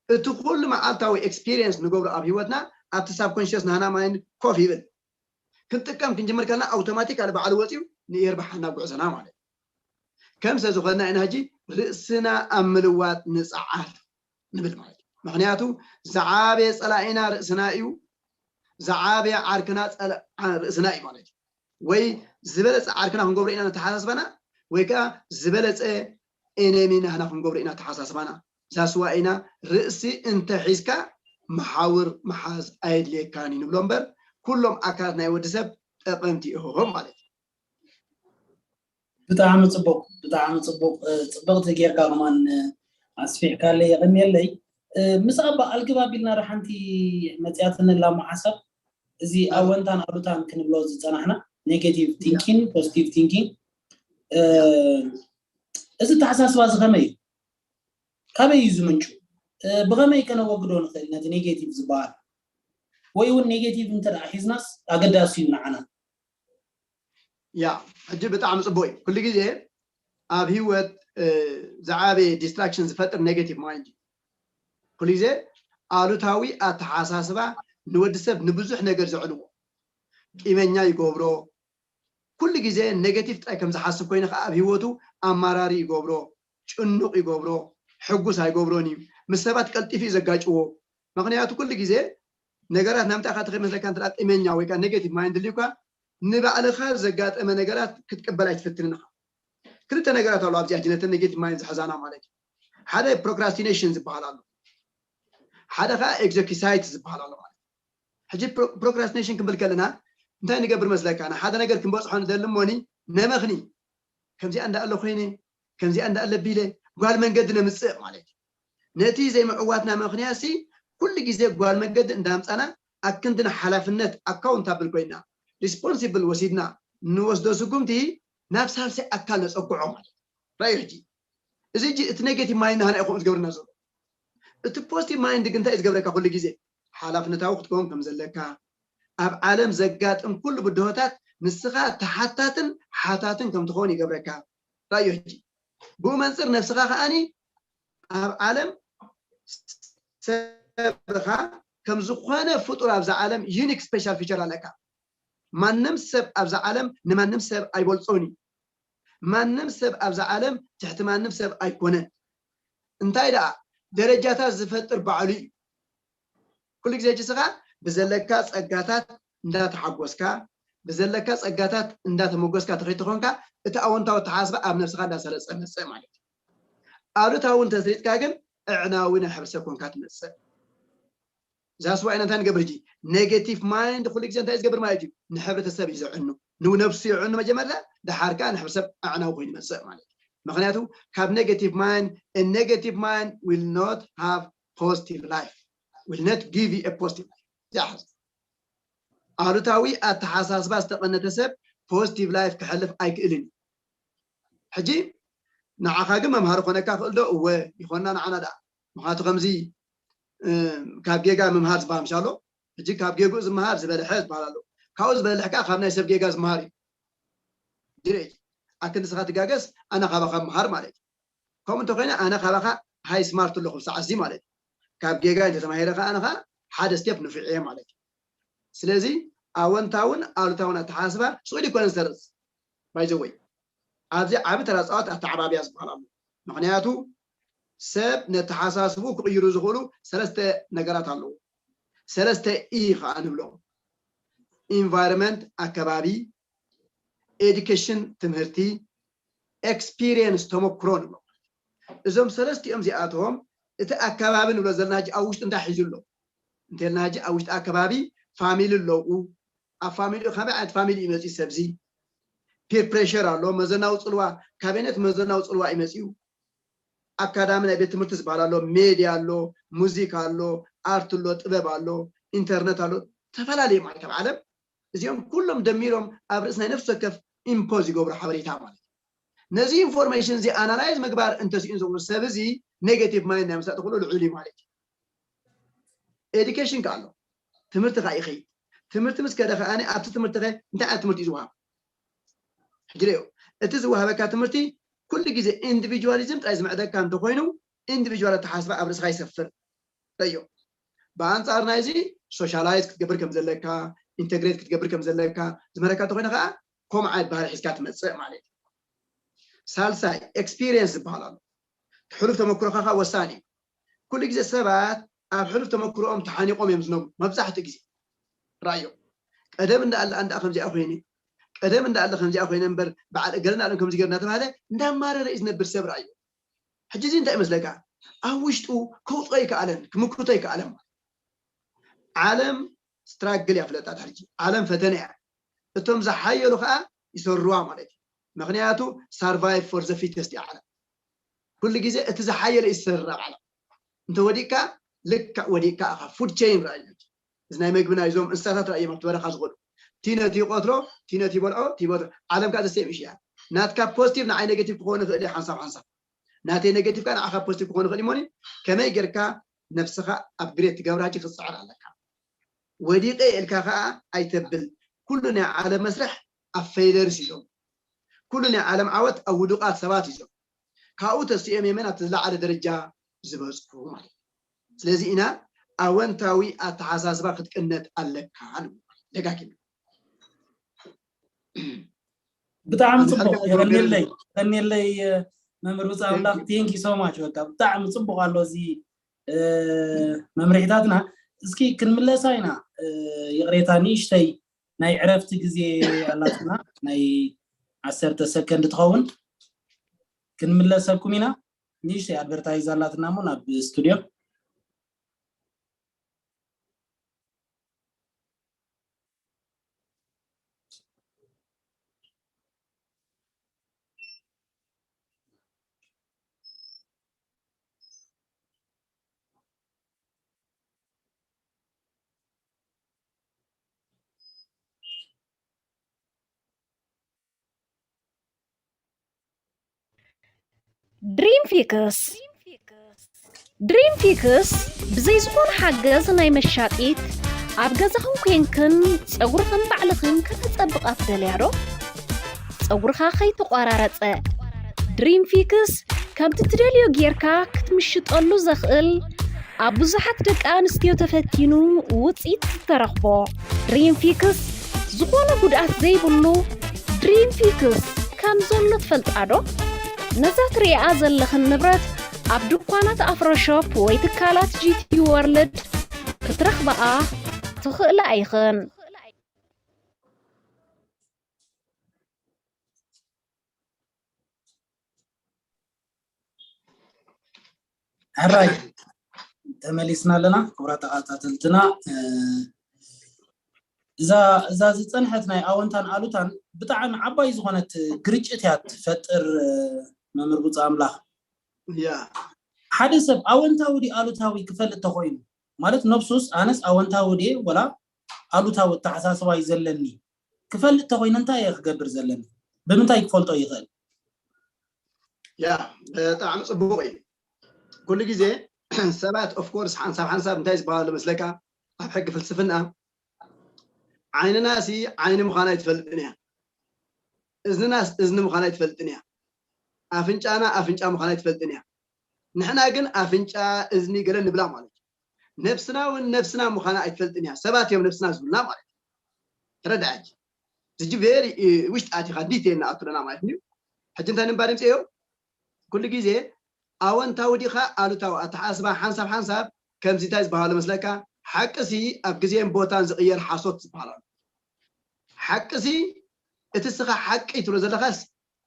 እቲ ኩሉ መዓልታዊ ኤክስፒሪየንስ ንገብሮ ኣብ ህይወትና ኣብቲ ሳብኮንሽዮስ ናህና ማይንድ ኮፍ ይብል። ክንጥቀም ክንጅምር ከለና ኣውቶማቲክ ኣለ ባዕሉ ወፂኡ ንኤርባሓና ጉዕዞና ማለት እዩ። ከም ሰብ ዝኾንና ኢና ሕጂ ርእስና ኣብ ምልዋጥ ንፅዓር ንብል ማለት እዩ። ምክንያቱ ዝዓበየ ፀላኢና ርእስና እዩ። ዝዓበየ ዓርክና ፀላ- ዓ- ርእስና እዩ ማለት እዩ። ወይ ዝበለፀ ዓርክና ክንገብሮ ኢና ነተሓሳስባና፣ ወይ ከዓ ዝበለፀ ኤነሚ ናህና ክንገብሮ ኢና ተሓሳስባና። ዛስዋ ኢና ርእሲ እንተሒዝካ መሓውር ምሓዝ ኣየድልየካን እዩ ንብሎ እምበር ኩሎም ኣካላት ናይ ወዲ ሰብ ጠቐምቲ እዮም ማለት እዩ። ብጣዕሚ ፅቡቅ ብጣዕሚ ፅቡቅ። ፅብቅቲ ጌርካ ከማን ኣስፊሕካለይ የቐንየለይ። ምስ ኣባ ኣልግብ ኣቢልና ዶ ሓንቲ መፅያትኒ ላሞ ሓሳብ፣ እዚ ኣወንታን ኣሉታን ክንብሎ ዝፀናሕና፣ ኔጌቲቭ ቲንኪን፣ ፖዚቲቭ ቲንኪን። እዚ ተሓሳስባ እዚ ከመይ እዩ? ካበይ እዩ ዝምንጩ? ብኸመይ ከነወግዶ ንኽእል ነቲ ኔጌቲቭ ዝበሃል? ወይ እውን ኔጌቲቭ እንተ ሒዝናስ ኣገዳሲ እዩ ንዓና? ያ ሕጂ ብጣዕሚ ፅቡቅ እዩ። ኩሉ ግዜ ኣብ ህይወት ዝዓበየ ዲስትራክሽን ዝፈጥር ኔጌቲቭ ማይንድ እዩ። ኩሉ ግዜ ኣሉታዊ ኣተሓሳስባ ንወዲ ሰብ ንብዙሕ ነገር ዘዕንዎ፣ ቂመኛ ይገብሮ። ኩሉ ግዜ ኔጌቲቭ ጥራይ ከም ዝሓስብ ኮይኑ ከዓ ኣብ ህይወቱ ኣማራሪ ይገብሮ፣ ጭኑቕ ይገብሮ፣ ሕጉስ ኣይገብሮን እዩ። ምስ ሰባት ቀልጢፉ እዩ ዘጋጭዎ። ምክንያቱ ኩሉ ግዜ ነገራት ናምንታይ ኢኻ ትኸይድ መስለካ? እንተ ቂመኛ ወይ ከዓ ኔጌቲቭ ማይንድ ልዩካ ንባዕልኻ ዘጋጠመ ነገራት ክትቅበል ኣይትፍትንን ኢኻ። ክልተ ነገራት ኣሎ ኣብዚ ኣጅነተን ኔጌቲቭ ማይንድ ዝሕዛና ማለት እዩ። ሓደ ፕሮክራስቲኔሽን ዝበሃል ኣሎ፣ ሓደ ከዓ ኤግዘኪሳይት ዝበሃል ኣሎ ማለት እዩ። ሕጂ ፕሮክራስቲኔሽን ክንብል ከለና እንታይ ንገብር መስለካ? ንሓደ ነገር ክንበፅሖ ንደሊ እሞኒ ነመኽኒ ከምዚኣ እንዳኣለ ኮይነ ከምዚኣ እንዳኣለ ቢለ ጓል መንገዲ ነምፅእ ማለት እዩ። ነቲ ዘይምዕዋትና ምክንያት ሲ ኩሉ ግዜ ጓል መንገዲ እንዳምፃና ኣክንዲ ንሓላፍነት ኣካውንታብል ኮይና ሪስፖንሲብል ወሲድና ንወስዶ ስጉምቲ ናብ ሳልሳይ ኣካል ነፀግዖ ማለት እዩ። ራእዩ ሕጂ እዚ ሕጂ እቲ ኔጌቲቭ ማይንድ ሃና ይኹም ዝገብርና ዘሎ። እቲ ፖዚቲቭ ማይንድ ግን እንታይ እዩ ዝገብረካ? ኩሉ ግዜ ሓላፍነታዊ ክትከውን ከም ዘለካ፣ ኣብ ዓለም ዘጋጥም ኩሉ ብድሆታት ንስኻ ተሓታትን ሓታትን ከም ትኸውን ይገብረካ። ራእዩ ሕጂ ብኡ መንፅር ነብስኻ ከዓኒ ኣብ ዓለም ሰብኻ ከም ዝኾነ ፍጡር ኣብዛ ዓለም ዩኒክ ስፔሻል ፊቸር ኣለካ። ማንም ሰብ ኣብዛ ዓለም ንማንም ሰብ ኣይበልፆን እዩ። ማንም ሰብ ኣብዛ ዓለም ትሕቲ ማንም ሰብ ኣይኮነን። እንታይ ደኣ ደረጃታት ዝፈጥር ባዕሉ እዩ። ኩሉ ግዜ ሕጂ ስኻ ብዘለካ ፀጋታት እንዳተሓጎስካ ብዘለካ ፀጋታት እንዳተመጎስካ ተኸይድ ተኾንካ እቲ ኣወንታዊ ኣተሓሳስባ ኣብ ነብስኻ እንዳሰረፀ መፅእ ማለት እዩ። ኣሉታዊ እንተስሪፅካ ግን ኣዕናዊ ናይ ሕብረተሰብ ኮንካ ትመፅእ። ዛስዋይ እንታይ ንገብር ሕጂ ኔጌቲቭ ማይንድ ኩሉ ግዜ እንታይ ዝገብር ማለት እዩ? ንሕብረተሰብ እዩ ዘዕኑ፣ ንነብሱ የዕኑ መጀመርያ፣ ደሓር ከዓ ንሕብረተሰብ ኣዕናዊ ኮይኑ ይመፅእ ማለት እዩ። ምክንያቱ ካብ negative mind, a negative mind will not have positive life, will not give you a positive life። ዝሓዝ ኣሉታዊ ኣተሓሳስባ ዝተቐነተ ሰብ ፖዚቲቭ ላይፍ ክሕልፍ ኣይክእልን እዩ። ሕጂ ንዓኻ ግን መምሃሪ ኮነካ ክእል ዶ? እወ ይኾንና ንዓና ደኣ። ምክንያቱ ከምዚ ካብ ጌጋ ምምሃር ዝበሃል ምሻሎ። ሕጂ ካብ ጌግኡ ዝመሃር ዝበልሐ ዝበሃል ኣሎ። ካብኡ ዝበልሕ ከዓ ካብ ናይ ሰብ ጌጋ ዝመሃር እዩ። ድሬ ኣክንዲ ስኻ ትጋገስ ኣነ ካባኻ ምሃር ማለት እዩ። ከምኡ እንተኮይነ ኣነ ካባኻ ሃይ ስማርት ኣለኹ ሰዓት እዚ ማለት እዩ። ካብ ጌጋ እንተተማሂረ ከዓ ኣነ ከዓ ሓደ ስቴፕ ንፉዕ እየ ማለት እዩ። ስለዚ ኣወንታውን ኣሉታውን ኣተሓሳስባ ስኡል ይኮነ ዝሰርፅ ባይዘወይ ኣብዚ ዓቢ ተራ ፃወት ኣተዓባብያ ዝበሃል ኣሎ። ምክንያቱ ሰብ ነተሓሳስቡ ክቕይሩ ዝኽእሉ ሰለስተ ነገራት ኣለዉ። ሰለስተ ኢ ከዓ ንብሎም። ኢንቫይሮንመንት ኣከባቢ፣ ኤዱኬሽን ትምህርቲ፣ ኤክስፒሪየንስ ተመክሮ ንብሎም። እዞም ሰለስቲኦም እዚኣቶም እቲ ኣከባቢ ንብሎ ዘለና ሕጂ ኣብ ውሽጡ እንታይ ሒዙ ኣሎ እንተልና ሕጂ ኣብ ውሽጢ ኣከባቢ ፋሚሊ ኣለዉ። ኣብ ፋሚሊ ከመይ ዓይነት ፋሚሊ እዩ መፅኡ ሰብዚ ፒር ፕሬሸር ኣሎ፣ መዘናዊ ፅልዋ፣ ካቢነት መዘናዊ ፅልዋ እዩ መፅዩ። ኣካዳሚ ናይ ቤት ትምህርቲ ዝበሃል ኣሎ፣ ሜድያ ኣሎ፣ ሙዚቃ ኣሎ፣ ኣርት ኣሎ፣ ጥበብ ኣሎ፣ ኢንተርነት ኣሎ፣ ዝተፈላለዩ ማለት ኣብ ዓለም እዚኦም ኩሎም ደሚሮም ኣብ ርእሲ ናይ ነፍሲ ወከፍ ኢምፖዝ ይገብሩ ሓበሬታ ማለት እዩ። ነዚ ኢንፎርሜሽን እዚ ኣናላይዝ ምግባር እንተስኢኑ ዘሎ ሰብ እዚ ኔጌቲቭ ማይንድ ናይ ምስላጥ ክእሉ ልዑል እዩ ማለት እዩ። ኤዱኬሽን ከ ኣሎ፣ ትምህርቲ ከ ይኸይድ። ትምህርቲ ምስ ከደ ከኣ ኣብቲ ትምህርቲ ከ እንታይ ዓይነት ትምህርቲ እዩ ዝወሃብ? ሕጂ ሪኦ፣ እቲ ዝወሃበካ ትምህርቲ ኩሉ ግዜ ኢንዲቪጁዋሊዝም ጥራይ ዝምዕደካ እንተኮይኑ ኢንዲቪጁዋል ኣተሓሳስባ ኣብ ርእስኻ ይሰፍር። ረዮ። ብኣንጻር ናይዚ ሶሻላይዝ ክትገብር ከም ዘለካ፣ ኢንተግሬት ክትገብር ከም ዘለካ ዝመረካ እንተኮይነ ከኣ ከምኡ ዓይነት ባህሪ ሒዝካ ትመጽእ ማለት እዩ። ሳልሳይ ኤክስፒሪየንስ ዝበሃል ኣሎ። ሕሉፍ ተመክሮኻ ከኣ ወሳኒ እዩ። ኩሉ ግዜ ሰባት ኣብ ሕሉፍ ተመክሮኦም ተሓኒቆም እዮም ዝነብሩ መብዛሕትኡ ግዜ። ራዮ ቀደም እንዳኣለ ኣንዳ ከምዚኣ ኮይነ፣ ቀደም እንዳኣለ ከምዚኣ ኮይነ እምበር በዓል እገለ እንዳኣለም ከምዚ ገር እናተባሃለ እንዳማረረ እዩ ዝነብር ሰብ ራዮ። ሕጂ እዚ እንታይ ይመስለካ? ኣብ ውሽጡ ከውፅኦ ይከኣለን ክምክቶ ይከኣለን። ዓለም ስትራግል እያ ፍለጣት ሕጂ። ዓለም ፈተነ እያ። እቶም ዝሓየሉ ከዓ ይሰርዋ ማለት እዩ። ምክንያቱ ሳርቫይቭ ፎር ዘ ፊተስት እያ ዓለም። ኩሉ ግዜ እቲ ዝሓየለ እዩ ዝሰርር ኣብ ዓለም። እንተ ወዲቅካ ልክዕ ወዲቅካ ኢኻ። ፉድ ቼን ረኣዩ። እዚ ናይ መግቢ ናይዞም እንስሳታት ረኣዮም ኣብቲ በረኻ ዝኸዱ። ቲ ነቲ ይቆትሎ፣ ቲ ነቲ ይበልዖ፣ ቲ ይበልዖ። ዓለም ከዓ ዘሴም እያ። ናትካ ፖዚቲቭ ንዓይ ኔጌቲቭ ክኸውን ይኽእል እዩ ሓንሳብ ሓንሳብ። ናተይ ኔጌቲቭ ከዓ ንዓኻ ፖዚቲቭ ክኸውን ይኽእል እሞኒ። ከመይ ጌርካ ነብስኻ ኣፕግሬድ ትገብራ ሕጂ ክትፅዕር ኣለካ። ወዲቐ ኢልካ ከዓ ኣይተብል። ኩሉ ናይ ዓለም መስርሕ ኣብ ፌይለርስ እዮም። ኩሉ ናይ ዓለም ዓወት ኣብ ውዱቃት ሰባት እዮም። ካብኡ ተሲኦም የመን ኣብቲ ዝለዓለ ደረጃ ዝበፅሑ ማለት እዩ። ስለዚ ኢና ኣወንታዊ ኣተሓሳስባ ክትቅነጥ ኣለካ ንብል ደጋጊምና። ብጣዕሚ ጽቡቅ። የቀንየለይ፣ የቀንየለይ። መምህር ብፁዕ ኣምላኽ፣ ቴንክ ዩ ሶ ማች። በቃ ብጣዕሚ ጽቡቅ ኣሎ እዚ መምርሒታትና። እስኪ ክንምለሳ ኢና። ይቕሬታ፣ ንእሽተይ ናይ ዕረፍቲ ግዜ ኣላትና፣ ናይ ዓሰርተ ሰከንድ ትኸውን። ክንምለሰኩም ኢና። ንእሽተይ ኣድቨርታይዝ ኣላትና እሞ ናብ ስቱድዮ። ድሪም ፊክስ ድሪም ፊክስ ብዘይ ዝኾነ ሓገዝ ናይ መሻጢት ኣብ ገዛኽን ኮንክን ጸጉርኽን ባዕልኽን ከተጸብቓ ትደልያ ዶ? ጸጉርኻ ከይተቋራረጸ ድሪም ፊክስ ከምቲ ትደልዮ ጌርካ ክትምሽጠሉ ዘኽእል ኣብ ብዙሓት ደቂ ኣንስትዮ ተፈቲኑ ውጽኢት ዝተረኽቦ ድሪም ፊክስ ዝኾነ ጉድኣት ዘይብሉ ድሪም ፊክስ ከም ዘሎ ትፈልጣ ዶ? ነዛ ትርእይኣ ዘለኽን ንብረት ኣብ ድኳናት ኣፍሮ ሾፕ ወይ ትካላት ጂቲ ወርልድ ክትረኽብኣ ትኽእላ ኢኽን። ሕራይ ተመሊስና ኣለና ክቡራት ተኸታተልትና። እዛ እዛ ዝፀንሐት ናይ ኣወንታን ኣሉታን ብጣዕሚ ዓባይ ዝኾነት ግርጭት እያ ትፈጥር። መምህር ብፁዕ ኣምላኽ ያ ሓደ ሰብ ኣወንታዊ ድዩ ኣሉታዊ ክፈልጥ ተኾይኑ ማለት ነብሱስ ኣነስ ኣወንታዊ ድየ ወላ ኣሉታዊ ኣተሓሳስባ እዩ ዘለኒ ክፈልጥ ተኾይኑ እንታይ እየ ክገብር ዘለኒ? ብምንታይ ክፈልጦ ይኽእል? ያ ብጣዕሚ ፅቡቅ እዩ። ኩሉ ግዜ ሰባት ኦፍኮርስ ሓንሳብ ሓንሳብ እንታይ ዝበሃሉ መስለካ ኣብ ሕጊ ፍልስፍና ዓይንና ሲ ዓይኒ ምዃና ኣይትፈልጥን እያ፣ እዝንናስ እዝኒ ምዃና ኣይትፈልጥን እያ፣ ኣፍንጫና ኣፍንጫ ምዃና ኣይትፈልጥን እያ። ንሕና ግን ኣፍንጫ እዝኒ ገለ ንብላ ማለት እዩ። ነብስና እውን ነብስና ምዃና ኣይትፈልጥን እያ። ሰባት እዮም ነብስና ዝብሉና ማለት እዩ። ተረዳእ ሕጂ። ሕጂ ቬሪ ውሽጢ ኣቲኻ ዲቴል ንኣቱ ኣለና ማለት እዩ። ሕጂ እንታይ ንምባል ይምፅእ እዩ? ኩሉ ግዜ ኣወንታዊ ዲኻ ኣሉታዊ ኣተሓስባ ሓንሳብ ሓንሳብ ከምዚ እንታይ ዝበሃሉ መስለካ? ሓቂ ሲ ኣብ ግዜን ቦታን ዝቕየር ሓሶት ዝበሃል ኣሎ። ሓቂ ሲ እቲ ስኻ ሓቂ ትብሎ ዘለኻስ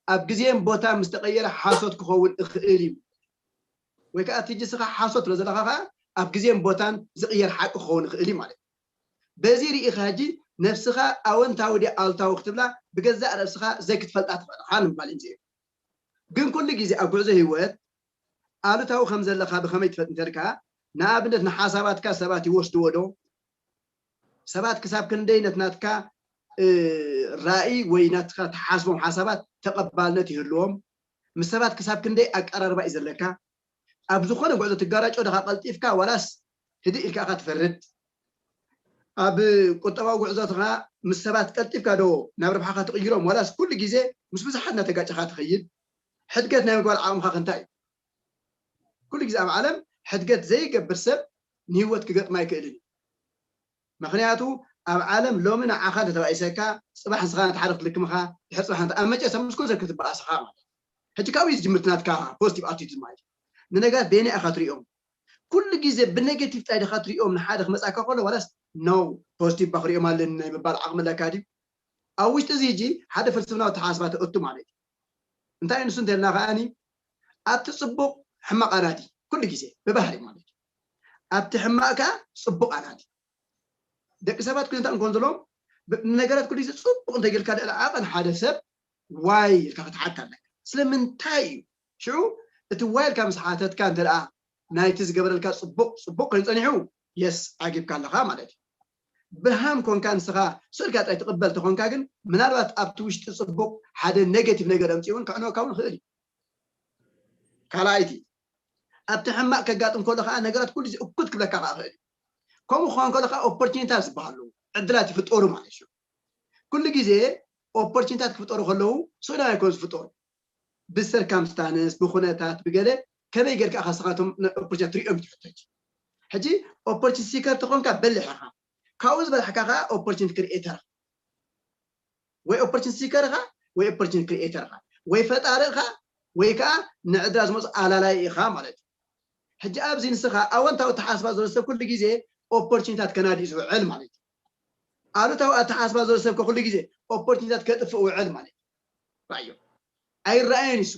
ኣብ ግዜን ቦታን ምስ ተቐየረ ሓሶት ክኸውን እኽእል እዩ። ወይ ከዓ እቲ ሕጂ ስኻ ሓሶት ትብሎ ዘለኻ ከዓ ኣብ ግዜን ቦታን ዝቕየር ሓቂ ክኸውን ይኽእል እዩ ማለት እዩ። በዚ ርኢኻ ሕጂ ነብስኻ ኣወንታዊ ድያ ኣሉታዊ ክትብላ ብገዛእ ርእስኻ ዘይክትፈልጣ ትኽእል ኢኻ ንምባል እዩ። ግን ኩሉ ግዜ ኣብ ጉዕዞ ህይወት ኣሉታዊ ከም ዘለኻ ብኸመይ ትፈልጥ እንተልካ፣ ንኣብነት ንሓሳባትካ ሰባት ይወስድዎ ዶ? ሰባት ክሳብ ክንደይ ነቲ ናትካ ራእይ ወይ ናትካ ትሓስቦም ሓሳባት ተቐባልነት ይህልዎም? ምስ ሰባት ክሳብ ክንደይ ኣቀራርባ እዩ ዘለካ? ኣብ ዝኾነ ጉዕዞ ትጋራጮ ደኻ ቀልጢፍካ ዋላስ ህድእ ኢልካ ኢኻ ትፈርድ? ኣብ ቁጠባዊ ጉዕዞትኻ ምስ ሰባት ቀልጢፍካ ዶ ናብ ረብሓኻ ትቕይሮም ዋላስ ኩሉ ግዜ ምስ ብዙሓት እናተጋጨኻ ትኸይድ? ሕድገት ናይ ምግባር ዓቕምኻ ክንታይ እዩ? ኩሉ ግዜ ኣብ ዓለም ሕድገት ዘይገብር ሰብ ንህይወት ክገጥማ ኣይክእልን እዩ። ምክንያቱ ኣብ ዓለም ሎሚ ንዓኻ እንተተባኢሰካ፣ ጽባሕ ንስኻ ነቲ ሓደ ክትልክምኻ፣ ድሕር ጽባሕ ነቲ ኣብ መጨረሻ ምስ ኩሉ ሰብ ክትበኣስ ኢኻ ማለት እዩ። ሕጂ ካብኡ እዩ ዝጅምር እቲ ናትካ ፖዚቲቭ ኣቲቱድ ማለት እዩ። ንነገራት በየናይ ኢኻ ትሪኦም? ኩሉ ግዜ ብኔጌቲቭ ጥራይ ዲኻ ትሪኦም ንሓደ ክመጻካ ከሎ፣ ዋላስ ኖ ፖዚቲቭ እባ ክሪኦም ኣለኒ ናይ ምባል ዓቕሚ ኣለካ ድዩ? ኣብ ውሽጢ እዚ ሕጂ ሓደ ፍልስፍናዊ ኣተሓሳስባ ተእቱ ማለት እዩ። እንታይ ንሱ እንተልና ከኣኒ ኣብቲ ጽቡቕ ሕማቕ ኣናዲ ኩሉ ግዜ ብባህሪ ማለት እዩ። ኣብቲ ሕማቕ ከኣ ጽቡቕ ኣናዲ። ደቂ ሰባት ኩነታት እንኮን ዘለዎም ብ- ነገራት ኩሉ ግዜ ጽቡቕ እንተጌርካ ልዕሊ ዓቐን ሓደ ሰብ ዋይ ኢልካ ክትሓካ ኣለካ። ስለምንታይ እዩ? ሽዑ እቲ ዋይ ኢልካ ምስ ሓተትካ እንተ ደኣ ናይቲ ዝገበረልካ ጽቡቕ ጽቡቕ ኮይኑ ጸኒሑ የስ ዓጊብካ ኣለኻ ማለት እዩ። ብሃም ኮንካ ንስኻ ስእልካ ጥራይ ትቕበል ተኾንካ ግን ምናልባት ኣብቲ ውሽጢ ጽቡቕ ሓደ ኔጌቲቭ ነገር ኣምጺኡ እውን ከዕንወካ እውን ይኽእል እዩ። ካልኣይቲ ኣብቲ ሕማቕ ከጋጥም ከሎ ከዓ ነገራት ኩሉ ግዜ እኩት ክብለካ ከዓ ይኽእል እዩ። ከምኡ ክኸውን ከሎ ከዓ ኦፖርቹኒታት ዝበሃሉ ዕድላት ይፍጠሩ ማለት እዩ። ኩሉ ግዜ ኦፖርቹኒታት ክፍጠሩ ከለዉ ስእሎም ኣይኮኑ ዝፍጠሩ፣ ብሰርከምስታንስ ብኩነታት ብገለ ከመይ ጌርካ ኢኻ ንስኻቶም ኦፖርቹኒቲ ትሪኦም እዩ ትሕተት። ሕጂ ኦፖርቹኒቲ ሲከር ተኾንካ በሊሕ ኢኻ፣ ካብኡ ዝበላሕካ ከዓ ኦፖርቹኒቲ ክሪኤተር ወይ ኦፖርቹኒቲ ሲከር ኢኻ ወይ ኦፖርቹኒቲ ክሪኤተር ኢኻ ወይ ፈጣሪ ኢኻ ወይ ከዓ ንዕድላ ዝመፁ ኣላላይ ኢኻ ማለት እዩ። ሕጂ ኣብዚ ንስኻ ኣወንታዊ ኣተሓሳስባ ዘሎ ሰብ ኩሉ ግዜ ኦፖርቹኒታት ከናዲ እዩ ዝውዕል ማለት እዩ። ኣሉታዊ ኣተሓሳስባ ዘሎ ሰብ ከ ኩሉ ግዜ ኦፖርቹኒታት ከጥፍእ ውዕል ማለት እዩ። ራእዮ ኣይረኣየን እሱ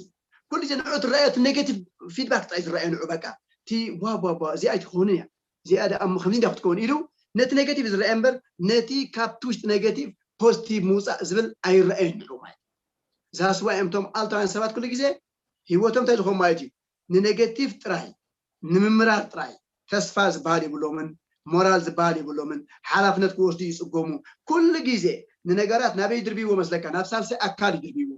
ኩሉ ግዜ ንዑ ትረኣዮ እቲ ኔጌቲቭ ፊድባክ ጥራይ ዝረኣዮ ንዑ በቃ እቲ ዋ ዋ ዋ እዚኣ ኣይትኸውን እያ እዚኣ ደኣ እሞ ከምዚ እንዳ ክትከውን ኢሉ ነቲ ኔጌቲቭ ዝረኣየ እምበር ነቲ ካብቲ ውሽጢ ኔጌቲቭ ፖዚቲቭ ምውፃእ ዝብል ኣይረኣየን ንዑ ማለት እዩ። ዛስዋ እዮም እቶም ኣልታውያን ሰባት ኩሉ ግዜ ህይወቶም እንታይ ዝኾኑ ማለት እዩ ንኔጌቲቭ ጥራይ ንምምራር ጥራይ ተስፋ ዝበሃል የብሎምን፣ ሞራል ዝበሃል የብሎምን፣ ሓላፍነት ክወስዱ ይፅገሙ። ኩሉ ግዜ ንነገራት ናበይ ይድርብይዎ መስለካ? ናብ ሳልሳይ ኣካል ይድርብይዎ።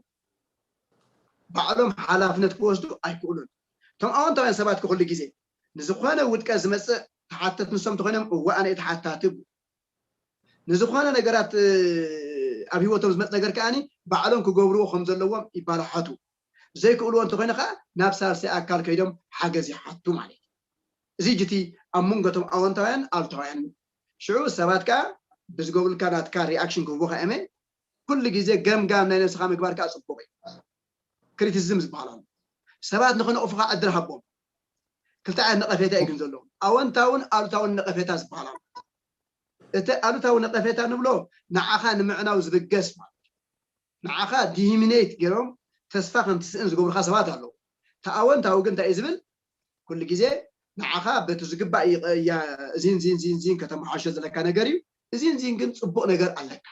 ባዕሎም ሓላፍነት ክወስዱ ኣይክእሉን። እቶም ኣወንታውያን ሰባት ኩሉ ግዜ ንዝኾነ ውድቀት ዝመፅእ ተሓተት ንሶም እንተኾይኖም እወ ኣነ እየ ተሓታቲ ይብሉ። ንዝኾነ ነገራት ኣብ ህይወቶም ዝመፅ ነገር ከኣ ባዕሎም ክገብርዎ ከም ዘለዎም ይባላሓቱ። ዘይክእልዎ እንተኮይኑ ከዓ ናብ ሳልሳይ ኣካል ከይዶም ሓገዝ ይሓቱ ማለት እዩ። እዚ ሕጂ እቲ ኣብ መንጎ እቶም ኣወንታውያን ኣሉታውያን ሽዑ ሰባት ከዓ ብዝገብሩልካ ናትካ ሪኣክሽን ክህቡኻ እመ ኩሉ ግዜ ገምጋም ናይ ነብስኻ ምግባር ከዓ ፅቡቅ እዩ። ክሪቲሲዝም ዝበሃል ኣሎ። ሰባት ንክነቕፉኻ ዕድል ሃቦም። ክልተ ዓይነት ነቐፌታ እዩ ግን ዘለዎም ኣወንታውን ኣሉታውን ነቐፌታ ዝበሃል ኣሎ። እቲ ኣሉታዊ ነቐፌታ ንብሎ ንዓኻ ንምዕናው ዝብገስ ማለት እዩ። ንዓኻ ዲሚኔት ገይሮም ተስፋ ከም ትስእን ዝገብሩኻ ሰባት ኣለዉ። እቲ ኣወንታዊ ግን እንታይ እዩ ዝብል? ኩሉ ግዜ ንዓኻ በቲ ዝግባእ እዚን ዚን ዚን ዚን ከተመሓሾ ዘለካ ነገር እዩ። እዚን ዚን ግን ፅቡቕ ነገር ኣለካ።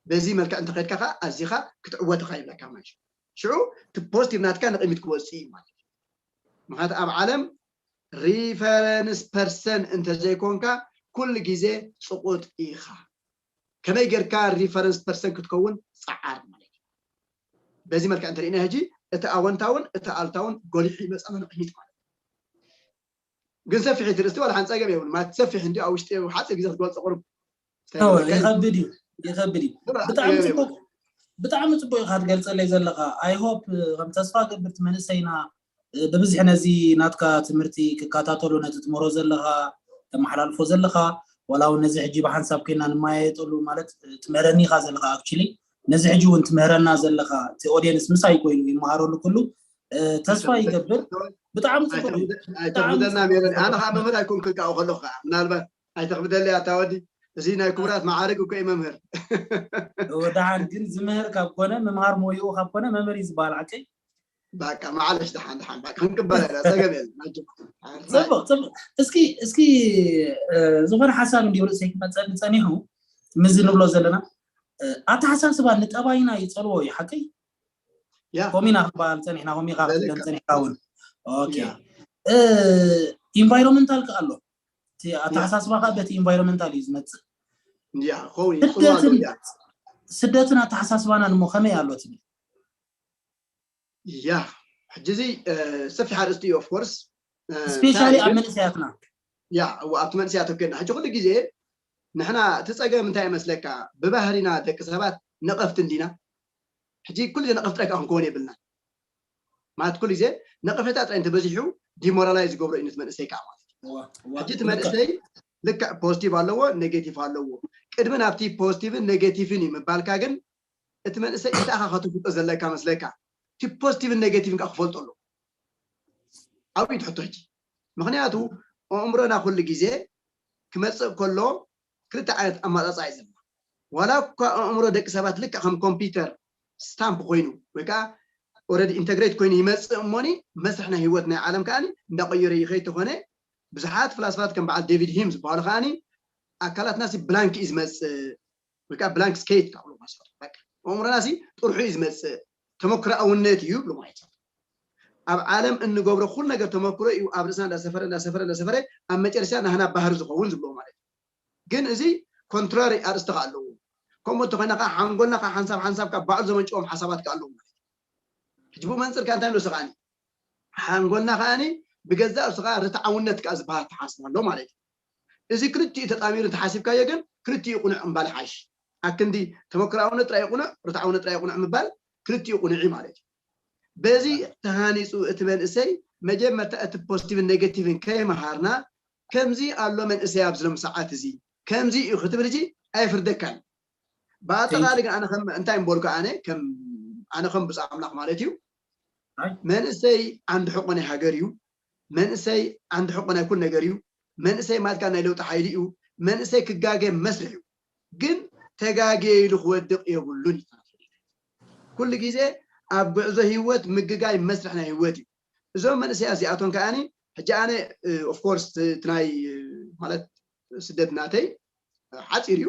በዚ መልክዕ እንተኸድካ ከዓ ኣዚኻ ክትዕወት ኢኻ ይብለካ ማለት እዩ። ሽዑ እቲ ፖዚቲቭ ናትካ ንቕድሚት ክወፅእ እዩ ማለት እዩ። ምክንያቱ ኣብ ዓለም ሪፈረንስ ፐርሰን እንተዘይኮንካ ኩሉ ግዜ ፅቁጥ ኢኻ። ከመይ ጌርካ ሪፈረንስ ፐርሰን ክትከውን ፀዓር ማለት እዩ። በዚ መልክዕ እንተሪእና ሕጂ እቲ ኣወንታውን እቲ ኣልታውን ጎሊሑ ይመፃ ንቕድሚት ማለት እዩ። ግን ሰፊሕ ትርእስቲ ዋላ ሓንፀገም የብሉ ማለት ሰፊሕ እንዲ ኣብ ውሽጢ ሓፂር ግዜ ክትገልፆ ቅሩብ ይኸብድ እዩ ይኸብድ እዩ። ብጣዕሚ ፅቡቅ ብጣዕሚ ፅቡቅ ኢኻ ትገልፀለይ ዘለኻ። ኣይ ሆፕ ከም ተስፋ ገብርቲ መንእሰይና ብብዝሒ ነዚ ናትካ ትምህርቲ ክከታተሉ ነቲ ትምህሮ ዘለኻ ተመሓላልፎ ዘለኻ ዋላ እውን ነዚ ሕጂ ብሓንሳብ ኮይና ንማየጠሉ ማለት ትምህረኒ ኢኻ ዘለኻ ኣክቹሊ ነዚ ሕጂ እውን ትምህረና ዘለኻ እቲ ኦዲየንስ ምሳይ ኮይኑ ይመሃረሉ ኩሉ ተስፋ ይገብር። ብጣዕሚ ፅቡቅ እዩ። ኣይተኽብደና ሜሮን ኣነ ከዓ መምህር ኣይኮንክን ካብኡ ከለኹ ከዓ ምናልባት ኣይተኽብደለይ ኣታ ወዲ እዚ ናይ ክቡራት መዓርግ እኮ እዩ መምህር። ወድሓን ግን ዝምህር ካብ ኮነ ምምሃር ሞይኡ ካብ ኮነ መምህር እዩ ዝበሃል ዓቀይ በቃ ማዕለሽ ደሓን ደሓን በቃ ክንቅበላ ኢና ፀገም የለን። ፅቡቅ ፅቡቅ እስኪ እስኪ ዝኾነ ሓሳብ እንዲሁ ርእሰይ ክመፀኒ ፀኒሑ ምዚ ንብሎ ዘለና ኣተሓሳስባ ንጠባይና ይፀልዎ እዩ። ሓቀይ ያ ኮሚና ክበሃል ፀኒሕና ኮሚካ ክትብለን ፀኒሕካ እውን ኦኬ። ኢንቫይሮንመንታል ከ ኣሎ፣ እቲ ኣተሓሳስባ ከዓ በቲ ኢንቫይሮንመንታል እዩ ዝመፅእ። ያ ኸውን ይፅልዋ ኣሎ ስደትን ያ ስደትን ኣተሓሳስባናን እሞ ከመይ ኣሎ ትብል? ያ ሕጂ እዚ ሰፊሕ ኣርእስቲ እዩ። ኦፍኮርስ ስፔሻሊ ኣብ መንእሰያትና ያ እዋ ኣብቲ መንእሰያት ኮይና ሕጂ ኩሉ ግዜ ንሕና እቲ ፀገም እንታይ ይመስለካ? ብባህሪና ደቂ ሰባት ነቐፍቲ እንዲና። ሕጂ ኩሉ ግዜ ነቐፍቲ ጥራይ ከዓ ክንከውን የብልና ማለት ኩሉ ግዜ ነቐፌታ ጥራይ እንተበዚሑ ዲሞራላይዝ ዝገብሮ እዩ ነቲ መንእሰይ ከዓ ማለት እዩ። ሕጂ እቲ መንእሰይ ልክዕ ፖዚቲቭ ኣለዎ፣ ኔጌቲቭ ኣለዎ። ቅድሚ ናብቲ ፖዚቲቭን ኔጌቲቭን እዩ ምባልካ ግን እቲ መንእሰይ እንታይ ኢኻ ከተፍልጦ ዘለካ መስለካ? እቲ ፖዚቲቭን ኔጌቲቭን ከዓ ክፈልጦ ኣለዎ። ኣብኡ እዩ ትሕቶ ሕጂ። ምክንያቱ ኣእምሮና ኩሉ ግዜ ክመፅእ ከሎ ክልተ ዓይነት ኣማፃፃ እዩ ዘለና። ዋላ እኳ ኣእምሮ ደቂ ሰባት ልክዕ ከም ኮምፒውተር ስታምፕ ኮይኑ ወይ ከዓ ኦልሬዲ ኢንተግሬት ኮይኑ ይመፅእ እሞኒ መስርሕ ናይ ህይወት ናይ ዓለም ከዓ እንዳቀየረ ይኸይድ ተኾነ ብዙሓት ፍላስፋት ከም በዓል ዴቪድ ሂም ዝበሃሉ ከዓ ኣካላትና ሲ ብላንክ እዩ ዝመፅእ ወይ ከዓ ብላንክ ስኬት ካብሉ ማለት በቃ ኣእምሮና ሲ ጥርሑ እዩ ዝመፅእ ተመክሮኣውነት እዩ ይብሉ ማለት እዩ። ኣብ ዓለም እንገብሮ ኩሉ ነገር ተመክሮ እዩ ኣብ ርእስና እንዳሰፈረ እንዳሰፈረ እንዳሰፈረ ኣብ መጨረሻ ናህና ባህሪ ዝኸውን ዝብሎ ማለት እዩ። ግን እዚ ኮንትራሪ ኣርእስቲ ከዓ ኣለዎ። ከምኡ እንተኮይና ከዓ ሓንጎልና ከዓ ሓንሳብ ሓንሳብ ካብ ባዕሉ ዘመንጭዎም ሓሳባት ከዓ ኣለዎ ማለት እዩ። ሕጂ ብኡ መንፅር ከዓ እንታይ ንወስድ ከዓኒ ሓንጎልና ከዓኒ ብገዛእ ርእሱ ከዓ ርትዓውነት ከዓ ዝበሃል ተሓስብ ኣሎ ማለት እዩ። እዚ ክልቲኡ ተጣሚሩ እንተሓሲብካዮ ግን ክልቲኡ ቁኑዕ ምባል ሓይሽ። ኣክንዲ ተመክሮኣውነት ጥራይ ቁኑዕ ርትዓውነት ጥራይ ቁኑዕ ምባል ክልቲኡ ቁኑዕ እዩ ማለት እዩ። በዚ ተሃኒፁ እቲ መንእሰይ መጀመርታ እቲ ፖዚቲቭን ኔጌቲቭን ከይመሃርና ከምዚ ኣሎ መንእሰይ ኣብዚ ሎም ሰዓት እዚ ከምዚ እዩ ክትብል እዚ ኣይፍርደካን። ብኣጠቃሊ ግን ኣነ ከም እንታይ ምበልኩ ኣነ ከም ኣነ ከም ብፁዕ ኣምላኽ ማለት እዩ መንእሰይ ዓንዲ ሕቆ ናይ ሃገር እዩ። መንእሰይ ዓንዲ ሕቆ ናይ ኩል ነገር እዩ። መንእሰይ ማለት ናይ ለውጢ ሓይሊ እዩ። መንእሰይ ክጋገ መስርሕ እዩ። ግን ተጋግየ ኢሉ ክወድቕ የብሉን እዩ። ኩሉ ግዜ ኣብ ጉዕዞ ህይወት ምግጋይ መስርሕ ናይ ህይወት እዩ። እዞም መንእሰያት እዚኣቶም ከዓኒ ሕጂ ኣነ ኦፍኮርስ እቲ ናይ ማለት ስደት ናተይ ሓፂር እዩ፣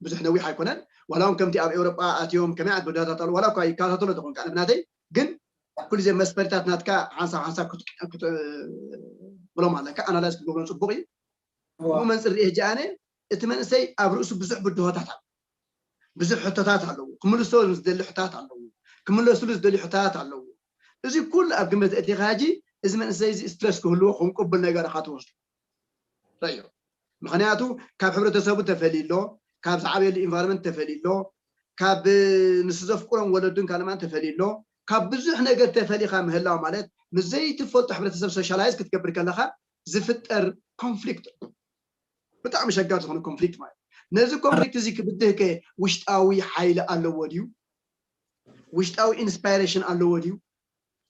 ብዙሕ ነዊሕ ኣይኮነን። ዋላ እውን ከምቲ ኣብ ኤውሮጳ ኣትዮም ከመይ ዓይነት በዳታት ኣለዉ ዋላ እኳ ይከታተሎ ተኾን ከዓ ብናተይ ግን ኩሉ ግዜ መስፈሪታት ናትካ ሓንሳብ ሓንሳብ ክትብሎም ኣለካ ኣናላይዝ ክትገብሮም ፅቡቅ እዩ። ብኡ መንፅር ሪኤ ሕጂ ኣነ እቲ መንእሰይ ኣብ ርእሱ ብዙሕ ብድሆታት ኣሎ፣ ብዙሕ ሕቶታት ኣለዉ፣ ክምልሶ ዝደሊ ሕቶታት ኣለዉ፣ ክምለስሉ ዝደሊ ሕቶታት ኣለዉ። እዚ ኩሉ ኣብ ግምት ኣእቲኻ ሕጂ እዚ መንእሰይ እዚ ስትረስ ክህልዎ ከም ቅቡል ነገር ኢኻ ትወስዶ። ረዮ ምክንያቱ ካብ ሕብረተሰቡ ተፈልዩ ኣሎ፣ ካብ ዝዓበየሉ ኢንቫይሮንመንት ተፈልዩ ኣሎ፣ ካብ ንሱ ዘፍቅሮም ወለዱን ካልማን ተፈልዩ ኣሎ። ካብ ብዙሕ ነገር ተፈሊኻ ምህላው ማለት ምስ ዘይትፈልጦ ሕብረተሰብ ሶሻላይዝ ክትገብር ከለኻ ዝፍጠር ኮንፍሊክት ብጣዕሚ ሸጋር ዝኾነ ኮንፍሊክት ማለት ነዚ ኮንፍሊክት እዚ ክብድህከ ውሽጣዊ ሓይሊ ኣለዎ ድዩ? ውሽጣዊ ኢንስፓይሬሽን ኣለዎ ድዩ?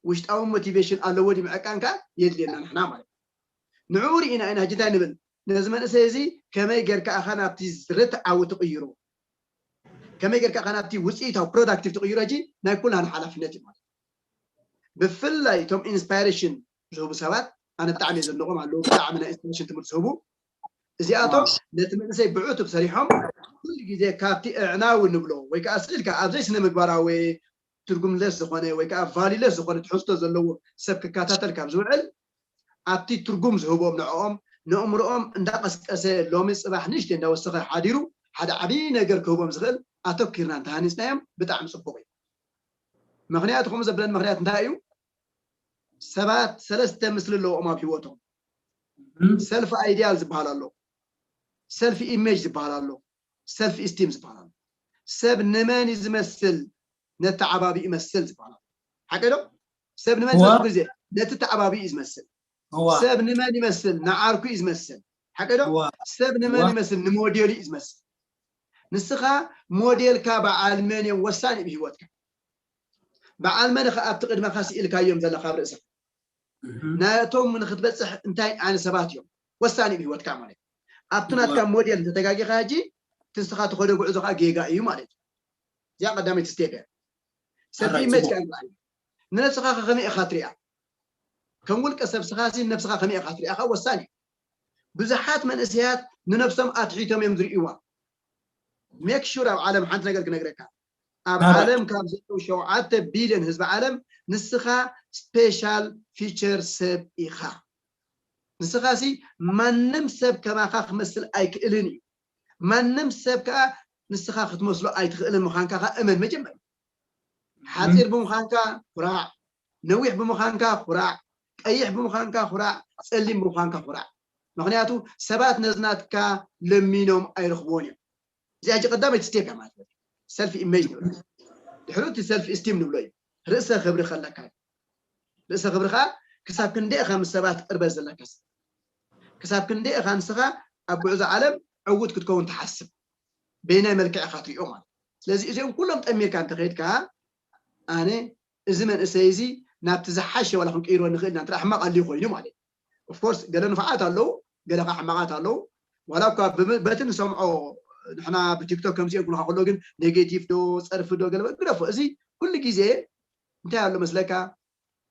ውሽጣዊ ሞቲቬሽን ኣለዎ ድዩ ምዕቃን ከዓ የድልየና ንሕና ማለት ንዕኡ ርኢና ኢና ሕጂ እንታይ ንብል ነዚ መንእሰይ እዚ ከመይ ጌርካ ኢኻ ናብቲ ርትዓዊ ትቕይሮ ከመይ ጌርካ ኢኻ ናብቲ ውፅኢታዊ ፕሮዳክቲቭ ትቕይሮ ሕጂ ናይ ኩላህና ሓላፍነት እዩ ማለት ብፍላይ እቶም ኢንስፓይሬሽን ዝህቡ ሰባት ኣነ ብጣዕሚ ዘድንቖም ኣለዉ ብጣዕሚ ናይ ኢንስፓይሬሽን ትምህርቲ ዝህቡ እዚኣቶም ነቲ መንእሰይ ብዕቱብ ሰሪሖም ኩሉ ግዜ ካብቲ ኣዕናዊ ንብሎ ወይ ከዓ ስእልካ ኣብዘይ ስነ ምግባራዊ ትርጉምለስ ዝኾነ ወይ ከዓ ቫሊለስ ዝኾነ ትሕዝቶ ዘለዎ ሰብ ክከታተል ካብ ዝውዕል ኣብቲ ትርጉም ዝህቦም ንዕኦም ንእምርኦም እንዳቀስቀሰ ሎሚ ፅባሕ ንእሽተይ እንዳወሰኸ ሓዲሩ ሓደ ዓብዪ ነገር ክህቦም ዝኽእል ኣተኪርና እንተሃኒፅናዮም ብጣዕሚ ፅቡቅ እዩ። ምክንያቱ ከምኡ ዘብለን ምክንያት እንታይ እዩ? ሰባት ሰለስተ ምስሊ ኣለዎም ኣብ ህይወቶም። ሰልፍ ኣይዲያል ዝበሃል ኣሎ፣ ሰልፍ ኢሜጅ ዝበሃል ኣሎ፣ ሰልፍ ኢስቲም ዝበሃል ኣሎ። ሰብ ንመን እዩ ዝመስል? ነተዓባቢ ይመስል ዝበሃል ኣሎ። ሓቂ ዶ? ሰብ ንመን ዝመስል ግዜ ነቲ ተዓባቢ እዩ ዝመስል። ሰብ ንመን ይመስል? ንዓርኩ እዩ ዝመስል። ሓቂ ዶ? ሰብ ንመን ይመስል? ንሞዴሉ እዩ ዝመስል። ንስኻ ሞዴልካ በዓል መን እዮም ወሳኒ እዩ ብህይወትካ። በዓል መን ኸ ኣብቲ ቅድመኻ ስኢልካዮም ዘለኻ ኣብ ርእስኻ ናቶም ንክትበፅሕ እንታይ ዓይነት ሰባት እዮም ወሳኒ ብህይወትካ ማለት ኣብቲ ናትካ ሞዴል እንተተጋጊኻ ሕጂ ትንስኻ ተኸደ ጉዕዞ ከዓ ጌጋ እዩ ማለት እዩ። እዚኣ ቀዳመይቲ ስቴፕ እያ። ሰልፊ ኢሜጅ ከዓ ንረኣዩ ንነብስኻ ከመይ ኢኻ ትሪኣ? ከም ውልቀ ሰብ ስኻ ነብስኻ ከመይ ኢኻ ትሪኣ ከዓ ወሳኒ እዩ። ብዙሓት መንእሰያት ንነብሶም ኣትሒቶም እዮም ዝርእይዋ። make sure ኣብ ዓለም ሓንቲ ነገር ክነግረካ፣ ኣብ ዓለም ካብ ዘለዉ ሸውዓተ ቢልዮን ህዝቢ ዓለም ንስኻ special feature ሰብ ኢኻ። ንስኻ ሲ ማንም ሰብ ከማኻ ክመስል ኣይክእልን እዩ። ማንም ሰብ ከዓ ንስኻ ክትመስሎ ኣይትኽእልን ምዃንካ ከዓ እመን። መጀመርያ ሓፂር ብምዃንካ ኩራዕ፣ ነዊሕ ብምዃንካ ኩራዕ፣ ቀይሕ ብምዃንካ ኩራዕ፣ ፀሊም ብምዃንካ ኩራዕ። ምክንያቱ ሰባት ነዝናትካ ለሚኖም ኣይረኽብዎን እዮም። እዚኣ ሕጂ ቀዳመይቲ ስቴፕ እያ ማለት እዩ። ሰልፍ ኢሜጅ ንብሎ። ድሕሩ እቲ ሰልፍ ስቲም ንብሎ እዩ። ርእሰ ክብሪ ከለካ እዩ። ርእሰ ክብሪ ከዓ ክሳብ ክንደይ ኢኻ ምስ ሰባት ቅርበት ዘለካ ሰብ፣ ክሳብ ክንደይ ኢኻ ንስኻ ኣብ ጉዕዞ ዓለም ዕዉት ክትከውን ትሓስብ፣ በይናይ መልክዕ ኢኻ ትሪኦ ማለት። ስለዚ እዚኦም ኩሎም ጠሚርካ እንተኸይድካ ኣነ እዚ መንእሰይ እዚ ናብቲ ዝሓሸ ዋላ ክንቅይሮ ንኽእል ኢና፣ እንተ ሕማቕ ኣልዩ ኮይኑ ማለት እዩ። ኦፍኮርስ ገለ ንፋዓት ኣለዉ፣ ገለ ከዓ ሕማቓት ኣለዉ። ዋላ እኳ በቲ ንሰምዖ ንሕና ብቲክቶክ ከምዚኦም ክብሉካ ከሎ ግን ኔጌቲቭ ዶ ፀርፊ ዶ ገለ ግደፎ። እዚ ኩሉ ግዜ እንታይ ኣሎ መስለካ፣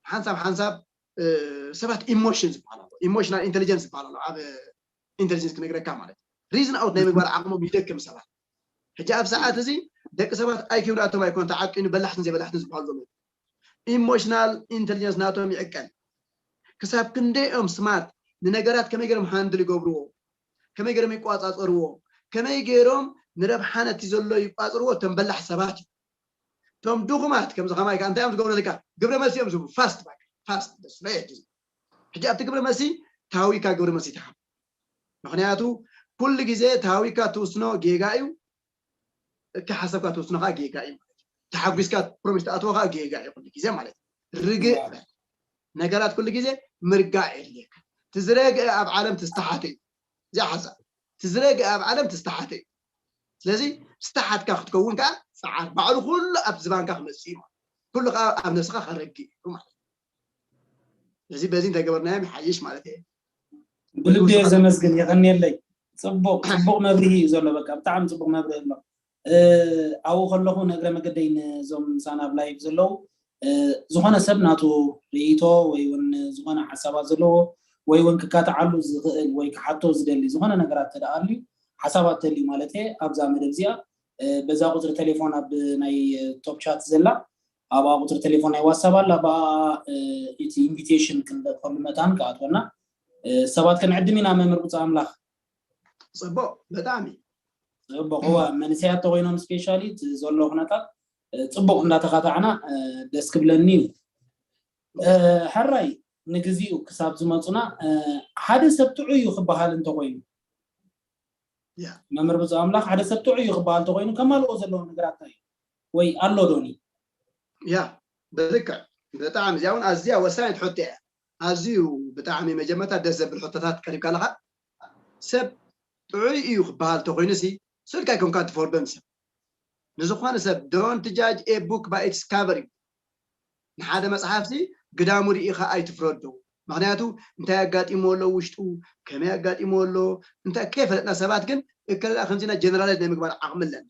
ሓንሳብ ሓንሳብ ሰባት ኢሞሽን ዝበሃል ኣሎ፣ ኢሞሽናል ኢንቴሊጀንስ ዝበሃል ኣሎ ኣብ ኢንቴሊጀንስ ክነግረካ ማለት ሪዝን ኣውት ናይ ምግባር ዓቕሞም ይደክም ሰባት። ሕጂ ኣብ ሰዓት እዚ ደቂ ሰባት ኣይኪው ናቶም ኣይኮን ተዓቂኑ በላሕትን ዘይበላሕትን ዝበሃሉ ዘለዉ። ኢሞሽናል ኢንቴሊጀንስ ናቶም ይዕቀን። ክሳብ ክንደይኦም ስማርት፣ ንነገራት ከመይ ገይሮም ሃንድል ይገብርዎ፣ ከመይ ገይሮም ይቋፃፀርዎ፣ ከመይ ገይሮም ንረብሓ ነቲ ዘሎ ይቋፅርዎ፣ እቶም በላሕ ሰባት እዩ። እቶም ድኹማት ከምዚ ከማይ ከዓ እንታይ እዮም ዝገብሩ? ለካ ግብረ መልሲ እዮም ዝህቡ። ፋስት ባክ ፋስት ደስ ናይ ሕጂ ሕጂ ኣብቲ ግብረ መልሲ ታዊካ ግብረ መልሲ ትሃብ። ምክንያቱ ኩሉ ግዜ ታዊካ ትውስኖ ጌጋ እዩ። እቲ ሓሰብካ ትወስኖ ከዓ ጌጋ እዩ ማለት እዩ። ተሓጒስካ ፕሮሚስ ትኣትዎ ከዓ ጌጋ እዩ ኩሉ ግዜ ማለት እዩ። ርግእ በል። ነገራት ኩሉ ግዜ ምርጋእ የድልየካ። ትዝረግአ ኣብ ዓለም ትስተሓተ እዩ። እዚኣ ሓሳብ ትዝረግአ ኣብ ዓለም ትስተሓተ እዩ። ስለዚ ዝተሓትካ ክትከውን ከዓ ፀዓር ባዕሉ ኩሉ ኣብ ዝባንካ ክመፅእ እዩ ማለት ኩሉ ከዓ ኣብ ነብስኻ ከረግእ እዩ ማለት እዩ። ስለዚ በዚ እንተገበርናዮም ይሓይሽ ማለት እየ። ብልቢ እየ ዘመስግን፣ የቐንየለይ። ፅቡቕ ፅቡቕ መብርሂ እዩ ዘሎ። በቃ ብጣዕሚ ፅቡቕ መብርሂ ኣሎ። ኣብኡ ከለኹ ነግረ መገደይ ንዞም ምሳና ኣብ ላይቭ ዘለዉ ዝኾነ ሰብ ናቱ ርእይቶ ወይ እውን ዝኾነ ሓሳባት ዘለዎ ወይ እውን ክካትዓሉ ዝኽእል ወይ ክሓቶ ዝደሊ ዝኾነ ነገራት ተደኣ ኣልዩ ሓሳባት ተልዩ ማለት እየ ኣብዛ መደብ እዚኣ በዛ ቁፅሪ ቴሌፎን ኣብ ናይ ቶፕ ቻት ዘላ ኣብኣ ቁፅሪ ቴሌፎን ናይ ዋትሳፕ ኣላ ብኣ እቲ ኢንቪቴሽን ክንለእከሉ መታን ክኣትወና ሰባት ክንዕድም ኢና መምህር ብፁዕ ኣምላኽ ፅቡቅ ብጣዕሚ ፅቡቅ እዋ መንእሰያት ተኮይኖም ስፔሻሊ ዘሎ ኩነታት ፅቡቅ እንዳተካታዕና ደስ ክብለኒ እዩ ሕራይ ንግዚኡ ክሳብ ዝመፁና ሓደ ሰብ ጥዑይ እዩ ክበሃል እንተኮይኑ መምህር ብፁዕ ኣምላኽ ሓደ ሰብ ጥዑይ እዩ ክበሃል እንተኮይኑ ከማልኦ ዘለዎም ነገራት እንታይ እዩ ወይ ኣሎ ዶኒ ያ ብልክዕ ብጣዕሚ እዚኣ እውን ኣዝያ ወሳኒት ሕቶ እያ ኣዝዩ ብጣዕሚ መጀመርታ ደስ ዘብል ሕቶታት ቀሪብካ ኣለካ ሰብ ጥዑይ እዩ ክበሃል እንተኮይኑ ሲ ስልካ ኣይኮንካ ትፈርዶን ሰብ ንዝኾነ ሰብ don't judge a book by its cover ንሓደ መፅሓፍሲ ግዳሙ ርኢኻ ኣይትፍረዶ ምክንያቱ እንታይ ኣጋጢሞ ኣሎ ውሽጡ ከመይ ኣጋጢሞ ኣሎ እንታይ ከይፈለጥና ሰባት ግን እከለላ ከምዚና ጀነራላይዝ ናይ ምግባር ዓቕሚ ኣለና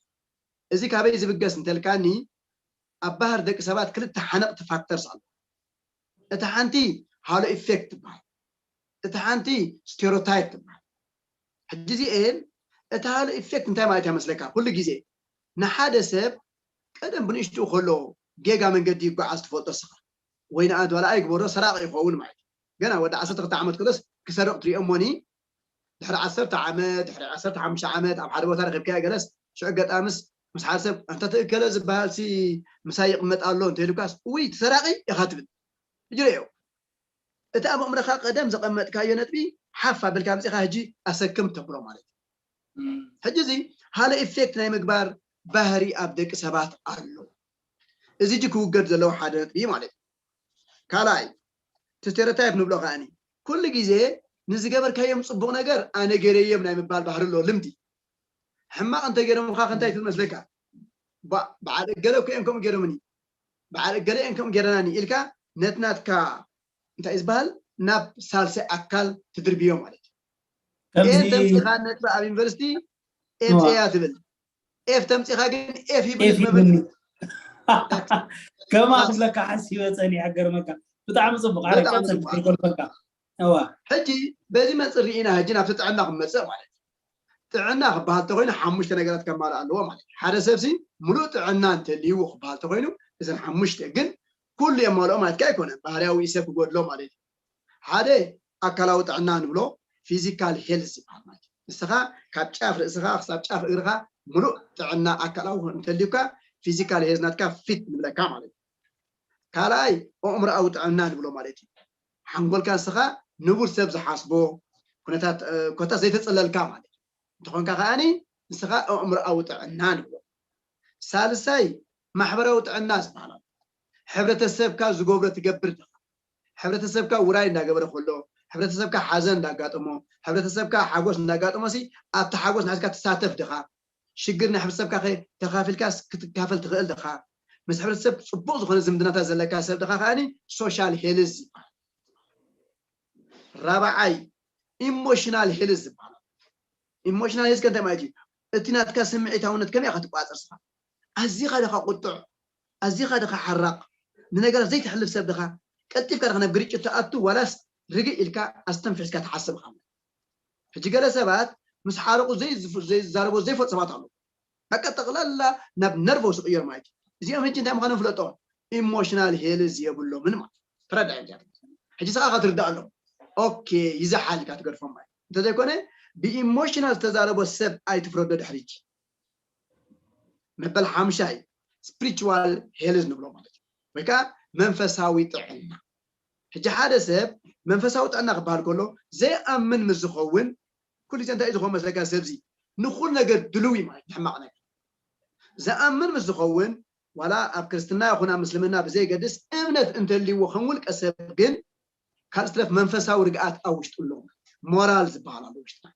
እዚ ካበይ ዝብገስ እንተልካኒ ኣብ ባህር ደቂ ሰባት ክልተ ሓነቕቲ ፋክተርስ ኣሎ እቲ ሓንቲ ሃሎ ኢፌክት ትበሃል እቲ ሓንቲ ስቴሮታይፕ ትበሃል ሕጂ እዚኤን እቲ ሃሎ ኢፌክት እንታይ ማለት እያ መስለካ ኩሉ ግዜ ንሓደ ሰብ ቀደም ብንእሽትኡ ከሎ ጌጋ መንገዲ ይጓዓዝ ትፈልጦ ስኻ ወይ ንኣንት ዋላ ኣይግበሮ ሰራቂ ይኸውን ማለት እዩ ገና ወዲ ዓሰርተ ክልተ ዓመት ከሎስ ክሰርቕ ትሪኦ እሞኒ ድሕሪ ዓሰርተ ዓመት ድሕሪ ዓሰርተ ሓሙሽተ ዓመት ኣብ ሓደ ቦታ ረኺብካዮ ገለስ ሽዑ ገጣምስ ምስ ሓደ ሰብ እንተ ትእከለ ዝበሃል ሲ ምሳይ ይቕመጥ ኣሎ እንተ ኢሉካስ እውይ እቲ ሰራቂ ኢኻ ትብል ሕጂ ርእዮ እቲ ኣብ ኣእምሮኻ ቀደም ዘቐመጥካዮ ነጥቢ ሓፍ ኣበልካ ኣምፂኻ ሕጂ ኣሰክም ተብሎ ማለት እዩ ሕጂ እዚ ሃለ ኢፌክት ናይ ምግባር ባህሪ ኣብ ደቂ ሰባት ኣሎ እዚ ጂ ክውገድ ዘለዎ ሓደ ነጥቢ ማለት እዩ ካልኣይ እቲ ስቴረታይፕ ንብሎ ከዓኒ ኩሉ ግዜ ንዝገበርካዮም ፅቡቕ ነገር ኣነ ገይረዮም ናይ ምባል ባህሪ ኣሎ ልምዲ ሕማቕ እንተገይሮምካ ከንታይ ትብል መስለካ በዓል እገለ እኮ እዮም ከምኡ ገይሮምኒ በዓል እገለ እዮም ከምኡ ገይረናኒ ኢልካ ነቲ ናትካ እንታይ ዝበሃል ናብ ሳልሳይ ኣካል ትድርብዮ ማለት እዩ ኤን ተምፂኻ ነጥቢ ኣብ ዩኒቨርሲቲ ኤምፅያ ትብል ኤፍ ተምፂኻ ግን ኤፍ ይብል መብል ከማ ክብለካ ሓሲበ ፀኒሐ ገርመካ ብጣዕሚ ፅቡቅ ኣረቀፅልካ እዋ ሕጂ በዚ መፅር ርኢና ሕጂ ናብቲ ጥዕና ክንመፅእ ማለት እዩ ጥዕና ክበሃል ተኮይኑ ሓሙሽተ ነገራት ከማልእ ኣለዎ ማለት እዩ። ሓደ ሰብ ሲ ሙሉእ ጥዕና እንተልይዎ ክበሃል ተኮይኑ እዘን ሓሙሽተ ግን ኩሉ የማልኦ ማለት ከ ኣይኮነን። ባህርያዊ ሰብ ክጎድሎ ማለት እዩ። ሓደ ኣካላዊ ጥዕና ንብሎ ፊዚካል ሄልዝ ዝበሃል ማለት እዩ። ንስኻ ካብ ጫፍ ርእስኻ ክሳብ ጫፍ እግርኻ ሙሉእ ጥዕና ኣካላዊ እንተልዩካ ፊዚካል ሄልዝ ናትካ ፊት ንብለካ ማለት እዩ። ካልኣይ ኣእምሮኣዊ ጥዕና ንብሎ ማለት እዩ። ሓንጎልካ ንስኻ ንቡር ሰብ ዝሓስቦ ኩነታት ኮታ ዘይተፀለልካ ማለት እዩ። እንተኾንካ ከዓኒ ንስኻ ኣእምሮኣዊ ጥዕና ንብሎ። ሳልሳይ ማሕበራዊ ጥዕና ዝበሃል ኣሎ። ሕብረተሰብካ ዝገብሮ ትገብር ድኻ? ሕብረተሰብካ ውራይ እንዳገበረ ከሎ፣ ሕብረተሰብካ ሓዘን እንዳጋጠሞ፣ ሕብረተሰብካ ሓጎስ እንዳጋጠሞ ሲ ኣብቲ ሓጎስ ንሕዝካ ትሳተፍ ድኻ? ሽግር ናይ ሕብረተሰብካ ከ ተኻፊልካ ክትካፈል ትኽእል ድኻ? ምስ ሕብረተሰብ ፅቡቕ ዝኾነ ዝምድናታት ዘለካ ሰብ ድኻ ከዓኒ ሶሻል ሄልዝ ይበሃል። ራብዓይ ኢሞሽናል ሄልዝ ዝበሃል። ኢሞሽናል ሄልዝ ከ እንታይ ማለት እዩ? እቲ ናትካ ስምዒታውነት ከመይ ኢኻ ትቆፃፀር ስኻ? ኣዚኻ ድኻ ቁጡዕ? ኣዚኻ ድኻ ሓራቕ? ንነገራት ዘይትሕልፍ ሰብ ድኻ? ቀልጢፍካ ድኻ ናብ ግርጭት ትኣቱ ዋላስ ርግእ ኢልካ ኣስተንፊሕካ ትሓስብ ኢኻ? ሕጂ ገለ ሰባት ምስ ሓረቑ ዘይዝፍ- ዘይዛረቦ ዘይፈልጡ ሰባት ኣለዉ። በቃ ጠቕላላ ናብ ነርቨስ ይቕየር ማለት እዩ። እዚኦም ሕጂ እንታይ ምዃኖም ፍለጦም? ኢሞሽናል ሄልዝ የብሎምን ማለት እዩ። ተረዳእ። ሕጂ ስኻ ክትርዳእ ኣለዎ። ኦኬ ይዘሓል ኢልካ ትገድፎም ማለት እዩ። እንተዘይኮነ ብኢሞሽናል ዝተዛረቦ ሰብ ኣይትፍረዶ ድሕሪ ሕጂ። መበል ሓምሻይ ስፒሪቹዋል ሄልዝ ንብሎ ማለት እዩ። ወይ ከዓ መንፈሳዊ ጥዕና። ሕጂ ሓደ ሰብ መንፈሳዊ ጥዕና ክበሃል ከሎ ዘይኣምን ምስ ዝኸውን ኩሉ ግዜ እንታይ እዩ ዝኸውን መስለካ? ሰብዚ ንኩሉ ነገር ድልው እዩ ማለት ንሕማቕ ነገር ዝኣምን ምስ ዝኸውን ዋላ ኣብ ክርስትና ይኹን ኣብ ምስልምና ብዘይገድስ እምነት እንተልይዎ ከም ውልቀ ሰብ ግን ካብ ዝትረፍ መንፈሳዊ ርግኣት ኣብ ውሽጡ ኣለዎ። ሞራል ዝበሃል ኣሎ ውሽጥና።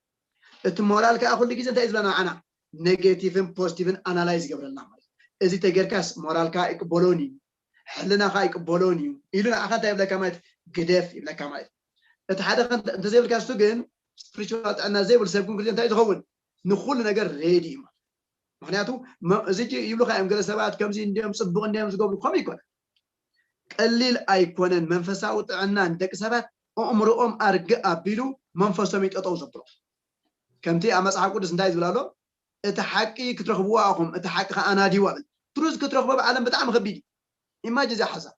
እቲ ሞራል ከዓ ኩሉ ግዜ እንታይ እዩ ዝብለና ንዓና? ኔጌቲቭን ፖዚቲቭን ኣናላይዝ ይገብረልና ማለት እዩ። እዚ ተጌርካስ ሞራልካ ይቅበሎን እዩ፣ ሕልናኻ ይቅበሎን እዩ ኢሉ ንዓኻ እንታይ ይብለካ ማለት ግደፍ ይብለካ ማለት እዩ። እቲ ሓደ ከ እንተ- እንተዘይብልካ እሱ ግን ስፒሪቹዋል ጥዕና ዘይብሉ ሰብ ግን ግዜ እንታይ ዝኸውን ንኩሉ ነገር ሬዲ እዩ ማለት እዩ። ምክንያቱ መ- እዚ ጂ- ይብሉካ እዮም ገለ ሰባት ከምዚ እንዲዮም ፅቡቅ እንዲዮም ዝገብሩ ከምኡ ይኮነ ቀሊል ኣይኮነን። መንፈሳዊ ጥዕና ንደቂ ሰባት ኣእምሮኦም ኣርግእ ኣቢሉ መንፈሶም ይጠጠው ዘብሎ ከምቲ ኣብ መፅሓፍ ቅዱስ እንታይ ዝብል ኣሎ? እቲ ሓቂ ክትረኽብዎ ኣኹም እቲ ሓቂ ከዓ ኣናድይዋ ብል። ትሩዝ ክትረኽቦ ኣብ ዓለም ብጣዕሚ ከቢድ እዩ። ኢማጅ እዚ ሓሳብ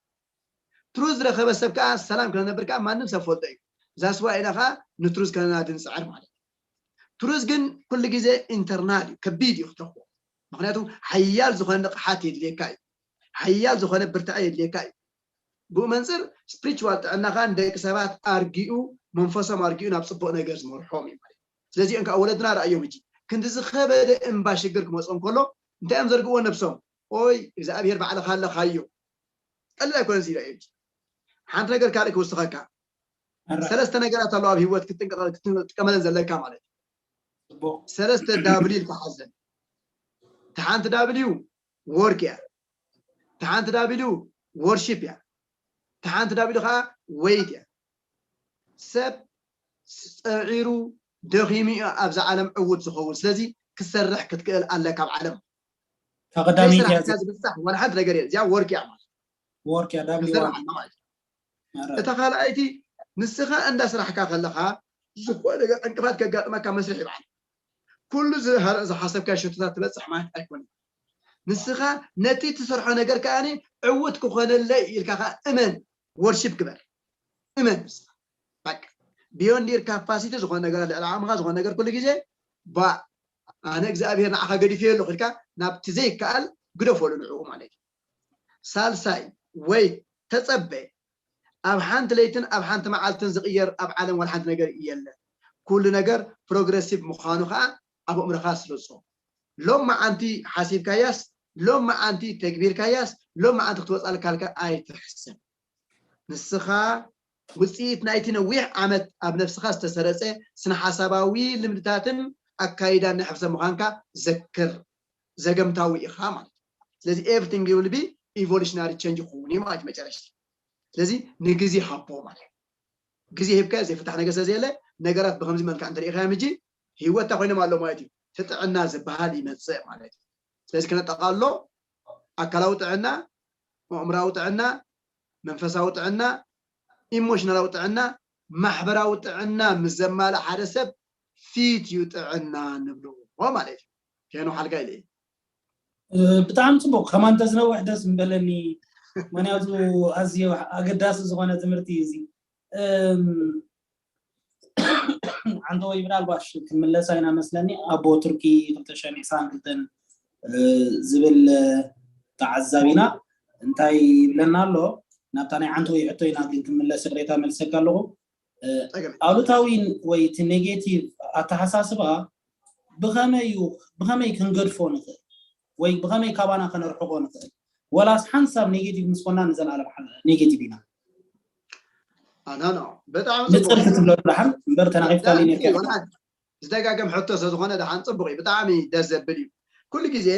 ትሩዝ ዝረኸበ ሰብ ከዓ ሰላም ክነብር ከዓ ማንም ሰብ ፈልጦ እዩ። ዛስዋ ኢና ከዓ ንትሩዝ ከነናዲ ንፅዕር ማለት እዩ። ትሩዝ ግን ኩሉ ግዜ ኢንተርናል እዩ፣ ከቢድ እዩ ክትረኽቦ። ምክንያቱ ሓያል ዝኾነ ንቕሓት የድልየካ እዩ፣ ሓያል ዝኾነ ብርታዐ የድልየካ እዩ። ብኡ መንፅር ስፕሪቹዋል ጥዕናኻ ንደቂ ሰባት ኣርጊኡ መንፈሶም ኣርጊኡ ናብ ፅቡቅ ነገር ዝመርሖም እዩ ማለት እዩ። ስለዚኦም ከዓ ወለድና ረኣዮም ሕጂ ክንዲ ዝኸበደ እምባ ሽግር ክመፅኦም ከሎ እንታይ እዮም ዘርግዎ ነብሶም? ኦይ እግዚኣብሔር ባዕልኻ ኣለኻዮ። ቀልል ኣይኮነን እዚ ረእዮ። ሓንቲ ነገር ካልእ ክውስኸካ። ሰለስተ ነገራት ኣለዋ ኣብ ህይወት ክትጥቀመለን ዘለካ ማለት እዩ። ሰለስተ ዳብሊው ኢልካ ሓዘን። እቲ ሓንቲ ዳብሊው ወርክ እያ። እቲ ሓንቲ ዳብሊው ወርሺፕ እያ። እቲ ሓንቲ ዳብሊው ከዓ ወይት እያ። ሰብ ፀዒሩ ደኺሙ እዩ ኣብዛ ዓለም ዕዉት ዝኸውን። ስለዚ ክሰርሕ ክትክእል ኣለካ ኣብ ዓለም። ተቀዳሚት እያ። ዘይስራሕካ ዝብፃሕ ዋላ ሓንቲ ነገር የለ። እዚኣ ወርክ እያ ማለት ወርክ እያ ዳብሊው ክንሰርሕ ዋን። ኣለና ማለት እዩ። ኣረ፣ እታ ካልኣይቲ ንስኻ እንዳ ስራሕካ ከለኻ ዝኾነ ነገር ዕንቅፋት ከጋጥመካ መስርሕ ይበሃል። ኩሉ ዝሃረ- ዝሓሰብካ ሽቶታት ትበፅሕ ማለት ኣይኮነን። ንስኻ ነቲ ትሰርሖ ነገር ከኣ ዕውት ክኾነለይ ኢልካ ከኣ እመን፣ ወርሺፕ ግበር፣ እመን ንስኻ። በቃ ቢዮንድ ዩር ካፓሲቲ ዝኾነ ነገር ልዕሊ ዓቕምኻ ዝኾነ ነገር ኩሉ ግዜ ባ ኣነ እግዚኣብሔር ንዓኻ ገዲፈዮ ኣለኹ ኢልካ ናብቲ ዘይከኣል ግደፈሉ ንዕኡ ማለት እዩ። ሳልሳይ ወይ ተጸበ ኣብ ሓንቲ ለይትን ኣብ ሓንቲ መዓልትን ዝቕየር ኣብ ዓለም ዋላ ሓንቲ ነገር የለን። ኩሉ ነገር ፕሮግረሲቭ ምዃኑ ከዓ ኣብ ኣእምሮኻ ስርጾ። ሎም መዓንቲ ሓሲብካያስ ሎም መዓንቲ ተግቢርካያስ ሎም መዓንቲ ክትወፃልካልካ ኣይትሕሰብ። ንስኻ ውፅኢት ናይቲ ነዊሕ ዓመት ኣብ ነፍስኻ ዝተሰረፀ ስነ ሓሳባዊ ልምድታትን ኣካይዳን ናይ ሕብረተሰብ ምዃንካ ዘክር። ዘገምታዊ ኢኻ ማለት እዩ። ስለዚ everything will be evolutionary change ይኸውን እዩ ማለት እዩ መጨረሽቲ። ስለዚ ንግዜ ሃቦ ማለት እዩ። ግዜ ሂብካዮ ዘይፍታሕ ነገር ስለዘየለ ነገራት ብከምዚ መልክዕ እንተሪኢኻዮም ሕጂ ህይወት እንታይ ኮይኖም ኣለዉ ማለት እዩ። እቲ ጥዕና ዝበሃል ይመፅእ ማለት እዩ። ስለዚ ክነጠቓሎ ኣካላዊ ጥዕና፣ ኣእምራዊ ጥዕና፣ መንፈሳዊ ጥዕና፣ ኢሞሽናላዊ ጥዕና፣ ማሕበራዊ ጥዕና ምስ ዘማልእ ሓደ ሰብ ፊት እዩ ጥዕና ንብልዎ ማለት እዩ። ሄኖ ሓልጋ ኢለ እየ። ብጣዕሚ ፅቡቅ። ከማን ተዝነውሕ ደስ ምበለኒ፣ ምክንያቱ ኣዝዩ ኣገዳሲ ዝኾነ ትምህርቲ እዩ እዚ። ሓንተ ወይ ምናልባሽ ክምለሳ ኢና መስለኒ። ኣቦ ቱርኪ ክልተ ሺሕን ዕስራን ክልተን ዝብል ተዓዛቢና እንታይ ይብለና ኣሎ? ናብታ ናይ ዓንተ ወይ ሕቶ ኢና ግን ክምለስ ቅሬታ መልሰካ ኣለኹ። ኣሉታዊ ወይ እቲ ኔጌቲቭ ኣተሓሳስባ ብኸመይ እዩ ብኸመይ ክንገድፎ ንኽእል ወይ ብኸመይ ካባና ከነርሕቆ ንኽእል? ወላስ ሓንሳብ ኔጌቲቭ ምስ ኮና ንዘለኣለም ኔጌቲቭ ኢና? ኣናኖ ብጣዕሚ ንፅር ክትብሎ ደሓን እምበር ተናኺፍካ ሊነካ ዝደጋገም ሕቶ ስለዝኾነ ደሓን ፅቡቅ እዩ። ብጣዕሚ ደስ ዘብል እዩ። ኩሉ ግዜ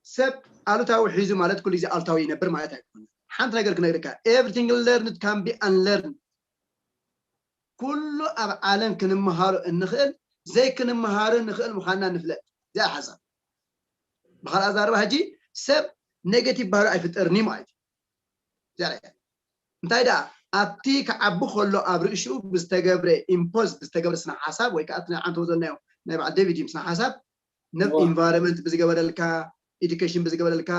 ሰብ ኣሉታዊ ሒዙ ማለት ኩሉ ግዜ ኣሉታዊ ይነብር ማለት ኣይኮነ። ሓንቲ ነገር ክነግርካ፣ everything learned can be unlearned። ኩሉ ኣብ ዓለም ክንመሃሮ እንኽእል ዘይክንመሃሮ ንኽእል ምዃንና ንፍለጥ። እዚኣ ሓሳብ ብካልእ ኣዛርባ ሕጂ ሰብ ኔጌቲቭ ባህሪ ኣይፍጠርኒ ማለት እዩ። እንታይ ደኣ ኣብቲ ክዓቢ ከሎ ኣብ ርእሽኡ ብዝተገብረ ኢምፖዝ ብዝተገብረ ስነ ሓሳብ ወይ ከዓ ናይ ዓንተው ዘልናዮ ናይ በዓል ዴቪድ ስነ ሓሳብ ነብ ኢንቫይሮንመንት ብዝገበረልካ ኤዱኬሽን ብዝገበረልካ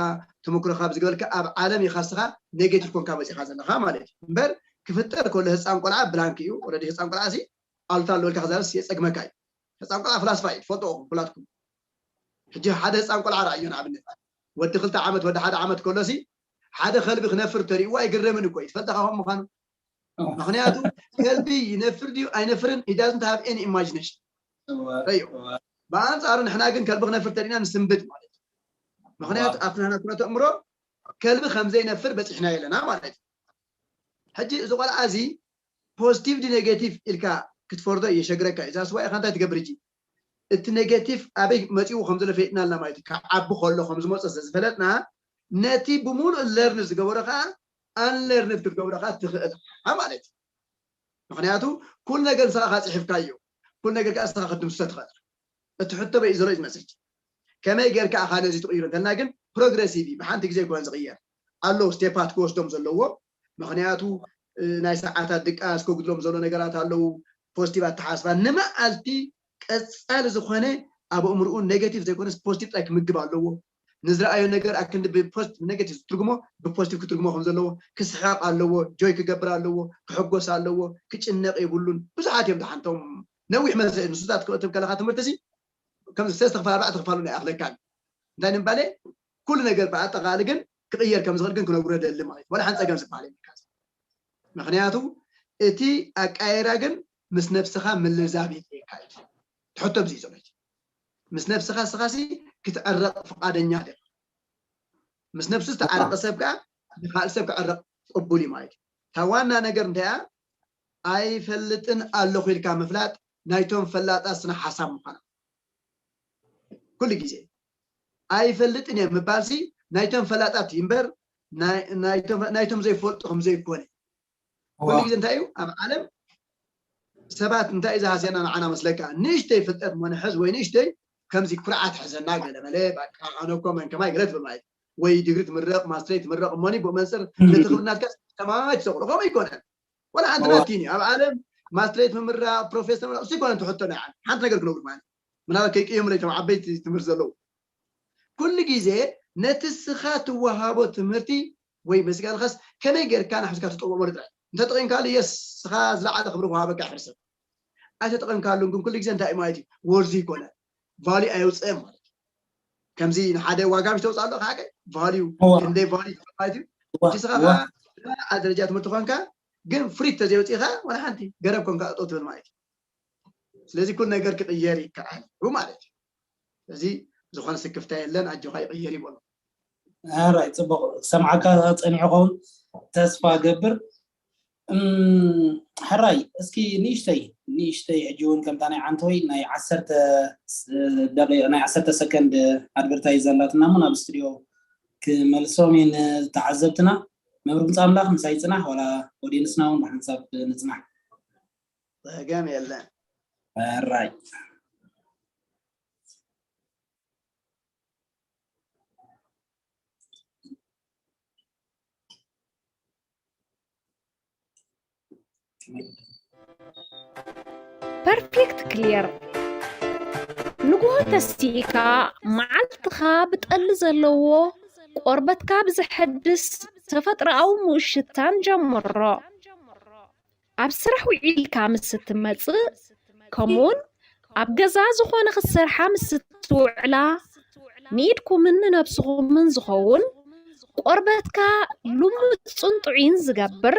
ተመክሮካ ብዝገበረልካ ኣብ ዓለም ኢካ ስኻ ኔጌቲቭ ኮንካ መፂኻ ዘለካ ማለት እዩ። እምበር ክፍጠር ከሎ ህፃን ቆልዓ ብላንክ እዩ። ኦልሬዲ ህፃን ቆልዓ ሲ ኣሉታ ኣለወልካ ክዛረብስ የፀግመካ እዩ። ህፃን ቆልዓ ፍላስፋ እዩ ትፈልጦ ኩላትኩም። ሕጂ ሓደ ህፃን ቆልዓ ረኣዮ ንኣብነት ወዲ ክልተ ዓመት ወዲ ሓደ ዓመት ከሎ ሲ ሓደ ከልቢ ክነፍር ተሪእዎ ኣይግረምን እኮ እዩ። ትፈልጠካ ከም ምኳኑ ምክንያቱ ከልቢ ይነፍር ድዩ ኣይነፍርን he doesn't have any imagination። ረዮ ብኣንፃሩ ንሕና ግን ከልቢ ክነፍር ተሪእና ንስንብድ ማለት እዩ። ምክንያቱ ኣብቲ ናህና ኩነተ እምሮ ከልቢ ከምዘይነፍር በፂሕና የለና ማለት እዩ። ሕጂ እዚ ቆልዓ እዚ ፖዚቲቭ ዲ ኔጌቲቭ ኢልካ ክትፈርዶ የሸግረካ እዩ። እዛ ስዋ ኢኻ እንታይ ትገብር እጂ እቲ ኔጌቲቭ ኣበይ መፂኡ ከም ዘሎ ፈሊጥና ኣለና ማለት እዩ። ካብ ዓቢ ከሎ ከም ዝመፀ ስለዝፈለጥና ነቲ ብምሉእ ለርን ዝገበሮ ከዓ ኣንለርንድ ክትገብሮ ከዓ ትኽእል ኢኻ ማለት እዩ። ምክንያቱ ኩሉ ነገር ንስኻ ጽሒፍካዮ ኩሉ ነገር ከዓ ንስኻ ክትድምስሶ ትኽእል። እቲ ሕቶ በይ ዘሎ እዩ ዝመስል። ከመይ ጌርካ ኢኻ ነዚ ትቕይሮ እንተልና ግን ፕሮግረሲቭ እዩ። ብሓንቲ ግዜ ኣይኮነን ዝቕየር ኣለዉ ስቴፓት ክወስዶም ዘለዎ። ምክንያቱ ናይ ሰዓታት ድቃስ ከጉድሎም ዘሎ ነገራት ኣለዉ። ፖዚቲቭ ኣተሓስባ ንመዓልቲ ቀጻሊ ዝኾነ ኣብ ኣእምርኡ ኔጌቲቭ ዘይኮነስ ፖዚቲቭ ጥራይ ክምግብ ኣለዎ። ንዝረኣዮ ነገር ኣክንዲ ብፖዚቲቭ ኔጌቲቭ ዝትርጉሞ ብፖዚቲቭ ክትርጉሞ ከም ዘለዎ ክስሕቕ ኣለዎ። ጆይ ክገብር ኣለዎ። ክሕጎስ ኣለዎ። ክጭነቕ የብሉን። ብዙሓት እዮም ደሓንቶም ነዊሕ መዘ ንሱታት ክትብ ከለካ ትምህርቲ ሲ ከም ሰለስተ ክፋል ኣርባዕተ ክፋሉ ናይ ኣኽለካ እንታይ ንምባለ ኩሉ ነገር ብኣጠቓሊ ግን ክቕየር ከም ዝኽእል ግን ክነግሮ ደሊ ማለት ወላ ሓን ጸገም ዝበሃል የብልካ። ምክንያቱ እቲ ኣቃየራ ግን ምስ ነብስኻ ምልዛብ የድልየካ እዩ። ትሕቶ ብዚ ዘሎ ምስ ነብስኻ ስኻሲ ክትዕረቕ ፍቓደኛ ዲኻ? ምስ ነብሱ ዝተዓረቐ ሰብ ከዓ ንካልእ ሰብ ክዕረቕ ቅቡል እዩ ማለት እዩ። እታ ዋና ነገር እንታይ እያ? ኣይፈልጥን ኣለኹ ኢልካ ምፍላጥ ናይቶም ፈላጣት ስነ ሓሳብ ምዃና ኩሉ ግዜ ኣይፈልጥን እየ ምባልሲ ናይቶም ፈላጣት እዩ እምበር ናይቶም ዘይፈልጡ ከም ዘይኮነ ኩሉ ግዜ እንታይ እዩ ኣብ ዓለም ሰባት እንታይ እዩ ዝሃስየና ንዓና መስለካ ንእሽተይ ፍልጠት እሞ ንሕዝ ወይ ንእሽተይ ከምዚ ኩርዓት ሕዘና ገለመለ ኣነ እኮ መን ከማይ ገለ ትብል ማለት ወይ ዲግሪ ትምረቕ ማስትሬት ትምረቕ እሞኒ ብኡ መንፅር ነቲ ክብልናትካ ሰማይ ትሰቕሎ ከምኡ ኣይኮነን ወላ ሓንቲ ናትኪን እዩ ኣብ ዓለም ማስትሬት ምምራቕ ፕሮፌሰር ምምራቕ እሱ ይኮነ ትሕቶ ናይ ዓለም ሓንቲ ነገር ክነግሩ ማለት ምናልባት ከይቅየሙለይ ቶም ዓበይቲ ትምህርቲ ዘለዉ ኩሉ ግዜ ነቲ ስኻ ትወሃቦ ትምህርቲ ወይ መሲጋልካስ ከመይ ጌርካ ናሕዝካ ትጠቕሞ ጥራይ እንተጠቒምካሉ የስ ስኻ ዝለዓለ ክብሪ ክወሃበካ ሕብረተሰብ ኣይተጠቐምካሉን ግን ኩሉ ግዜ እንታይ እዩ ማለት እዩ ወርዚ ይኮነ ቫልዩ ኣየውፅእን ማለት እዩ ከምዚ ንሓደ ዋጋ ምሽ ተውፅእ ኣሎ ከዓ ቫልዩ ክንደይ ቫልዩ ማለት እዩ እቲ ስኻ ከዓ ደረጃ ትምህርቲ ኮንካ ግን ፍሪት ተዘይወፂእካ ዋላ ሓንቲ ገረብ ኮንካ እጦ ትብል ማለት እዩ ስለዚ ኩሉ ነገር ክቅየር ይከኣል እዩ ማለት እዩ ስለዚ ዝኾነ ስክፍታ የለን ኣጆካ ይቅየር ይበሎ ራይ ፅቡቅ ሰምዓካ ፀኒሑ ኸውን ተስፋ ገብር ሕራይ እስኪ ንእሽተይ ንእሽተይ ሕጂ እውን ከምታ ናይ ዓንተወይ ናይ ዓሰርተ ናይ ዓሰርተ ሰከንድ ኣድቨርታይዝ ኣላትና እሞ ናብ ስቱዲዮ ክመልሶም እየ ንተዓዘብትና መምህር ብፃ ኣምላኽ ምሳይ ፅናሕ ዋላ ኦዲየንስና እውን ብሓንሳብ ንፅናሕ ፀገም የለን ሕራይ ፐርፌክት ክሊር ንግሆ ተሲኢካ መዓልትኻ ብጠሊ ዘለዎ ቆርበትካ ብዘሐድስ ተፈጥሮኣዊ ምሽታን ጀምሮ። ኣብ ስራሕ ውዒልካ ምስ እትመጽእ፣ ከምኡውን ኣብ ገዛ ዝኾነ ክትሰርሓ ምስ እትውዕላ፣ ንኢድኩምን ንነብስኹምን ዝኸውን ቆርበትካ ልሙጽን ጥዑይን ዝገብር፣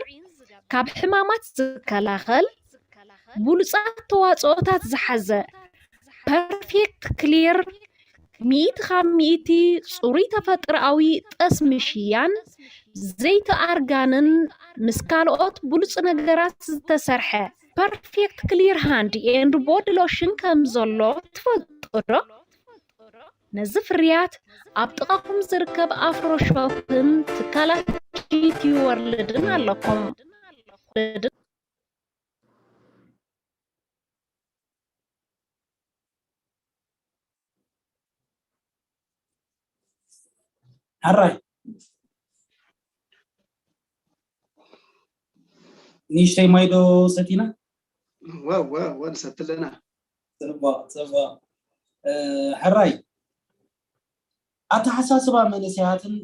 ካብ ሕማማት ዝከላኸል፣ ብሉጻት ተዋጽኦታት ዝሓዘ ፐርፌክት ክሊር ሚእቲ ካብ ሚእቲ ጽሩይ ተፈጥሮኣዊ ጠስሚ ሽያን ዘይቲ ኣርጋንን ምስ ካልኦት ብሉጽ ነገራት ዝተሰርሐ ፐርፌክት ክሊር ሃንድ ኤንድ ቦዲ ሎሽን ከም ዘሎ ትፈልጡ ዶ? ነዚ ፍርያት ኣብ ጥቓኹም ዝርከብ ኣፍሮ ሾፕን ትካላት ጂቲ ወርልድን ኣለኩም። ሕራይ ንእሽተይ ማይ ዶ ሰቲና? ወ ወ ወ ንሰቲ ኣለና። ጽቡቕ ጽቡቕ። እ፣ ሕራይ ኣተሓሳስባ መንእሰያትን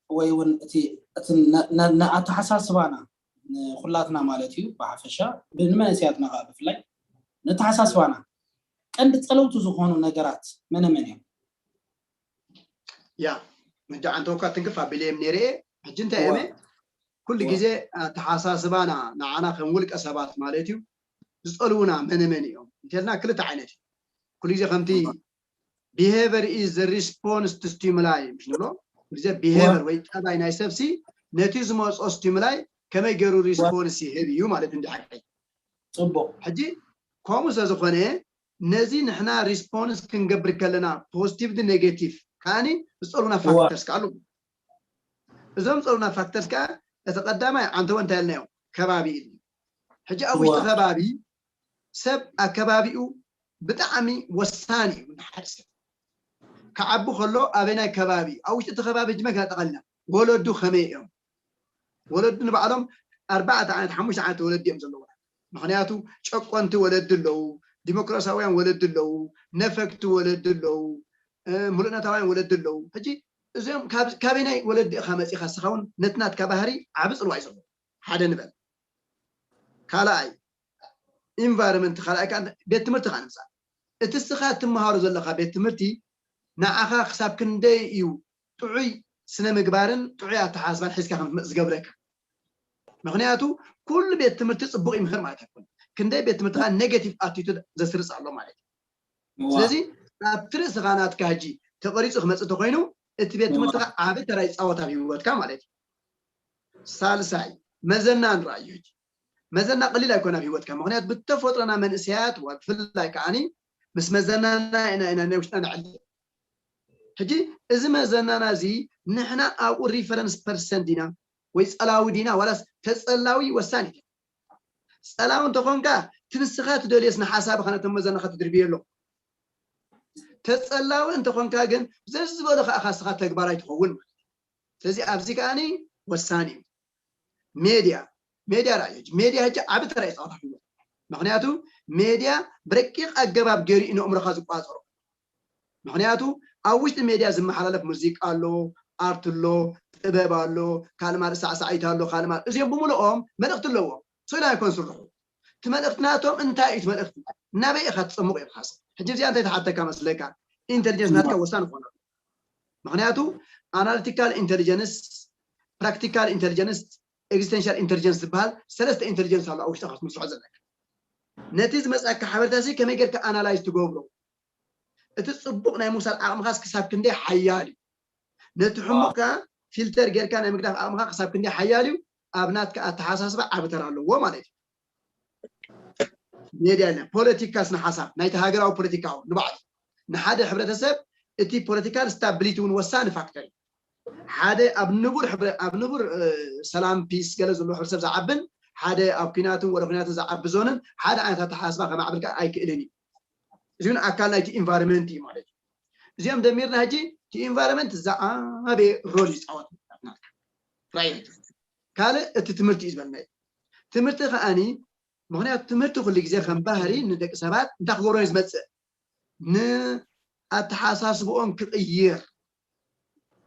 ወይ እውን እቲ እቲ ነ- ነ- ነ- ኣተሓሳስባና ንኩላትና ማለት እዩ ብሓፈሻ ብ- ንመንእሰያትና ከዓ ብፍላይ ነተሓሳስባና ቀንዲ ፀለውቲ ዝኾኑ ነገራት መነ መን እዮም? ያ መጃ ኣንተወካ ትንክፍ ኣቢለ እዮም ነይረ እየ። ሕጂ እንታይ እየ ኩሉ ግዜ ኣተሓሳስባና ንዓና ከም ውልቀ ሰባት ማለት እዩ ዝፀልውና መነ መን እዮም እንተልና ክልተ ዓይነት እዩ። ኩሉ ግዜ ከምቲ behavior is the response to stimuli ምሽ ንብሎ። ኩሉ ግዜ behavior ወይ ጠባይ ናይ ሰብሲ ነቲ ዝመፅኦ ስቲሙላይ ከመይ ገይሩ ሪስፖንስ ይህብ እዩ ማለት እንዲ ሓቂ። ፅቡቅ። ሕጂ ከምኡ ስለዝኾነ ነዚ ንሕና ሪስፖንስ ክንገብር ከለና ፖዚቲቭ ድ ኔጌቲቭ ከዓኒ ዝፀሉና ፋክተርስ ከኣሉ። እዞም ፀሉና ፋክተርስ ከዓ እቲ ቀዳማይ ዓንተወ እንታይ ኢልናዮ? ከባቢ ኢልና። ሕጂ ኣብ ውሽጢ ከባቢ ሰብ ኣከባቢኡ ብጣዕሚ ወሳኒ እዩ ንሓደ ሰብ ክዓቢ ከሎ ኣበናይ ከባቢ ኣብ ውሽጢ እቲ ከባቢ ሕጂ መን ክነጠቐልና ወለዱ ከመይ እዮም? ወለዱ ንባዕሎም ኣርባዕተ ዓይነት ሓሙሽተ ዓይነት ወለዲ እዮም ዘለዉ። ምክንያቱ ጨቆንቲ ወለዲ ኣለዉ፣ ዲሞክራሲያውያን ወለዲ ኣለዉ፣ ነፈግቲ ወለዲ ኣለዉ፣ ሙሉእነታውያን ወለዲ ኣለዉ። ሕጂ እዚኦም ካበናይ ወለዲ ኢኻ መፂኻ እስኻ እውን ነቲ ናትካ ባህሪ ዓቢ ፅልዋ እዩ ዘለዎ። ሓደ ንበል። ካልኣይ ኢንቫይሮንመንት፣ ካልኣይ ከዓ ቤት ትምህርቲ ከዓ ንምፃእ እቲ እስኻ ትመሃሮ ዘለካ ቤት ትምህርቲ ንዓኻ ክሳብ ክንደይ እዩ ጥዑይ ስነ ምግባርን ጥዑይ ኣተሓሳስባን ሒዝካ ከም ትመፅእ ዝገብረካ። ምክንያቱ ኩሉ ቤት ትምህርቲ ፅቡቅ ይምህር ማለት ኣይኮነ። ክንደይ ቤት ትምህርቲ ከዓ ኔጌቲቭ ኣቲቱድ ዘስርፅ ኣሎ ማለት እዩ። ስለዚ ኣብቲ ርእስኻ ናትካ ሕጂ ተቀሪፁ ክመፅእ እንተኮይኑ እቲ ቤት ትምህርቲ ከዓ ዓቢ ተራ ይፃወት ኣብ ህይወትካ ማለት እዩ። ሳልሳይ መዘና ንረኣዮ ሕጂ። መዘና ቀሊል ኣይኮነ ኣብ ህይወትካ። ምክንያቱ ብተፈጥሮና መንእሰያት ብፍላይ ከዓኒ ምስ መዘናና ኢና ኢና ናይ ውሽጥና ንዕልል። ሕጂ እዚ መዘናና እዚ ንሕና ኣብኡ ሪፈረንስ ፐርሰን ዲና ወይ ፀላዊ ዲና ዋላስ ተፀላዊ ወሳኒ እዩ። ፀላዊ እንተኾንካ እቲ ንስኻ ትደልዮስ ንሓሳብኻ ነቶም መዘናኻ ትድርብዮ ኣሎ። ተፀላዊ እንተኾንካ ግን ዘዝበሎ ከዓ እስኻ ተግባራይ ትኸውን ማለት እዩ። ስለዚ ኣብዚ ከዓኒ ወሳኒ እዩ። ሜድያ ሜድያ ራእዮ ሜድያ ሕጂ ዓቢ ተራ ይፃወት ኣሎ። ምክንያቱ ሜድያ ብረቂቕ ኣገባብ ገይሩ እዩ ንእምሮኻ ዝቋፀሮ። ምክንያቱ ኣብ ውሽጢ ሜድያ ዝመሓላለፍ ሙዚቃ ኣሎ፣ ኣርት ኣሎ፣ ጥበብ ኣሎ፣ ካልእ ማለት ሳዕሳዒት ኣሎ፣ ካልእ ማለት እዚኦም ብምልኦም መልእክቲ ኣለዎም። ሶይና ይኮን ስርሑ እቲ መልእክቲ ናቶም እንታይ እዩ? እቲ መልእክቲ ናበይ ኢኻ ትፅምቕ ኢልካ ሰብ ሕጂ እዚኣ እንታይ ትሓተካ መስለካ? ኢንቴሊጀንስ ናትካ ወሳኒ ክኾን ኣለዎ። ምክንያቱ ኣናሊቲካል ኢንቴሊጀንስ፣ ፕራክቲካል ኢንቴሊጀንስ፣ ኤግዚስቴንሻል ኢንቴሊጀንስ ዝበሃል ሰለስተ ኢንቴሊጀንስ ኣሎ ኣብ ውሽጥካ ክትምስርሖ ዘለካ። ነቲ ዝመፅኣካ ሓበሬታ ሲ ከመይ ጌርካ ኣናላይዝ ትገብሮ? እቲ ፅቡቅ ናይ ምውሳድ ዓቕምኻስ ክሳብ ክንደይ ሓያል እዩ? ነቲ ሕሙቅ ከዓ ፊልተር ጌርካ ናይ ምግዳፍ ዓቕምኻ ክሳብ ክንደይ ሓያል እዩ? ኣብ ናትካ ኣተሓሳስባ ዓቢ ተራ ኣለዎ ማለት እዩ። ሜድያ ኢልና ፖለቲካ ስነ ሓሳብ ናይቲ ሃገራዊ ፖለቲካ ንባዕሉ ንሓደ ሕብረተሰብ እቲ ፖለቲካል ስታቢሊቲ እውን ወሳኒ ፋክተር እዩ። ሓደ ኣብ ንቡር ኣብ ንቡር ሰላም ፒስ ገለ ዘለዎ ሕብረተሰብ ዝዓብን ሓደ ኣብ ኩናትን ወረ ኩናትን ዝዓቢ ዞንን ሓደ ዓይነት ኣተሓሳስባ ከማዕብል ከዓ ኣይክእልን እዩ። እዚ እውን ኣካል ናይቲ ኢንቫይሮንመንት እዩ ማለት እዩ። እዚኦም ደሚርና ሕጂ እቲ ኢንቫይሮንመንት ዝዓበየ ሮል ይፃወት ናትካ ራእይ። ካልእ እቲ ትምህርቲ እዩ ዝበልና እዩ። ትምህርቲ ከዓኒ ምክንያቱ ትምህርቲ ኩሉ ግዜ ከም ባህሪ ንደቂ ሰባት እንታይ ክገብሮ እዩ ዝመፅእ? ንኣተሓሳስብኦም ክቕይር፣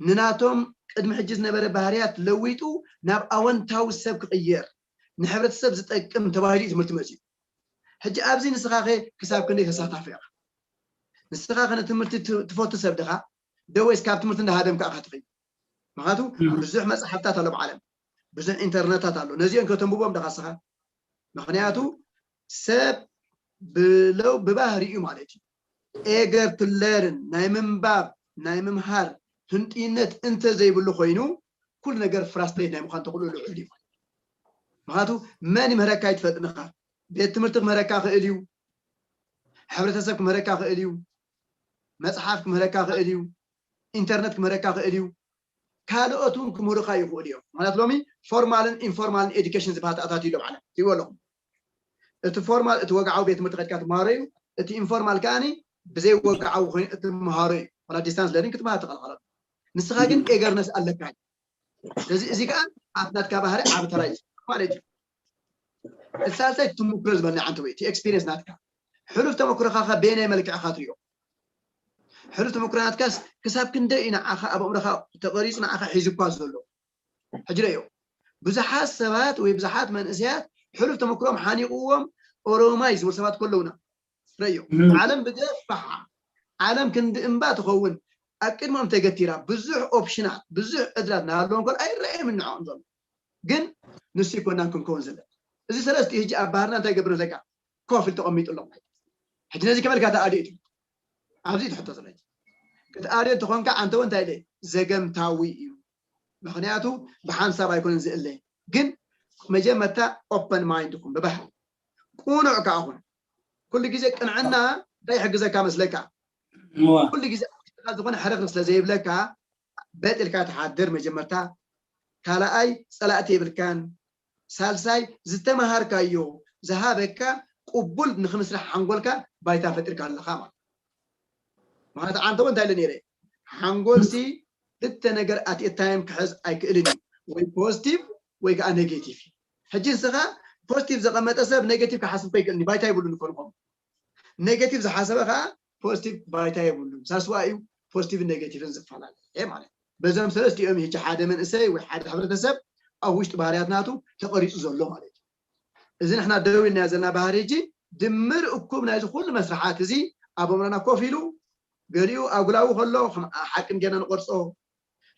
ንናቶም ቅድሚ ሕጂ ዝነበረ ባህርያት ለዊጡ ናብ ኣወንታዊ ሰብ ክቕየር፣ ንሕብረተሰብ ዝጠቅም ተባሂሉ እዩ ትምህርቲ መፅዩ። ሕጂ ኣብዚ ንስኻ ኸ ክሳብ ክንደይ ተሳታፊ ኢኻ? ንስኻ ኸ ንትምህርቲ ት- ትፈቱ ሰብ ድኻ? ዶ ወይስ ካብ ትምህርቲ እንዳሃደምካ ኢኻ ትኸይድ? ምክንያቱ ብዙሕ መፅሓፍታት ኣሎ ብዓለም፣ ብዙሕ ኢንተርነታት ኣሎ። ነዚኦም ከተንብቦም ድኻ ንስኻ? ምክንያቱ ሰብ ብለው ብባህሪኡ ማለት እዩ eager to learn፣ ናይ ምንባብ ናይ ምምሃር ህንጥይነት እንተዘይብሉ ኮይኑ ኩሉ ነገር ፍራስትሬት ናይ ምዃን ተኽእሎ ልዑል እዩ። ምክንያቱ መን ይምህረካ ይትፈልጥ ንኻ። ቤት ትምህርቲ ክምህረካ ክእል እዩ፣ ሕብረተሰብ ክምህረካ ክእል እዩ፣ መፅሓፍ ክምህረካ ክእል እዩ፣ ኢንተርነት ክምህረካ ክእል እዩ፣ ካልኦት እውን ክምህሩካ ይኽእሉ እዮም። ማለት ሎሚ ፎርማልን ኢንፎርማልን ኤዱኬሽን ዝበሃል ተኣታትዩ ኣሎ ማለት ትሪእዎ ኣለኹም። እቲ ፎርማል እቲ ወግዓዊ ቤት ትምህርቲ ከድካ ትመሃሮ እዩ። እቲ ኢንፎርማል ከዓኒ ብዘይ ወግዓዊ ኮይኑ እትመሃሮ እዩ። ዋላ ዲስታንስ ለርኒንግ ክትመሃር ትኽእል። ንስኻ ግን ኤገርነስ ኣለካ እዩ። ስለዚ እዚ ከዓ ኣብ ናትካ ባህሪ ዓቢ ተራ እዩ ማለት እዩ። እቲ ሳልሳይ ትምክሮ ዝበልና ዓንተ ወይ እቲ ኤክስፒሪየንስ ናትካ ሕሉፍ ተመክሮኻ ከ በየናይ መልክዕኻ ትሪኦ? ሕሉፍ ተመክሮ ናትካስ ክሳብ ክንደይ እዩ ንዓኻ ኣብ ኣእምሮኻ ተቐሪፁ ንዓኻ ሒዙኳ ዘሎ? ሕጂ ረዮ ብዙሓት ሰባት ወይ ብዙሓት መንእሰያት ሕሉፍ ተመክሮም ሓኒቕዎም ኦሮማይ ዝብሉ ሰባት ከለውና ረዮ ዓለም ብገፋሓ ዓለም ክንዲ እምባ ትኸውን ኣብ ቅድሞም ተገቲራ ብዙሕ ኦፕሽናት ብዙሕ ዕድላት እናሃለዎም ከሎ ኣይረኣዮም ንዕኦም ዘሎ ግን ንሱ ይኮናን ክንከውን ዘለ እዚ ሰለስቲ ህጂ ኣብ ባህርና እንታይ ገብር ዘለካ ኮፍ ኢሉ ተቐሚጡ ኣሎ ሕጂ ነዚ ከመልካ ተኣልዩ እዩ ኣብዚ ትሕቶ ዘሎ ክትኣልዮ እንተኾንካ ኣንተ እውን እንታይ ኢለ ዘገምታዊ እዩ ምክንያቱ ብሓንሳብ ኣይኮነን ዝእለ ግን መጀመርታ ኦፐን ማይንድ ኹን ብባህሪ ቁኑዕ ከዓ ኹን ኩሉ ግዜ ቅንዕና እንታይ ይሕግዘካ መስለካ ኩሉ ግዜ ዝኾነ ሕርኽርኽ ስለ ዘይብለካ በጥ ኢልካ ትሓድር መጀመርታ ካልኣይ ፀላእቲ የብልካን ሳልሳይ ዝተመሃርካዮ ዝሃበካ ቅቡል ንክምስራሕ ሓንጎልካ ባይታ ፈጢርካ ኣለካ ማለት ምክንያቱ ዓንተቦ እንታይ ኢለ ነይረ ሓንጎልሲ ክልተ ነገር ኣት ታይም ክሕዝ ኣይክእልን እዩ ወይ ፖዚቲቭ ወይ ከዓ ኔጌቲቭ እዩ ሕጂ ንስኻ ፖዚቲቭ ዘቐመጠ ሰብ ኔጌቲቭ ክሓስብ ከይክእል ባይታ ይብሉ ንፈልኾም ኔጌቲቭ ዝሓሰበ ከዓ ፖዚቲቭ ባይታ የብሉን ሳስዋ እዩ ፖዚቲቭን ኔጌቲቭን ዝፈላለየ ማለት በዞም ሰለስቲኦም ሕጂ ሓደ መንእሰይ ወይ ሓደ ሕብረተሰብ ኣብ ውሽጢ ባህርያት ናቱ ተቐሪፁ ዘሎ ማለት እዩ እዚ ንሕና ደው ኢልናዮ ዘለና ባህሪ ሕጂ ድምር እኩብ ናይዚ ኩሉ መስርሓት እዚ ኣብ ኣእምሮና ኮፍ ኢሉ ገሊኡ ኣጉላዊ ከሎ ከም ሓቅን ጌና ንቆርፆ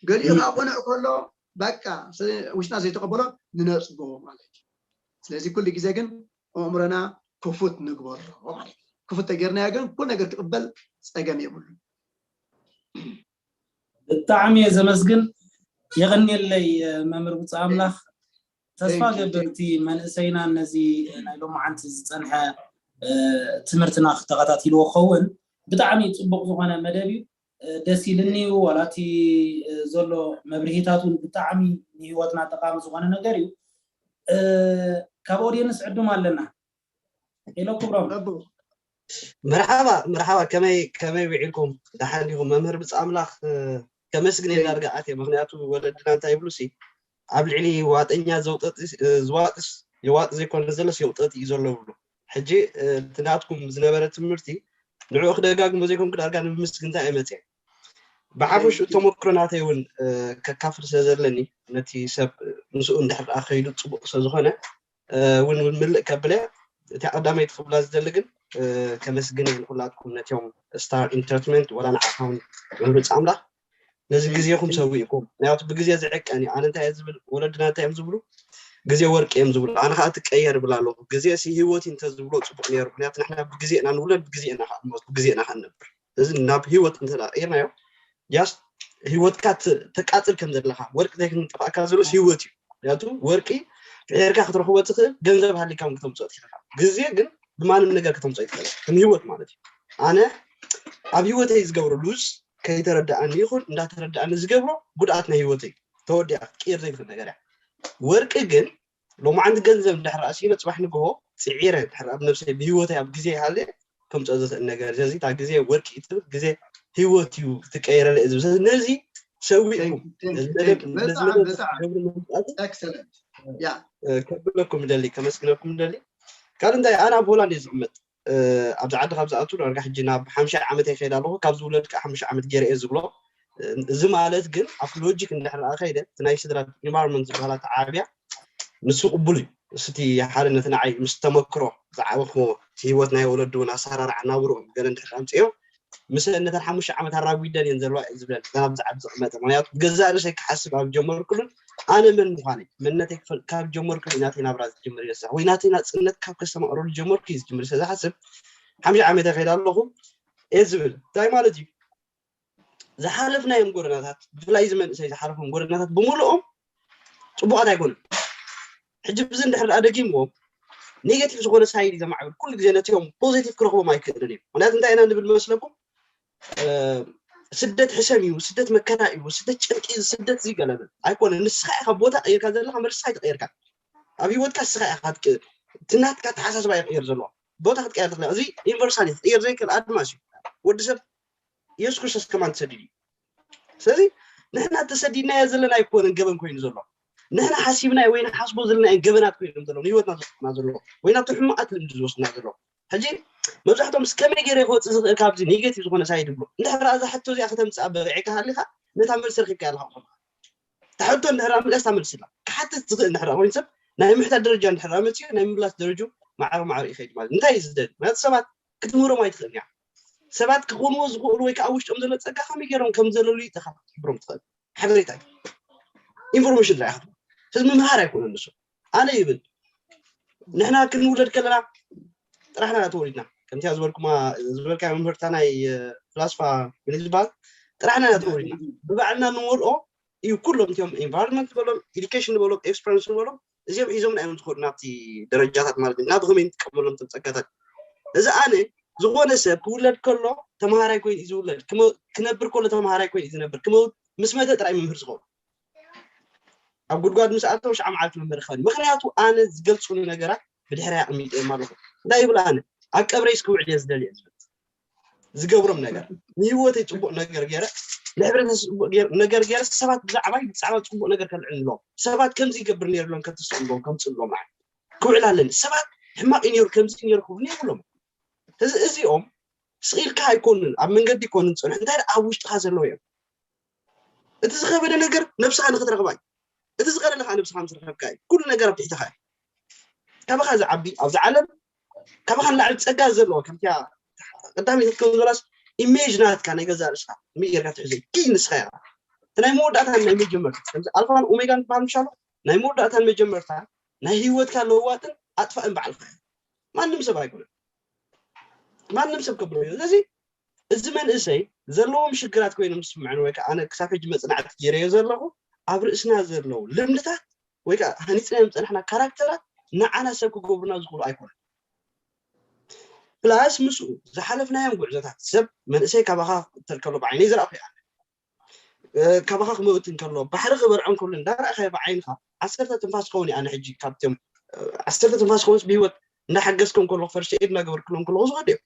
ገሊኡ ከዓ ቅኑዕ ከሎ በቃ ውሽጥና ዘይተቀበሎ ንነፅጎ ማለት እዩ ስለዚ ኩሉ ግዜ ግን ኣእምሮና ክፉት ንግበሮ ማለት እዩ ክፉት ተጌርናዮ ግን ኩሉ ነገር ክቅበል ፀገም የብሉ ብጣዕሚ እየ ዘመስግን የቀንየለይ መምህር ብፁዕ ኣምላኽ ተስፋ ገብር እቲ መንእሰይና ነዚ ናይ ሎማዓንቲ ዝፀንሐ ትምህርትና ክተኸታቲልዎ ክኸውን ብጣዕሚ ፅቡቅ ዝኾነ መደብ እዩ ደስ ኢልኒ ዋላ እቲ ዘሎ መብርሂታት እውን ብጣዕሚ ንህይወትና ጠቃሚ ዝኾነ ነገር እዩ ካብ ኦድየንስ ዕዱም ኣለና ሄሎ ክብሮም መርሓባ መርሓባ ከመይ ከመይ ውዒልኩም ደሓን ዲኹም መምህር ብፃ ኣምላኽ ከመስግን የዳርጋ ኣትየ ምክንያቱ ወለድና እንታይ ይብሉ ሲ ኣብ ልዕሊ ዋጠኛ ዘውጠጥ ዝዋጥስ የዋጥ ዘይኮነ ዘለስ የውጠጥ እዩ ዘሎ ብሉ ሕጂ እቲ ናትኩም ዝነበረ ትምህርቲ ንዕኡ ክደጋግሞ ዘይኮንኩ ዳርጋ ንምምስግንታ እየ መፅየ ብሓፈሽኡ ተመክሮ ናተይ እውን ከካፍል ስለ ዘለኒ ነቲ ሰብ ምስኡ እንድሕር ከይዱ ፅቡቅ ስለ ዝኾነ እውን ምልእ ከብለ እታ ቀዳመይቲ ክብላ ዝደሊ ግን ከመስግን እየ ንኩላትኩም ነቲኦም ስታር ኢንተርትመንት ወላ ንዓኻውን መምርፂ ኣምላኽ ነዚ ግዜኹም ሰዊእኩም ምክንያቱ ብግዜ ዝዕቀን እዩ ኣነ እንታይ ዝብል ወለድና እንታይ እዮም ዝብሉ ግዜ ወርቂ እዮም ዝብሉ ኣነ ከዓ ትቀየር ይብል ኣለኹ ግዜ ሲ ህይወት እንተዝብሎ ፅቡቅ ነይሩ ምክንያቱ ንሕና ብግዜ ኢና ንውለድ ብግዜ ኢና ከዓ ንሞት ብግዜ ኢና ከዓ ንነብር እዚ ናብ ህይወት እንተቀይርናዮ ያስ ህይወትካ ተቃፅል ከም ዘለካ ወርቂ ዘይክንጠፋእካ ዘሎስ ህይወት እዩ ምክንያቱ ወርቂ ፍሒርካ ክትረክቦ ትኽእል ገንዘብ ሃሊካ እውን ክተምፅኦ ትኽእል ግዜ ግን ብማንም ነገር ከተምፅኦ ይትኽእል ከም ህይወት ማለት እዩ ኣነ ኣብ ህይወተይ ዝገብሮ ሉዝ ከይተረዳኣኒ ይኹን እንዳተረዳኣኒ ዝገብሮ ጉድኣት ናይ ህይወተይ ተወዲኣ ክትቅየር ዘይትኽእል ነገር እያ ወርቂ ግን ሎማዓንቲ ገንዘብ እንድሕር ኣስኢነ ፅባሕ ንግሆ ፅዒረ እንድሕር ኣብ ነብሰይ ብህይወተይ ኣብ ግዜ ይሃለ ከምፅኦ ዝኽእል ነገር ስለዚ እታ ግዜ ወርቂ እዩ ትብል ግዜ ህይወት እዩ ክትቀየረለ እዩ ዝብል ነዚ ሰዊእኩም ከብለኩም ደሊ ከመስግነኩም ደሊ ካልእ እንታይ ኣነ ኣብ ሆላንድ እየ ዝቕመጥ ኣብዚ ዓዲ ካብ ዝኣቱ ዳርጋ ሕጂ ናብ ሓምሻይ ዓመት ይኸይድ ኣለኹ። ካብ ዝውለድ ከዓ ሓምሻይ ዓመት ገይረ እየ ዝብሎ። እዚ ማለት ግን ኣብቲ ሎጂክ እንድሕር ደኣ ከይደ እቲ ናይ ስድራ ኢንቫይሮንመንት ዝበሃላ ተዓብያ ንሱ ቅቡል እዩ። እስቲ ሓደ ነቲ ንዓይ ምስ ተመክሮ ዝዓበኽዎ እቲ ህይወት ናይ ወለዱ እውን ኣሰራርዓ ናብርኦም ገለ እንድሕር ኣምፅኦ ምስ ነተን ሓሙሽተ ዓመት ኣራጒደን እየን ዘለዋ እዩ ዝብለን እተን ኣብዚ ዓዲ ዝቕመጠ። ምክንያቱ ብገዛእ ርእሰይ ክሓስብ ኣብ ጀመርኩሉን ኣነ መን ምዃነይ መንነተይ ክፈልጥ ካብ ጀመርኩ እዩ ናተይ ናብራ ዝጅምር ይረሳሕ ወይ ናተይ ናፅነት ካብ ከስተማቕረሉ ጀመርኩ እዩ ዝጅምር ስለ ዝሓስብ ሓምሻይ ዓመት ይኸይድ ኣለኹ እየ ዝብል። እንታይ ማለት እዩ? ዝሓለፍናዮም ጎደናታት ብፍላይ እዚ መንእሰይ ዝሓለፎም ጎደናታት ብምልኦም ፅቡቃት ኣይኮኑን። ሕጂ ብዚ እንድሕር ደኣ ደጊምዎም ኔጌቲቭ ዝኾነ ሳይድ እዩ ዘማዕብል። ኩሉ ግዜ ነቲኦም ፖዚቲቭ ክረኽቦም ኣይክእልን እዩ። ምክንያቱ እንታይ ኢና ንብል መስለኩም? ስደት ሕሰም እዩ፣ ስደት መከራ እዩ፣ ስደት ጨንቂ፣ ስደት ዝገለብል ኣይኮነ። ንስኻ ኢኻ ቦታ ቀይርካ ዘለካ፣ መልስኻ ኣይተቀየርካ ኣብ ህይወትካ ንስኻ ኢኻ ትናትካ ተሓሳስባ ይቅየር ዘለዎ ቦታ ክትቀየር ትኽእል። እዚ ዩኒቨርሳል እዩ፣ ክትቅየር ዘይክእል ኣድማስ እዩ። ወዲ ሰብ የሱስ ክርስቶስ ከማን ተሰዲዱ እዩ። ስለዚ ንሕና ተሰዲድናዮ ዘለና ኣይኮነን ገበን ኮይኑ ዘሎ። ንሕና ሓሲብናዮ ወይ ንሓስቦ ዘለና እዮም ገበናት ኮይኖም ዘለዉ፣ ንህይወትና ዘጥፉና ዘለዉ ወይ ናብቲ ሕማቃት ልምዲ ዝወስዱና ዘለዉ። ሕጂ መብዛሕትኦም ምስ ከመይ ገይረ ክወፅእ ዝኽእል ካብዚ ኔጌቲቭ ዝኾነ ሳይድ ይብሉ። እንድሕር እዛ ሕቶ እዚኣ ከተምፅኣ በቂዕካ ሃሊኻ ነታ መልሲ ረኪብካ ኣለኻ። እታ ሕቶ እንድሕር ምለስ እታ መልሲ ኣላ። ክሓትት ዝኽእል እንድሕር ኮይኑ ሰብ ናይ ምሕታት ደረጃ እንድሕር መፅኡ ናይ ምምላስ ደረጁ ማዕረ ማዕረ ይኸይድ ማለት እንታይ እዩ ዝደሊ ማለት ሰባት ክትምህሮም ኣይትኽእል እያ። ሰባት ክኾንዎ ዝኽእሉ ወይ ከዓ ውሽጦም ዘሎ ፀጋ ከመይ ገይሮም ከም ዘለሉ ኢኻ ክትሕብሮም ትኽእል። ሓበሬታ እዩ። ኢንፎርሜሽን ጥራይ ኢኻ ትህቦም። ስለዚ ምምሃር ኣይኮነን ንሱ። ኣነ ይብል ንሕና ክንውለድ ከለና ጥራሕና ኢና ተወሊድና። ከምቲ ዝበልኩማ ዝበልካ መምህርታ ናይ ፍላስፋ ምን ዝበሃል ጥራሕና ኢና ተወሊድና ብባዕልና ንወልኦ እዩ። ኩሎም እቲኦም ኢንቫይሮንመንት ዝበሎም ኤዱኬሽን ዝበሎም ኤክስፐሪንስ ዝበሎም እዚኦም ሒዞም ናይ እዮም ዝኸዱ ናብቲ ደረጃታት ማለት እዩ። ናብ ከመይ ንጥቀመሎም ቶም ፀጋታት እዚ ኣነ ዝኾነ ሰብ ክውለድ ከሎ ተምሃራይ ኮይኑ እዩ ዝውለድ። ክነብር ከሎ ተምሃራይ ኮይኑ እዩ ዝነብር። ክመውት ምስ መተ ጥራይ መምህር ዝኸውን ኣብ ጉድጓድ ምስ ኣተው ሻዕ መዓልቲ መምህር ክኸውን። ምክንያቱ ኣነ ዝገልፁኒ ነገራት ብድሕሪ ኣቕሚጠ እዮም ኣለኹ። እንታይ ይብል ኣነ ኣብ ቀብረይ እስክውዕል እየ ዝደልየ ዝብል ዝገብሮም ነገር ንህይወተይ ፅቡቅ ነገር ገይረ ንሕብረተሰብ ፅቡቅ ነገር ገይረ ሰባት ብዛዕባይ ብዛዕባ ፅቡቅ ነገር ከልዕል ኣለዎም። ሰባት ከምዚ ይገብር ነይሩ ኢሎም ከተስእሎም ከምፅእ ኣለዎም። ክውዕል ኣለኒ ሰባት ሕማቅ ነይሩ ከምዚ ነይሩ ክብሉ የብሎም። እዚ እዚኦም ስኢልካ ኣይኮኑን ኣብ መንገዲ ይኮኑን ፅንሑ እንታይ ኣብ ውሽጥካ ዘለዎ እዮም። እቲ ዝኸበደ ነገር ነብስኻ ንክትረኽባ እዩ። እቲ ዝቐለለ ከዓ ነብስኻ ምስ ረኸብካ እዩ። ኩሉ ነገር ኣብ ትሕትኻ እዩ። ካባኻ ዝዓቢ ኣብዚ ዓለም ካባኻ ንላዕሊ ፀጋ ዘለዎ ከምቲያ ቀዳመይቲ ከም ዝበላስ ኢሜጅ ናትካ ናይ ገዛ ርእስኻ ምይ ጌርካ ትሕዞ ኪ ንስኻ ኢኻ እቲ ናይ መወዳእታን ናይ መጀመርታ ከምዚ ኣልፋን ኦሜጋን ትበሃል ምሻሎ ናይ መወዳእታን መጀመርታ ናይ ህይወትካ ለዋጥን ኣጥፋእን ባዕልኻ ኢኻ። ማንም ሰብ ኣይኮነን። ማንም ሰብ ከብሎ እዩ። ስለዚ እዚ መንእሰይ ዘለዎም ሽግራት ኮይኖም ዝስምዕን ወይ ከዓ ኣነ ክሳብ ሕጂ መፅናዕቲ ገይረዮ ዘለኹ ኣብ ርእስና ዘለዉ ልምድታት ወይ ከዓ ሃኒፅናዮም ዝፀናሕና ካራክተራት ንዓና ሰብ ክገብሩና ዝኽእሉ ኣይኮኑን። ፕላስ ምስኡ ዝሓለፍናዮም ጉዕዞታት ሰብ መንእሰይ ካባኻ ተልከሎ ብዓይነይ ዝረኣኹ እያ ካባኻ ክመውት እንከሎ ባሕሪ ክበልዖ እንከሎ እንዳረኣኻዮ ብዓይንኻ ዓሰርተ ትንፋስ ክኸውን እየ ኣነ ሕጂ ካብቶም ዓሰርተ ትንፋስ ክኸውንስ ብሂወት እንዳሓገዝኮም ከለኹ ፈርስት ኤድ እንዳገበርክሎም ከለኹ ዝኸዱ እዮም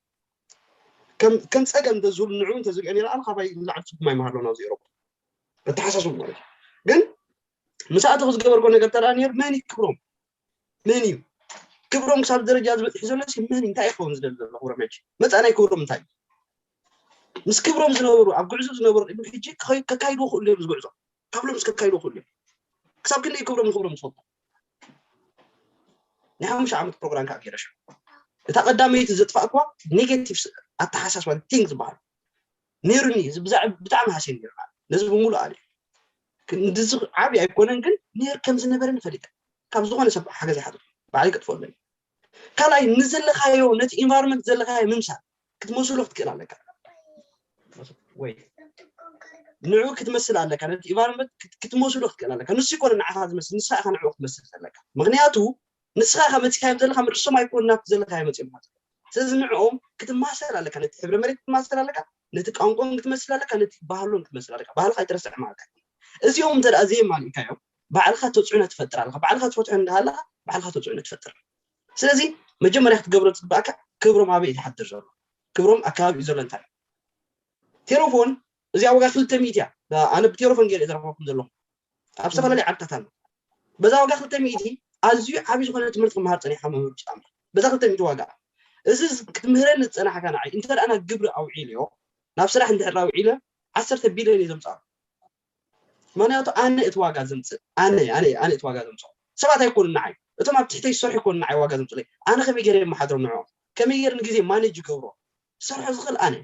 ከም ከም ፀገም እንተዝህሉ ንዕኡ እንተዝሪኦ ነይረ ኣነ ካባይ ንላዕሊ ፅጉም ኣይምሃለውን ኣብዚ ኤሮፓ ኣተሓሳስቡ ማለት እዩ ግን ምስ ኣተኹ ዝገበርኮ ነገር ተረኣ ነይሩ መን እዩ ክብሮም መን እዩ ክብሮም ክሳብ ደረጃ ዝበፅሕ ዘሎ ሲ መን እንታይ ይኸውን ዝደሊ ዘሎ ክብሮም ሕጂ መፃናይ ክብሮም እንታይ እዩ ምስ ክብሮም ዝነበሩ ኣብ ጉዕዞ ዝነበሩ ቅድሚ ሕጂ ከካይድዎ ክእሉ እዮም ዝጉዕዞ ካብ ሎምስ ከካይድዎ ክእሉ እዮም ክሳብ ክንደይ ክብሮም ንክብሮም ዝፈልጦ ናይ ሓሙሽተ ዓመት ፕሮግራም ከዓ ገይረሽ እታ ቀዳመይቲ ዘጥፋእኳ ኔጌቲቭ ኣተሓሳስባ ቲንግ ዝበሃል ነይሩኒ እዚ ብዛዕባ ብጣዕሚ ሃስየ ነይሩ ነዚ ብምሉእ ኣለ ክንድዚ ዓብዪ ኣይኮነን ግን ነይር ከም ዝነበረ ንፈልጠ ካብ ዝኾነ ሰብ ሓገዝ ይሓትት ባዕለይ ከጥፍኦ ኣለኒ ካልኣይ ንዘለኻዮ ነቲ ኢንቫይሮንመንት ዘለኻዮ ምምሳል ክትመስሎ ክትክእል ኣለካ ወይ ንዑ ክትመስል ኣለካ ነቲ ኢንቫይሮንመንት ክትመስሎ ክትክእል ኣለካ ንሱ ይኮነ ንዓኻ ዝመስል ንስኻ ኢኻ ንዑ ክትመስል ዘለካ ምክንያቱ ንስኻ ኢኻ መፂኻዮም ዘለካ ምርሶም ኣይኮን ናብቲ ዘለካዮ መፂኦም ማለት ስለዚ ንዕኦም ክትማሰል ኣለካ ነቲ ሕብረ መሬት ክትማሰል ኣለካ ነቲ ቋንቋን ክትመስል ኣለካ ነቲ ባህሎም ክትመስል ኣለካ ባህልካ ኣይትረስዕ ማለት እዚኦም እንተ ደኣ ዘየማሊእካዮም ባዕልኻ ተፅዕኖ ትፈጥር ኣለኻ ባዕልኻ ትፈትሖ እንዳሃለኻ ባዕልኻ ተፅዕኖ ትፈጥር ስለዚ መጀመርያ ክትገብሮ ዝግባእካ ክብሮም ኣበይ ዝሓድር ዘሎ ክብሮም ኣካባቢ ዘሎ እንታይ ቴሌፎን እዚኣ ዋጋ ክልተ ሚእቲ እያ ኣነ ብቴሌፎን ገይረ ዘረከብኩም ዘለኹ ኣብ ዝተፈላለዩ ዓድታት ኣሎ በዛ ዋጋ ክልተ ሚእቲ ኣዝዩ ዓብዪ ዝኾነ ትምህርቲ ክመሃር ፀኒሕካ መምህር ጫማ በዛ ክልተ ሚእቲ ዋጋ እዚ ክትምህረኒ ዝፀናሕካ ንዓይ እንተ ደኣ ናብ ግብሪ ኣውዒለዮ፣ ናብ ስራሕ እንድሕር ኣውዒለ ዓሰርተ ቢልዮን እዩ ዘምፅኣ። ምክንያቱ ኣነ እቲ ዋጋ ዘምፅእ ኣነ ኣነ ኣነ እቲ ዋጋ ዘምፅኦ ሰባት ኣይኮኑ ንዓይ፣ እቶም ኣብ ትሕተይ ዝሰርሑ ይኮኑ ንዓይ ዋጋ ዘምፅለይ። ኣነ ከመይ ገይረ የመሓድሮም ንዕኦም፣ ከመይ ገይረ ንግዜ ማኔጅ ይገብሮ፣ ዝሰርሖ ዝኽእል ኣነ።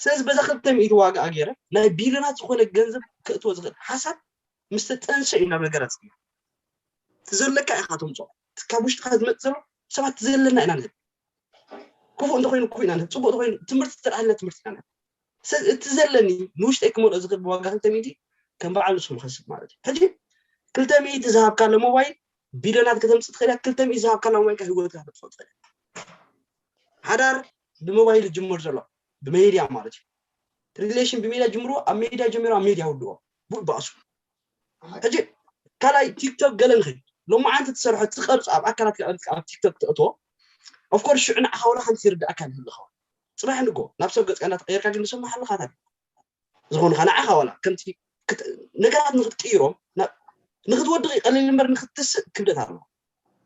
ስለዚ በዛ ክልተ ሚእቲ ዋጋ ገይረ ናይ ቢልዮናት ዝኾነ ገንዘብ ክእትዎ ዝኽእል ሓሳብ ምስ ተጠንሰ እዩ ናብ ነገራት ዝግበር። ትዘለካ ኢኻ ተምፅኦ፣ ካብ ውሽጥካ ዝመፅእ ዘሎ ሰባት ትዘለና ኢና ንህብ። ክፉእ እንተኮይኑ ክፉእ ኢና ንህብ፣ ፅቡቅ እንተኮይኑ ትምህርቲ ተደኣልና ትምህርቲ ኢና ንህብ። ስለዚ እቲ ዘለኒ ንውሽጠይ ክመልኦ ዝኽእል ብዋጋ ክልተ ሚእቲ ከም በዓል ንስኹም ከስብ ማለት እዩ። ሕጂ ክልተ ሚእቲ ዝሃብካለ ሞባይል ቢልዮናት ከተምፅእ ትኽእል እያ። ክልተ ሚእቲ ዝሃብካላ ሞባይል ህይወትካ ከተጥፍኦ ትኽእል እያ። ሓዳር ብሞባይል ይጅምር ዘሎ ብሜድያ ማለት እዩ። ሪሌሽን ብሜድያ ጅምርዎ፣ ኣብ ሜድያ ጀሚሩ ኣብ ሜድያ ውድኦ ብኡ ይበኣሱ። ሕጂ ካልኣይ ቲክቶክ ገለ ንኽእል ሎማዓንቲ ትሰርሖ ትቐርፅ ኣብ ኣካላት ኣብ ቲክቶክ ትእትዎ ኦፍኮርስ ሽዑ ንዓኻ ዋላ ሓንቲ ይርዳእካ ይህልኻ ጽባሕ ንጎ ናብ ሰብ ገፅካ እናተቐየርካ ግን ንሰማሕ ኣለኻ ታዲያ ዝኾንካ ንዓኻ ዋላ ከምቲ ክት- ነገራት ንክትቅይሮም ናብ- ንክትወድቕ ይቀሊል እምበር ንክትስእ ክብደት ኣለዎ።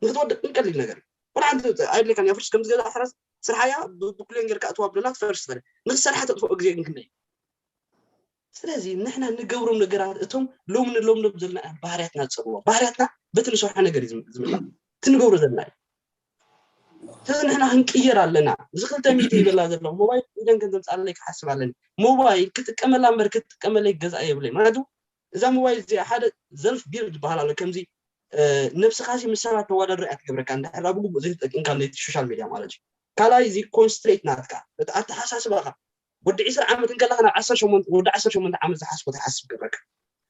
ንክትወድቕ ግን ቀሊል ነገር እዩ። ዋላ ሓንቲ ኣይድለካን እያ ፍርስ ከምዚ ገዛ ሕረስ ስርሓያ ብ- ብኩሌን ጌርካ እትዋ ብደላ ትፈርስ ትኽእል ንክትሰርሓ ተጥፍኦ ግዜ ግን ክንደይ ስለዚ ንሕና ንገብሮም ነገራት እቶም ሎም ንሎም ሎም ዘለና ባህርያትና ዝፀልዎ ባህርያትና በቲ ንሰርሖ ነገር እዩ ዝም- ዝምላ እቲ ንገብሮ ዘለና እዩ። ስለዚ ንሕና ክንቅየር ኣለና። እዚ ክልተ ሚእቲ ይበላ ዘለኹ ሞባይል ኢደን ከም ዘምፃለይ ክሓስብ ኣለኒ። ሞባይል ክጥቀመላ እምበር ክትጥቀመለይ ገዛ የብለይ። ምክንያቱ እዛ ሞባይል እዚኣ ሓደ ዘልፍ ቢር ዝበሃል ኣሎ ከምዚ እ፣ ነብስኻሲ ምስ ሰባት ተወዳድሪ እያ ትገብረካ እንድሕር ኣብ ግቡእ ዘይተጠቂምካ ነቲ ሶሻል ሚድያ ማለት እዩ። ካልኣይ እዚ ኮንስትሬት ናትካ እቲ ኣተሓሳስባኻ ወዲ ዕስራ ዓመት እንከለኻ ናብ ዓሰርተ ሸሞንተ ወዲ ዓሰርተ ሸሞንተ ዓመት ዝሓስቦ ትሓስብ ገብረካ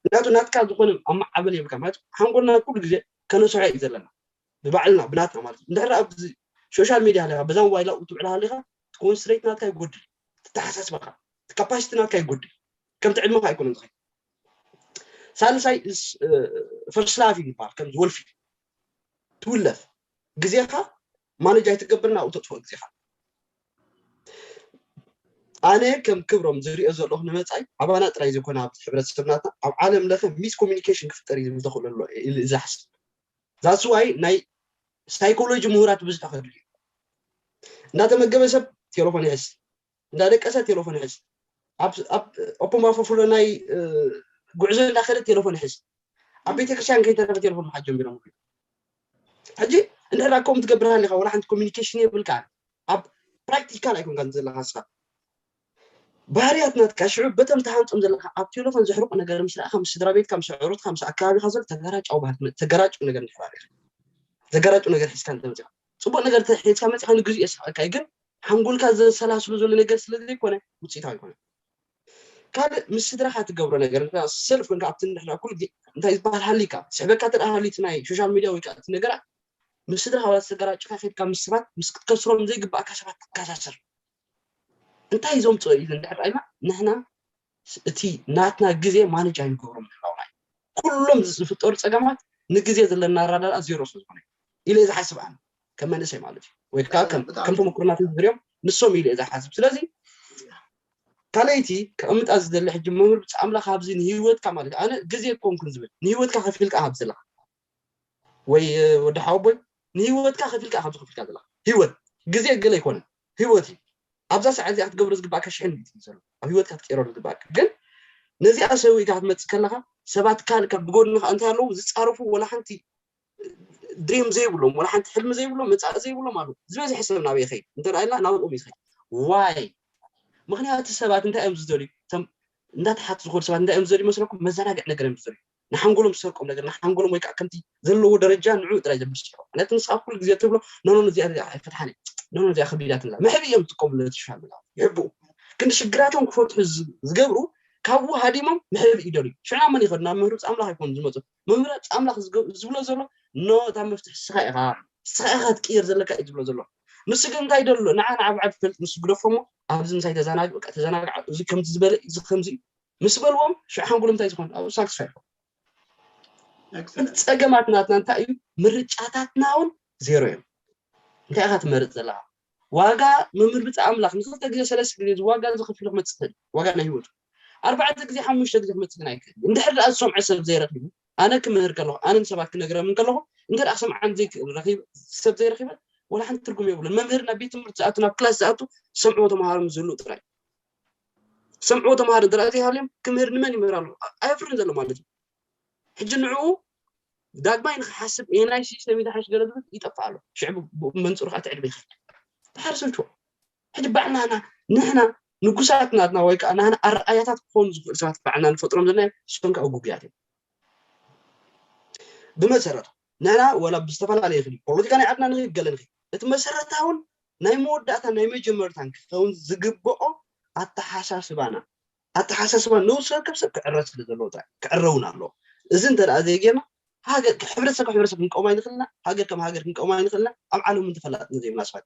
ምክንያቱ ናትካ ዝኾነ ኣመዓበል የብልካ ማለት ሓንጎልና ኩሉ ግዜ ከነስሖ እዩ ዘለና ብባዕልና ብናትና ማለት እዩ። እንድሕር ኣብዚ ሶሻል ሚድያ ኣለካ በዛ ሞባይል ኣብኡ ትውዕል ሃሊካ ኮንስትሬት ናትካ ይጎድል ትተሓሳስባኻ ካፓሲቲ ናትካ ይጎድል ከምቲ ዕድመኻ ኣይኮነን ዝኸይድ ሳልሳይ ፈርስት ላቭ ይባል ከምዚ ወልፊ ትውለፍ ግዜኻ ማነጅ ኣይትገብር ናብኡ ተጥፍኦ ግዜኻ ኣነ ከም ክብሮም ዝሪኦ ዘለኹ ንመፃኢ ኣባና ጥራይ ዘይኮነ ኣብዚ ሕብረተሰብናትና ኣብ ዓለም ለኸ ሚስ ኮሚኒኬሽን ክፍጠር እዩ ዝኽእለሎ ኢሉ ዝሓስብ ዛስዋይ ናይ ሳይኮሎጂ ምሁራት ብዙሕ ተኸድሉ እዩ እንዳተመገበ ሰብ ቴሌፎን ይሕዝ እንዳደቀሰ ቴሌፎን ይሕዝ ኣብ ኦፖማፈፍሎ ናይ ጉዕዞ እንዳኸደ ቴሌፎን ይሕዝ ኣብ ቤተክርስትያን ከይተረፈ ቴሌፎን ምሓዝ ጀሚሮም ሕጂ እንድሕር ከምኡ ትገብር ሃሊካ ወላ ሓንቲ ኮሚኒኬሽን የብልካ ኣብ ፕራክቲካል ኣይኮንካ ዘለካ ስኻ ባህርያት ናትካ ሽዑ በቶም ተሃንጾም ዘለካ ኣብ ቴሌፎን ዘሕርቁ ነገር ምስ ረኣካ ምስ ስድራ ቤትካ ምስ ኣዕሩትካ ምስ ኣከባቢካ ዘሎ ተጋራጫው ባህል ተጋራጭ ነገር እንድሕር ኣለካ ዘጋራጭ ነገር ሒዝካ እንተመፂኻ ፅቡቅ ነገር ሒዝካ መፂኻ ንግዜኡ የስሕቀካ እዩ ግን ሓንጎልካ ዘሰላስሎ ዘሎ ነገር ስለ ዘይኮነ ውፅኢታዊ ይኮነ ካልእ ምስ ስድራኻ ትገብሮ ነገር ሰልፍ ኮንካ ኣብቲ እንድሕር ኩሉ ግዜ እንታይ ዝበሃል ሃሊካ ስሕበካ እንተ ሃልዩ እቲ ናይ ሶሻል ሚድያ ወይ ከዓ እቲ ነገራት ምስ ስድራኻ ዋላ ዝተገራጭካ ከድካ ምስ ሰባት ምስ ክትከስሮም ዘይግባእካ ሰባት ትከሳሰር እንታይ እዩ ዘምፅኦ እዩ እንድሕር ራእይና ንሕና እቲ ናትና ግዜ ማነጅ ኣይንገብሮም ምህላውና እዩ ኩሎም ዝፍጠሩ ፀገማት ንግዜ ዘለና ኣራዳድኣ ዜሮ ስለ ዝኾነ ኢለ ዝሓስብ ኣነ ከም መንእሰይ ማለት እዩ ወይ ከዓ ከም ከም ተመክሮናት ዝሪኦም ንሶም ኢለ ዝሓስብ ስለዚ ካልኣይቲ ከቐምጣ ዝደሊ ሕጂ መምህር ብፃ ኣምላኽ ኣብዚ ንህይወትካ ማለት ኣነ ግዜ ኮንኩን ዝብል ንህይወትካ ከፊልካ ሃብ ዘለካ ወይ ወዲ ሓወቦይ ንህይወትካ ከፊልካ ኢኻ ኣብዚ ከፊልካ ዘለካ ህይወት ግዜ ገለ ኣይኮነን ህይወት እዩ ኣብዛ ሰዓት እዚኣ ክትገብሮ ዝግባእካ ሽሕን ሚእቲ እዩ ዘሎ ኣብ ህይወትካ ክትቀይረሉ ዝግባእካ ግን ነዚኣ ሰዊእካ ክትመፅእ ከለካ ሰባት ካልካ ብጎድንካ እንታይ ኣለዉ ዝፃረፉ ወላ ሓንቲ ድሪም ዘይብሎም ወላ ሓንቲ ሕልሚ ዘይብሎም መፃኢ ዘይብሎም ኣለዉ ዝበዝሐ ሰብ ናበይ ይኸይድ እንተ ኢልና ናብኦም ይኸይድ ዋይ ምክንያቱ ሰባት እንታይ እዮም ዝደልዩ እቶም እንዳተሓቱ ዝኮኑ ሰባት እንታይ እዮም ዝደልዩ መስለኩም መዘናግዕ ነገር እዮም ዝደልዩ ንሓንጎሎም ዝሰርቆም ነገር ንሓንጎሎም ወይ ከዓ ከምቲ ዘለዎ ደረጃ ንዑ ጥራይ ዘብስሑ ነቲ ንስኻ ኩሉ ግዜ ትብሎ ኖኖ እዚኣ ኣይፈትሓን ኖኖ እዚኣ ከቢዳትና መሕቢ እዮም ዝጥቀሙሉ ነቲ ሽፋን ምላ ይሕብኡ ክንዲ ሽግራቶም ክፈትሑ ዝገብሩ ካብኡ ሃዲሞም መሕቢ ይደልዩ ሽዕና መን ይኸዱ ናብ ምህርፅ ኣምላኽ ኣይኮኑ ዝመፁ ምህርፅ ኣምላኽ ዝብሎ ዘሎ ኖ እታ መፍትሒ ስኻ ኢኻ ስኻ ኢኻ ትቅየር ዘለካ እዩ ዝብሎ ዘሎ ንሱ ግን እንታይ ይደሎ ንዓ ንዓ ብዓል ትፈልጥ ንሱ ግደፎሞ ኣብዚ ምሳይ ተዘናግዑ ተዘናግዓ እዚ ከምዚ ዝበለ እዚ ከምዚ ምስ በልዎም ሽዑ ሓንጎሎም እንታይ ዝኾነ ኣብኡ ሳክስፋይ ፀገማት ናትና እንታይ እዩ ምርጫታትና እውን ዜሮ እዮም እንታይ ኢኻ ትመርፅ ዘለካ ዋጋ መምህር ብፃ ኣምላኽ ንክልተ ግዜ ሰለስተ ግዜ ዋጋ ዝኸፊሉ ክመፅእ ዋጋ ናይ ህይወቱ ኣርባዕተ ግዜ ሓሙሽተ ግዜ ክመፅእ ግን ኣይክእል እንድሕር ደኣ ዝሰምዖ ሰብ ዘይረኪቡ ኣነ ክምህር ከለኹ ኣነ ንሰባት ክነግረም ከለኹ እንተ ደኣ ክሰምዓን ዘይክእል ሰብ ዘይረኪበ ወላ ሓንቲ ትርጉም የብሉን። መምህር ናብ ቤት ትምህርቲ ዝኣቱ፣ ናብ ክላስ ዝኣቱ፣ ዝሰምዕዎ ተምሃሮ ምስ ዝህልው ጥራይ። ዝሰምዕዎ ተምሃሮ እንተ ዘይሃልዮም ክምህር ንመን ይምህር ኣሎ? ኣየፍርን ዘሎ ማለት እዩ። ሕጂ ንዕኡ ዳግማይ ንክሓስብ ኤንኣይሲ ሰሚዳ ሓሽ ገለ ዝብል ይጠፍእ ኣሎ። ሽዕቡ መንፅሩ ከዓ ትዕድመ ይኸድ። ተሓርሰችዎ። ሕጂ ባዕልና ንሕና ንጉሳት ናትና ወይ ከዓ ናህና ኣረኣያታት ክኾኑ ዝኽእል ሰባት ባዕልና ንፈጥሮም ዘለና እሶም ከዓ ጉጉያት እዮም። ብመሰረቱ ንሕና ወላ ብዝተፈላለየ ይኽእል ፖለቲካ ናይ ዓድና ንኽእል ገለ ንኽእል እቲ መሰረታውን ናይ መወዳእታ ናይ መጀመርታን ክኸውን ዝግብኦ ኣተሓሳስባና ኣተሓሳስባ ነውሲ ወከፍ ሰብ ክዕረ ስለ ዘለዎ ጥራይ ክዕረ እውን ኣለዎ። እዚ እንተ ደኣ ዘይጌርና ሃገር ሕብረተሰብ ካብ ሕብረተሰብ ክንቀውም ኣይንኽእልና፣ ሃገር ከም ሃገር ክንቀውም ኣይንኽእልና፣ ኣብ ዓለም እውን ተፈላጥነት ዘይብልና ሰባት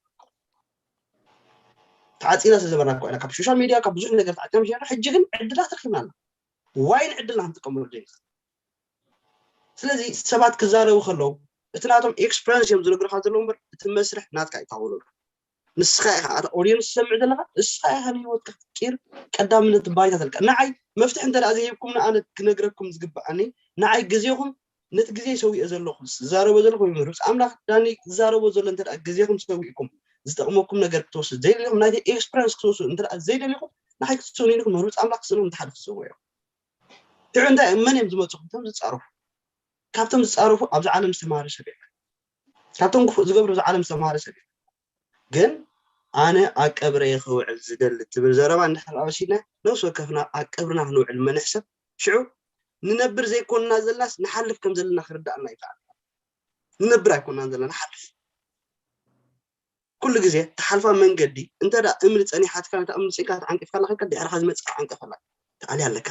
ተዓፂና ስለ ዘበርና እኮ ኢና ካብ ሶሻል ሚድያ ካብ ብዙሕ ነገር ተዓፂና ምሽ ሕጂ ግን ዕድላት ረኪብና ኣለና። ዋይ ንዕድልና ክንጥቀመሉ ዘይንኽእል ስለዚ ሰባት ክዛረቡ ከለዉ እቲ ናቶም ኤክስፐረንስ እዮም ዝነግሩካ ዘለዉ እምበር እቲ መስርሕ ናትካ እዩ ካብ ወለዶ ንስኻ ኢኻ ኣታ ኦድየንስ ትሰምዕ ዘለኻ እስኻ ኢኻ ንህይወትካ ክትቅይር ቀዳምነት ባይታ ዘለካ ንዓይ መፍትሒ እንተ ዘይብኩም ንኣነ ክነግረኩም ዝግብኣኒ ንዓይ ግዜኹም ነቲ ግዜ ሰዊኤ ዘለኹ ዝዛረቦ ዘለኹ ወይ ምህሩፅ ኣምላኽ ዳኒ ዝዛረቦ ዘሎ እንተ ግዜኹም ሰዊእኩም ዝጠቕመኩም ነገር ክትወስድ ዘይደሊኹም ናይቲ ኤክስፐረንስ ክትወስዱ እንተ ዘይደሊኹም ንዓይ ክትሰኑ ኢልኩም ምህሩፅ ኣምላኽ ክሰኑ እንተ ሓደ ክሰዎ እዮም ሽዑ እንታይ መን እዮም ዝመፁ ካብቶም ዝፃረፉ ካብቶም ዝፃረፉ ኣብዚ ዓለም ዝተማሃረ ሰብ የለን ካብቶም ክፉእ ዝገብሩ ኣብዚ ዓለም ዝተማሃረ ሰብ የለን ግን ኣነ ኣብ ቀብረየ ክውዕል ዝደሊ ትብል ዘረባ እንድሕር ኣበሲልና ነብሲ ወከፍና ኣብ ቀብርና ክንውዕል መነሕሰብ ሽዑ ንነብር ዘይኮንና ዘለናስ ንሓልፍ ከም ዘለና ክርዳእና ይከኣል ንነብር ኣይኮንናን ዘለና ንሓልፍ ኩሉ ግዜ ትሓልፋ መንገዲ እንተ ደኣ እምኒ ጸኒሓትካ ነታ እምኒ ስኢንካ ተዓንቂፍካ ኣለኻ ድሕርኻ ዝመጽእ ዓንቀፈላ ትኣሊ ኣለካ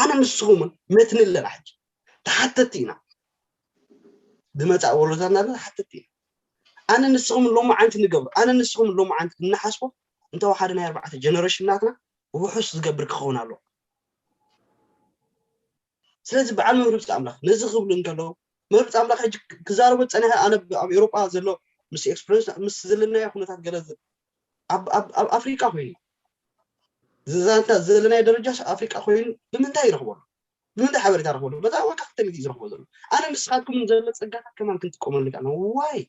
ኣነ ንስኹምን መትኒ ኣለና ሕጂ ተሓተቲ ኢና ብመጻእ ወለዶታትና ኣለና ተሓተቲ ኢና ኣነ ንስኹምን ሎማዓንቲ ንገብሮ ኣነ ንስኹምን ሎማዓንቲ እንሓስቦ እንተወሓደ ናይ ኣርባዕተ ጀነሬሽን ናትና ውሑስ ዝገብር ክኸውን ኣለዎ ስለዚ በዓል መምህር ብጻ ኣምላኽ ነዚ ክብሉ እንከለዉ መምህር ብጻ ኣምላኽ ሕጂ ክዛረቦ ዝጸንሐ ኣነ ኣብ ኤውሮጳ ዘሎ ምስ ኤክስፐረንስ ምስ ዘለናዮ ኩነታት ገለ ኣብ ኣብ ኣፍሪቃ ኮይኑ ዝዛንታ ዘለናዮ ደረጃ ኣፍሪቃ ኮይኑ ብምንታይ ይረኽበሉ ብምንታይ ሓበሬታ ረኽበሉ በዛ ዋካ ክልተ ሚእቲ ዝረኽቦ ዘሎ ኣነ ንስኻትኩም ዘሎ ጸጋታት ከማን ክንጥቀመሉ ቃና ዋይ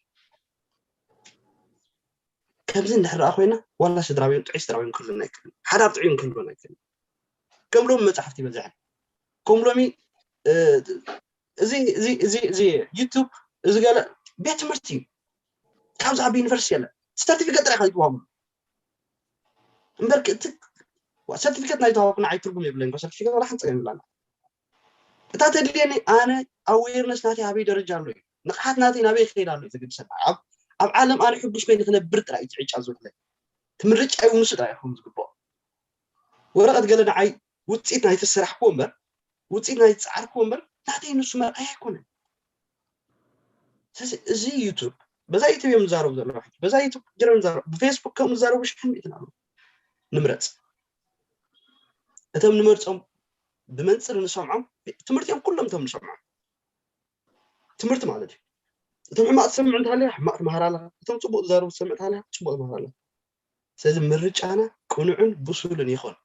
ከምዚ እንድሕር ደኣ ኮይና ዋላ ስድራ ቤት ጥዑይ ስድራ ቤት ክህልወና ኣይክእልን ሓዳር ጥዑይ ክህልወና ኣይክእልን ከም ሎሚ መፅሓፍቲ ይበዝሐን ከም ሎሚ እዚ እዚ እዚ እዚ ዩቱብ እዚ ገለ ቤት ትምህርቲ እዩ ካብ ዝዓቢ ዩኒቨርሲቲ የለ ሰርቲፊኬት ጥራይ ካብ ይዋሙ እምበር እቲ ሰርቲፊኬት ናይ ተዋኩ ንዓይ ትርጉም የብለኝ ሰርቲፊኬት ወላ ሓንቲ ፀገም ይብላና እታ ተድልየኒ ኣነ ኣዌርነስ ናተይ ኣበይ ደረጃ ኣሎ እዩ ንቕሓት ናተይ ናበይ ይኸይድ ኣሎ እዩ ዘገድሰና ኣብ ኣብ ዓለም ኣነ ሕጉስ ኮይነ ክነብር ጥራይ እዩ ትዕጫ ዝብለኝ እቲ ምርጫ እዩ ንሱ ጥራይ ክኸውን ዝግብኦ ወረቐት ገለ ንዓይ ውፅኢት ናይቲ ዝሰራሕክዎ እምበር ውፅኢት ናይ ዝፀዓርክዎ እምበር ናተይ ንሱ መርኣይ ኣይኮነን ስለዚ እዚ ዩቱብ በዛ ዩቱብ እዮም ዝዛረቡ ዘለዉ ሕጂ በዛ ዩቱብ ጀረም ዝዛረቡ ብፌስቡክ ከም ዝዛረቡ ሽሕን ሚእትን ኣለዉ ንምረፅ እቶም ንመርፆም ብመንፅር ንሰምዖም ትምህርቲ እዮም ኩሎም እቶም ንሰምዖም ትምህርቲ ማለት እዩ እቶም ሕማቅ ትሰምዕ እንተሃለያ ሕማቅ ትመሃር ኣለካ እቶም ፅቡቅ ዝዛረቡ ትሰምዕ እንተሃለያ ፅቡቅ ትመሃር ኣለካ ስለዚ ምርጫና ቅኑዕን ብሱልን ይኹን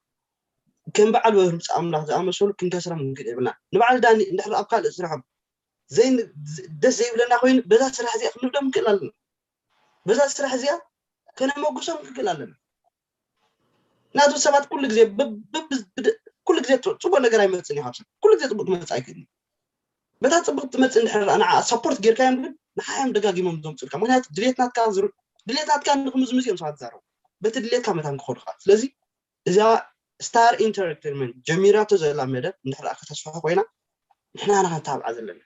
ከም በዓል ወህርምፂ ኣምላኽ ዝኣመሰሉ ክንከስሮም ንክእል የብልና ንበዓል ዳኒ እንድሕር ኣብ ካልእ ስርሖም ደስ ዘይብለና ኮይኑ በዛ ስራሕ እዚኣ ክንብሎም ንክእል ኣለና በዛ ስራሕ እዚኣ ከነመጉሶም ንክእል ኣለና ናቱ ሰባት ኩሉ ግዜ ኩሉ ግዜ ፅቡቅ ነገር ኣይመፅን እዩ ካብሰብ ኩሉ ግዜ ፅቡቅ ክመፅእ ኣይክእል በታ ፅቡቅ ትመፅእ እንድሕር ንዓ ሰፖርት ጌርካዮም ግን ንሓዮም ደጋጊሞም ዘምፅልካ ምክንያቱ ድሌትናትካ ድሌትናትካ ንክምዝምዝ እዮም ሰባት ዝዛረቡ በቲ ድሌትካ መታን ክኸዱካ ስለዚ እዛ ስታር ኢንተርቴንመንት ጀሚራቶ ዘላ መደብ እንድሕር ከተስፍሖ ኮይና ንሕና ኢና ክንተባብዓ ዘለና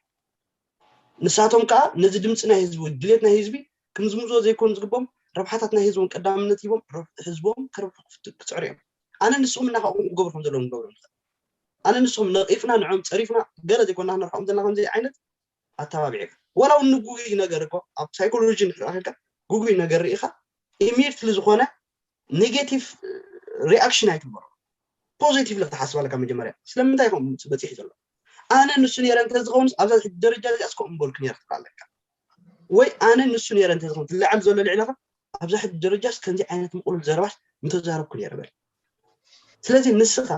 ንሳቶም ከዓ ነዚ ድምፂ ናይ ህዝቢ ድሌት ናይ ህዝቢ ክምዝምዝዎ ዘይኮኑ ዝግቦም ረብሓታት ናይ ህዝቦም ቀዳምነት ሂቦም ህዝቦም ከረብሑ ክፅዕሩ እዮም ኣነ ንስኹም እናካእኩም ክገብሩ ከም ዘለዎም ንገብሩ ንኽእል ኣነ ንስኹም ነቂፍና ንዖም ፀሪፍና ገለ ዘይኮና ክንርሕኦም ዘለና ከምዚ ዓይነት ኣተባቢዕካ ወላ እውን ንጉጉይ ነገር እኮ ኣብ ሳይኮሎጂ ንክልካ ጉጉይ ነገር ርኢኻ ኢሚድትሊ ዝኾነ ኔጌቲቭ ሪኣክሽን ኣይትግበሮ ፖዚቲቭ ክትሓስብ ኣለካ መጀመርያ ስለምንታይ ከም በፂሑ ዘሎ ኣነ ንሱ ነረ እንተዝኸውንስ ኣብዛ ደረጃ እዚኣ እስከ እምበልኩ ነረ ክትብል ኣለካ ወይ ኣነ ንሱ ነረ እንተዝኸውን ትልዓል ዘሎ ልዕለኻ ኣብዛ ሕጂ ደረጃስ ከምዚ ዓይነት ምቁሉል ዘረባስ ምተዛረብኩ ነረ በል ስለዚ ንስኻ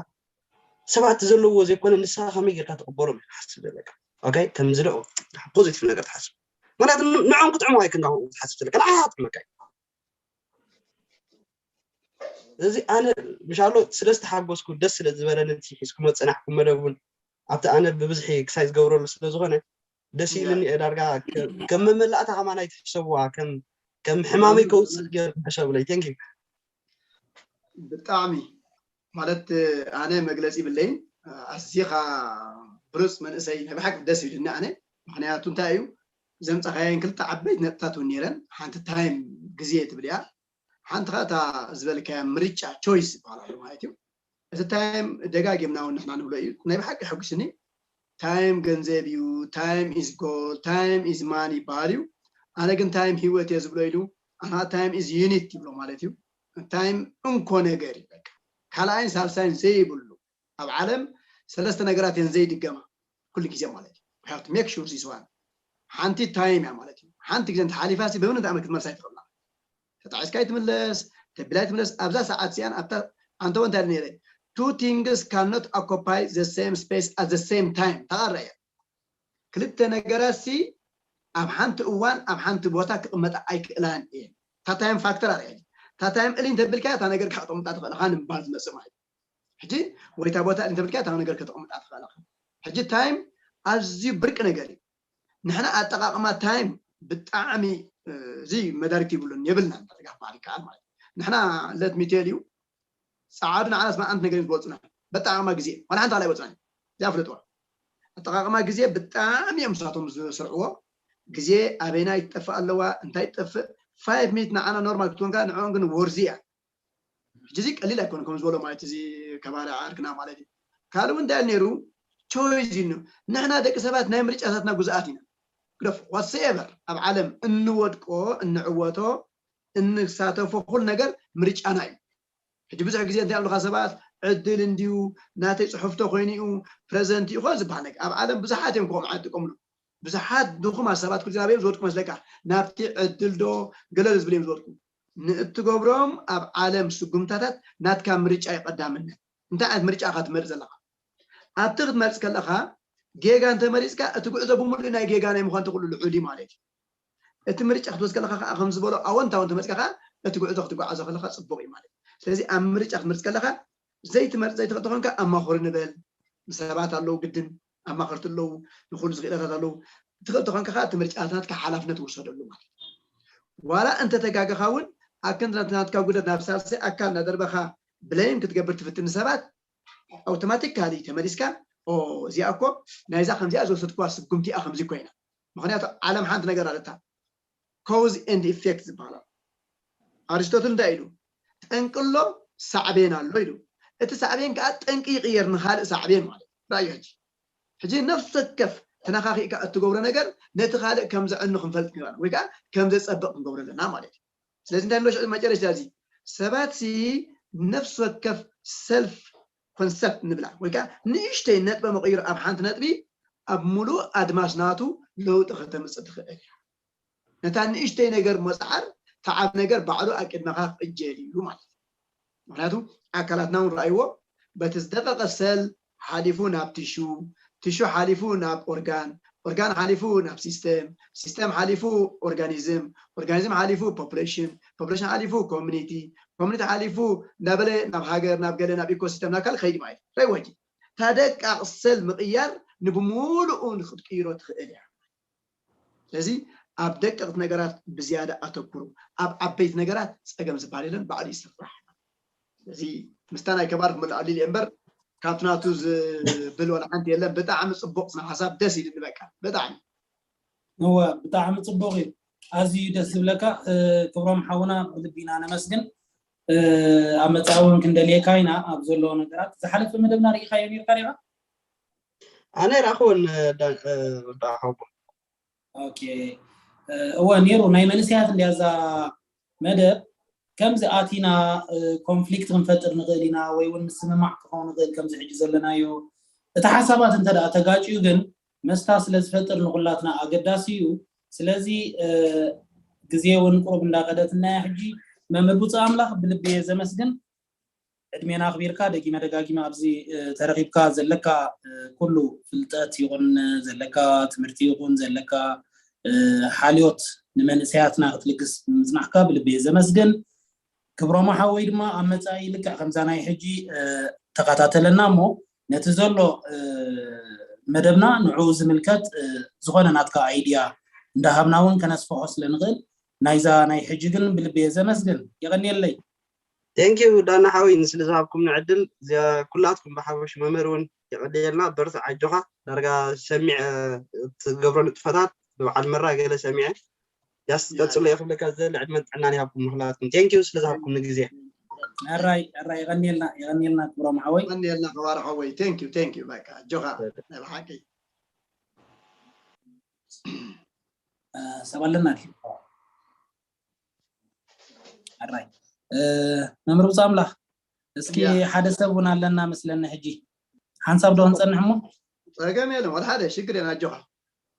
ሰባት ዘለውዎ ዘይኮነ ንስኻ ከመይ ጌርካ ትቕበሎም ሓስብ ዘለካ ከምዚ ዶ ፖዚቲቭ ነገር ትሓስብ ምክንያቱ ንዖም ክጥዕሙ ኣይክንዳኹ ዝሓስብ ስለ ከነ ኣጥዕመካ እዩ። እዚ ኣነ ምሻሎ ስለ ዝተሓጎስኩ ደስ ስለ ዝበለኒ እቲ ሒዝኩሞ ዝፀናሕኩም መደብ እውን ኣብቲ ኣነ ብብዝሒ ክሳይ ዝገብረሉ ስለ ዝኾነ ደስ ኢልኒ እየ። ዳርጋ ከም መመላእታ ከማን ኣይትሕሰብዋ ከም ከም ሕማመይ ከውፅእ ገይርኩም ሕሰብለይ። Thank you። ብጣዕሚ ማለት ኣነ መግለፂ ይብለይን። ኣዝኻ ብሩፅ መንእሰይ ናይ ብሓቂ ደስ ይብልኒ ኣነ። ምክንያቱ እንታይ እዩ ዘምፃኻየን ክልተ ዓበይቲ ነጥብታት እውን ነይረን። ሓንቲ ታይም ግዜ ትብል እያ፣ ሓንቲ ከዓ እታ ዝበልካያ ምርጫ ቾይስ ይበሃል ኣሎ ማለት እዩ። እቲ ታይም ደጋጊምና እውን ንሕና ንብሎ እዩ። ናይ ብሓቂ ሕጉስኒ። ታይም ገንዘብ እዩ፣ ታይም ኢዝ ጎል፣ ታይም ኢዝ ማን ይበሃል እዩ። ኣነ ግን ታይም ህይወት እየ ዝብሎ ኢሉ ኣና ታይም ኢዝ ዩኒት ይብሎ ማለት እዩ። ታይም እንኮ ነገር እዩ በቃ። ካልኣይን ሳልሳይን ዘይብሉ ኣብ ዓለም ሰለስተ ነገራት እየን ዘይድገማ ኩሉ ግዜ ማለት እዩ። We have to make sure this one። ሓንቲ ታይም እያ ማለት እዩ። ሓንቲ ግዜ እንተሓሊፋ ሲ በምንም ተኣምር ክትመልሳ ኣይትኽእልና። ተጣዒስካ ይትምለስ፣ ተቢላ ይትምለስ። ኣብዛ ሰዓት እዚኣን ኣብታ ኣንተወ እንታይ ኢለ ነይረ? Two things cannot occupy the same space at the same time። ተቓረ እያ። ክልተ ነገራት ሲ ኣብ ሓንቲ እዋን ኣብ ሓንቲ ቦታ ክቕመጣ ኣይክእላን እየን። እታ ታይም ፋክተር ኣርእያ። እታ ታይም እሊ እንተብልካ እታ ነገር ክትቕምጣ ትኽእል ኢኻ ንምባል ዝመፅእ ማለት እዩ። ሕጂ ወይ እታ ቦታ እሊ እንተብልካ እታ ነገር ክትቕምጣ ትኽእል ኢኻ። ሕጂ ታይም ኣዝዩ ብርቂ ነገር እዩ። ንሕና ኣጠቃቅማ ታይም ብጣዕሚ እዚ መዳርግቲ ይብሉን የብልናን። ተጋባሪ ከኣል ማለት ንሕና ለት ሚቴል እዩ ፃዓዱ ንዓናስ መዓንት ነገር ዝወፁና በጣዕማ ግዜ ዋላ ሓንቲ ካልኣይ ወፅና እዚኣ ፍለጥዋ። ኣጠቃቅማ ግዜ ብጣዕሚ እዮም ንሳቶም ዝስርዕዎ። ግዜ ኣበይና ይትጠፍእ ኣለዋ እንታይ ትጠፍእ ፋይቭ ሚኒት ንዓና ኖርማል ክትኮንካ ንዕኦም ግን ወርዚ እያ። ሕጂ እዚ ቀሊል ኣይኮነ ከም ዝበሎ ማለት እዚ ከባሪ ዓርክና ማለት እዩ። ካልእ እውን እንታይ ነይሩ ቾይዝ እዩ። ንሕና ደቂ ሰባት ናይ ምርጫታትና ጉዛኣት ኢና። ግደፍ ዋትሰኤቨር ኣብ ዓለም እንወድቆ እንዕወቶ እንሳተፎ ኩሉ ነገር ምርጫና እዩ። ሕጂ ብዙሕ ግዜ እንታይ ኣብልካ ሰባት ዕድል እንድዩ ናተይ ፅሑፍቶ ኮይኑ እዩ ፕረዘንት እዩ ኮ ዝበሃል ነገር ኣብ ዓለም ብዙሓት እዮም ከምኡ ዓይነት ጥቀምሉ። ብዙሓት ድኹማት ሰባት ኩሉ ግዜ ናበይ እዮም ዝወድቁ መስለካ? ናብቲ ዕድል ዶ ገለ ዝብል እዮም ዝወድቁ። ንእትገብሮም ኣብ ዓለም ስጉምታታት ናትካ ምርጫ እዩ ቀዳምነት። እንታይ ዓይነት ምርጫ ኢኻ ትመርፅ ዘለኻ? ኣብቲ ክትመርፅ ከለኻ ጌጋ እንተመሪፅካ እቲ ጉዕዞ ብምሉእ ናይ ጌጋ ናይ ምዃን ተኽእሎ ልዑል እዩ ማለት እዩ። እቲ ምርጫ ክትወስድ ከለኻ ከዓ ከም ዝበሎ ኣወንታዊ እንተመፅካ ከዓ እቲ ጉዕዞ ክትጓዓዞ ከለኻ ፅቡቅ እዩ ማለት እዩ። ስለዚ ኣብ ምርጫ ክትመርፅ ከለኻ ዘይትመርፅ ዘይትኽእል ተኾንካ ኣማኽሩ ንበል። ንሰባት ኣለዉ ግድን ኣማኸርቲ ኣለዉ ንኩሉ ዝኽእለታት ኣለዉ። ትኽእል ተኾንካ ከዓ እቲ ምርጫ ናትካ ሓላፍነት ውሰደሉ ማለት እዩ። ዋላ እንተተጋገኻ እውን ኣብ ክንዲ ናትካ ጉደት ናብ ሳልሳይ ኣካል እናደርበኻ ብለይም ክትገብር ትፍትን ንሰባት ኣውቶማቲካሊ ተመሊስካ እዚኣ እኮ ናይዛ ከምዚኣ ዝወሰድኩዋ ስጉምቲ እያ ከምዚ ኮይና። ምክንያቱ ዓለም ሓንቲ ነገር ኣለታ ኮዝ ኤንድ ኢፌክት ዝበሃል ኣሎ። ኣሪስቶትል እንታይ ኢሉ? ጠንቂ ኣሎ ሳዕቤን ኣሎ ኢሉ። እቲ ሳዕቤን ከዓ ጠንቂ ይቅየር ንካልእ ሳዕቤን ማለት እዩ። ራእዩ ሕጂ ሕጂ ነፍሲ ወከፍ ተነካኪእካ እትገብሮ ነገር ነቲ ካልእ ከም ዘዕኑ ክንፈልጥ ግባና ወይ ከዓ ከም ዘፀብቅ ክንገብሮ ኣለና ማለት እዩ። ስለዚ እንታይ ንሎ ሽዑ መጨረሽታ እዚ ሰባት ሲ ነፍሲ ወከፍ ሰልፍ ኮንሰፕት ንብላ ወይ ከዓ ንእሽተይ ነጥበ መቀይሮ ኣብ ሓንቲ ነጥቢ ኣብ ሙሉእ ኣድማስ ናቱ ለውጢ ከተምፅእ ትኽእል እያ። ነታ ንእሽተይ ነገር መፅዓር ተዓብ ነገር ባዕሉ ኣቅድመኻ ክቅጀል እዩ ማለት እዩ። ምክንያቱ ኣካላትና እውን ረኣይዎ በቲ ዝደቀቀ ሰል ሓሊፉ ናብ ቲሹ፣ ቲሹ ሓሊፉ ናብ ኦርጋን፣ ኦርጋን ሓሊፉ ናብ ሲስተም፣ ሲስተም ሓሊፉ ኦርጋኒዝም፣ ኦርጋኒዝም ሓሊፉ ፖፑሌሽን፣ ፖፑሌሽን ሓሊፉ ኮሚኒቲ፣ ኮሚኒቲ ሓሊፉ እናበለ ናብ ሃገር ናብ ገለ ናብ ኢኮሲስተም ናብ ካልእ ከይድ ማለት እዩ። ረይ ወጂ እታ ደቃቅ ሰል ምቅያር ንብሙሉኡ ንክትቅይሮ ትኽእል እያ። ስለዚ ኣብ ደቀቅቲ ነገራት ብዝያዳ ኣተኩሩ። ኣብ ዓበይቲ ነገራት ፀገም ዝበሃል የለን፣ ባዕሉ ይስራሕ። ስለዚ ምስታ ናይ ከባር ክመልእ ኣሊል እምበር ካብቲ ናቱ ዝብል ወላ ሓንቲ የለን። ብጣዕሚ ፅቡቅ ስነ ሓሳብ ደስ ኢልኒ በቃ ብጣዕሚ እወ ብጣዕሚ ፅቡቅ እዩ። ኣዝዩ ደስ ዝብለካ ክብሮም ሓውና ብልቢ ኢና ነመስግን። ኣብ መፃኢ እውን ክንደልየካ ኢና ኣብ ዘለዎ ነገራት። ዝሓለፈ መደብና ርኢኻዮ ነርካ ዲኻ? ኣነ ራኹን ዳሓቦ ኦኬ እወ ነይሩ ናይ መንእሰያት እንዲያ እዛ መደብ ከምዚ ኣቲና ኮንፍሊክት ክንፈጥር ንኽእል ኢና ወይ እውን ምስምማዕ ክኸውን ንኽእል ከምዚ ሕጂ ዘለናዮ እቲ ሓሳባት እንተ ደኣ ተጋጭዩ ግን መስታ ስለ ዝፈጥር ንኹላትና ኣገዳሲ እዩ። ስለዚ ግዜ እውን ቁሩብ እንዳኸደትና እያ ሕጂ። መምህር ብፁዕ ኣምላኽ ብልቢ እየ ዘመስግን። ዕድሜና ኣኽቢርካ ደጊመ ደጋጊመ ኣብዚ ተረኺብካ ዘለካ ኩሉ ፍልጠት ይኹን ዘለካ ትምህርቲ ይኹን ዘለካ ሓልዮት ንመንእሰያትና ክትልግስ ብምጽናሕካ ብልቢ እየ ዘመስግን። ክብሮም ሓወይ ድማ ኣብ መጻኢ ልክዕ ከምዛ ናይ ሕጂ ተኸታተለና እሞ ነቲ ዘሎ መደብና ንዕኡ ዝምልከት ዝኾነ ናትካ ኣይድያ እንዳሃብና እውን ከነስፍሖ ስለ ንኽእል ናይዛ ናይ ሕጂ ግን ብልቢ እየ ዘመስግን። የቐንየለይ። Thank you ዳና ሓወይ ንስለ ዝሃብኩም ንዕድል ኩላትኩም ብሓፈሽ መምህር እውን የቐንየልና። በርትዕ ኣጆኻ። ዳርጋ ሰሚዐ ትገብሮ ንጥፈታት ብበዓል መራ ገለ ሰሚዐ ያስ ቀጽሎ የኽብለካ ዘለ ዕድመን ጥዕናን ይሃብኩም ንኹላትኩም። Thank you ስለ ዝሃብኩም ንግዜ። ኣራይ ኣራይ የቐንየልና የቐንየልና ክብሮም ሓወይ። ቀንየልና ክባር ሓወይ። Thank you thank you በቃ ኣጆኻ ናይ ብሓቂ ሰብ ኣለና ድዩ? ኣራይ መምህር ብፁዕ ኣምላኽ እስኪ ሓደ ሰብ እውን ኣለና መስለኒ ሕጂ ሓንሳብ ዶ ክንጸንሕ እሞ ጸገም የለን ወላ ሓደ ሽግር የለን ኣጆኻ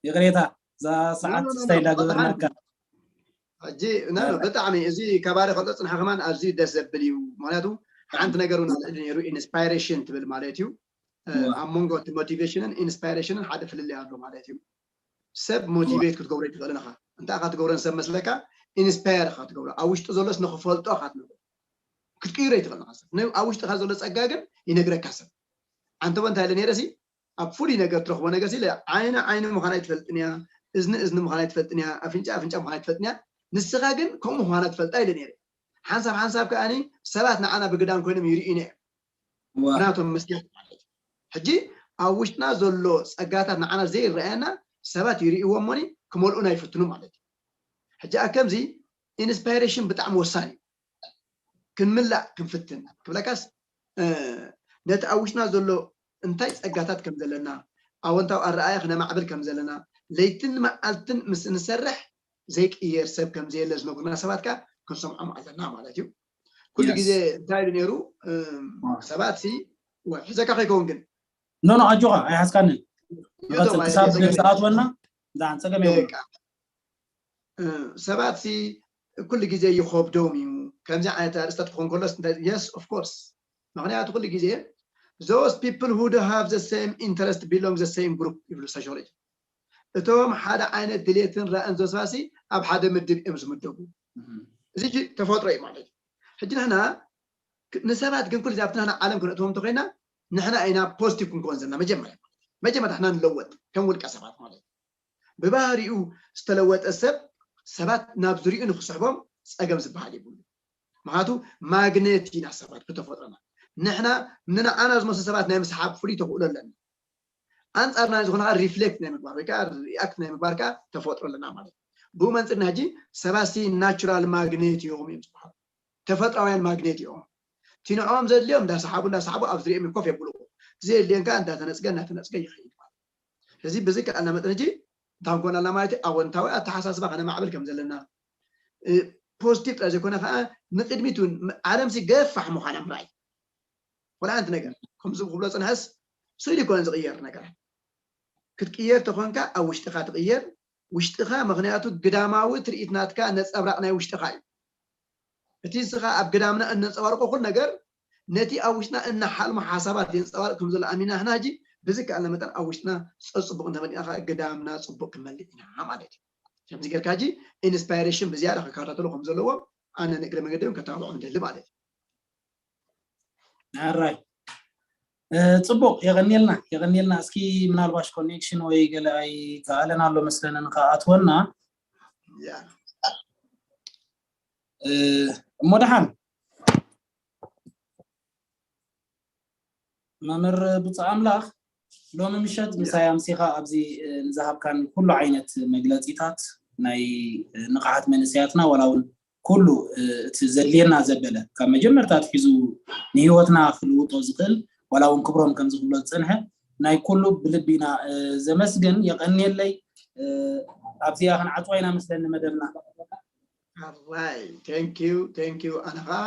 ይቕሬታ እዛ ሰዓት ስታይ እንዳገበርናካ ሕጂ ብጣዕሚ እዚ ከባሪ ከሎ ጽንሓ ከማን ኣዝዩ ደስ ዘብል እዩ። ምክንያቱ ሓንቲ ነገር እውን ኣልዕሊ ነይሩ ኢንስፓይሬሽን ትብል ማለት እዩ። ኣብ መንጎ እቲ ሞቲቬሽንን ኢንስፓይሬሽንን ሓደ ፍልልይ ኣሎ ማለት እዩ። ሰብ ሞቲቬት ክትገብሮ ይትኽእል ኢኻ። እንታይ ኢኻ ትገብሮ ንሰብ መስለካ? ኢንስፓየር ኢኻ ትገብሮ። ኣብ ውሽጡ ዘሎስ ንኽፈልጦ ኢኻ ትነግሮ። ክትቅይሮ ይትኽእል ኢኻ። ሰብ ኣብ ውሽጥኻ ዘሎ ጸጋ ግን ይነግረካ ሰብ። ኣንተ እንታይ ኢለ ነይረ ሲ ኣብ ፍሉይ ነገር ትረኽቦ ነገር ሲ ዓይኒ ዓይኒ ምዃና ኣይትፈልጥን እያ፣ እዝኒ እዝኒ ምዃና ኣይትፈልጥን እያ፣ ኣፍንጫ ኣፍንጫ ምዃና ኣይትፈልጥን እያ። ንስኻ ግን ከምኡ ምዃና ትፈልጣ ኢለ ነይረ። ሓንሳብ ሓንሳብ ከኣ ሰባት ንዓና ብግዳም ኮይኖም ይርእዩና እዮም። ናቶም መስትያት ማለት እዩ። ሕጂ ኣብ ውሽጥና ዘሎ ጸጋታት ንዓና ዘይረኣየና ሰባት ይርእይዎ እሞኒ ክመልኡና ይፍትኑ ማለት እዩ። ሕጂ ኣብ ከምዚ ኢንስፓይሬሽን ብጣዕሚ ወሳኒ እዩ። ክንምላእ ክንፍትን ክብለካስ ነቲ ኣብ ውሽጥና ዘሎ እንታይ ጸጋታት ከም ዘለና ኣወንታዊ ኣረኣያ ክነማዕብል ከም ዘለና ለይትን መዓልትን ምስ እንሰርሕ ዘይቅየር ሰብ ከም ዘየለ ዝነግሩና ሰባት ከኣ ክንሰምዖም ኣለና ማለት እዩ። ኩሉ ግዜ እንታይ ኢሉ ነይሩ ሰባት ሲ ሕዘካ ከይከውን ግን ኖ ኖ ኣጆኻ ኣይሓዝካንን ንቐጽል ክሳብ ዝኣትወና ዳን ጸገም የብሉ ሰባት ሲ ኩሉ ግዜ ይኸብዶም እዩ ከምዚ ዓይነት ኣርእስታት ክኾን ከሎስ yes of course ምክንያቱ ኩሉ ግዜ those people who have the same interest belong the same group ይብሉ sociology እቶም ሓደ ዓይነት ድሌትን ራእን ዘስባሲ ኣብ ሓደ ምድብ እዮም ዝምደቡ እዚ ተፈጥሮ እዩ ማለት እዩ ሕጂ ንሕና ንሰባት ግን ኩሉ ኣብቲ ንሕና ዓለም ክንእትዎም እንተኮይና ንሕና ኢና ፖዚቲቭ ክንከውን ዘለና መጀመርያ መጀመርያ ንሕና ንለወጥ ከም ውልቀ ሰባት ማለት እዩ ብባህሪኡ ዝተለወጠ ሰብ ሰባት ናብ ዝሪኡ ንክስሕቦም ፀገም ዝበሃል ይብሉ ምክንያቱ ማግኔት ኢና ሰባት ብተፈጥሮና ንሕና ንንዓና ዝመስሉ ሰባት ናይ ምስሓብ ፍሉይ ተኽእሎ ኣለና ኣንፃር ናይ ዝኾነ ከዓ ሪፍሌክት ናይ ምግባር ወይ ከዓ ሪኣክት ናይ ምግባር ከዓ ተፈጥሮ ኣለና ማለት እዩ ብኡ መንፅርና ሕጂ ሰባት ሲ ናቹራል ማግኔት እዮም እዮም ዝበሃሉ ተፈጥራውያን ማግኔት እዮም እቲ ንዕኦም ዘድልዮም እንዳሰሓቡ እንዳሰሓቡ ኣብ ዝሪኦም ኮፍ የብሉ ዘየድልዮም ከዓ እንዳተነፅገ እንዳተነፅገ ይኸይድ ማለት እዚ ብዝከኣልና መጠን ሕጂ እንታይ ክንኮን ኣለና ማለት እዩ ኣወንታዊ ኣተሓሳስባ ከነማዕብል ከም ዘለና ፖዚቲቭ ጥራይ ዘይኮነ ከዓ ንቅድሚት እውን ዓለም ሲ ገፋሕ ምዃና ምርኣይ ወላ ሓንቲ ነገር ከምዚ ክብሎ ፅንሐስ ስእሊ ይኮነ ዝቅየር ነገራት ክትቅየር ተኾንካ ኣብ ውሽጥኻ ትቅየር ውሽጥኻ ምክንያቱ ግዳማዊ ትርኢት ናትካ ነፀብራቅ ናይ ውሽጥኻ እዩ እቲ ንስኻ ኣብ ግዳምና እነፀባርቆ ኩሉ ነገር ነቲ ኣብ ውሽጥና እነሓልሞ ሓሳባት የንፀባርቅ ከም ዘሎ ኣሚና ሕና ሕጂ ብዝከኣልና መጠን ኣብ ውሽጥና ፀፅቡቅ እንተመሊእና ከዓ ግዳምና ፅቡቅ ክንመልእ ኢና ማለት እዩ ከምዚ ጌርካ ሕጂ ኢንስፓይሬሽን ብዝያዳ ክከታተሉ ከም ዘለዎ ኣነ ንእግረ መገደዮም ከተባብዖም ደሊ ማለት እዩ ኣራይ ጽቡቅ የቀንየልና የቀንየልና እስኪ ምናልባሽ ኮኔክሽን ወይ ገለ ኣይከኣለን ኣሎ መስለኒ ንከኣትወና እሞ ደሓን መምህር ብፁዕ ኣምላኽ ሎሚ ምሸት ምሳይ ኣምሲኻ ኣብዚ ንዝሃብካን ኩሉ ዓይነት መግለፂታት ናይ ንቕሓት መንእሰያትና ዋላ እውን ኩሉ እቲ ዘድልየና ዘበለ ካብ መጀመርታ ኣትሒዙ ንህይወትና ክልውጦ ዝኽእል ዋላ እውን ክብሮም ከም ዝኽብሎ ዝፀንሐ ናይ ኩሉ ብልቢ ኢና ዘመስግን የቐንየለይ ኣብዚኣ ክንዓፅዋ ኢና መስለኒ መደብና ኣራይ ቴንኪዩ ቴንኪዩ ኣነ ከዓ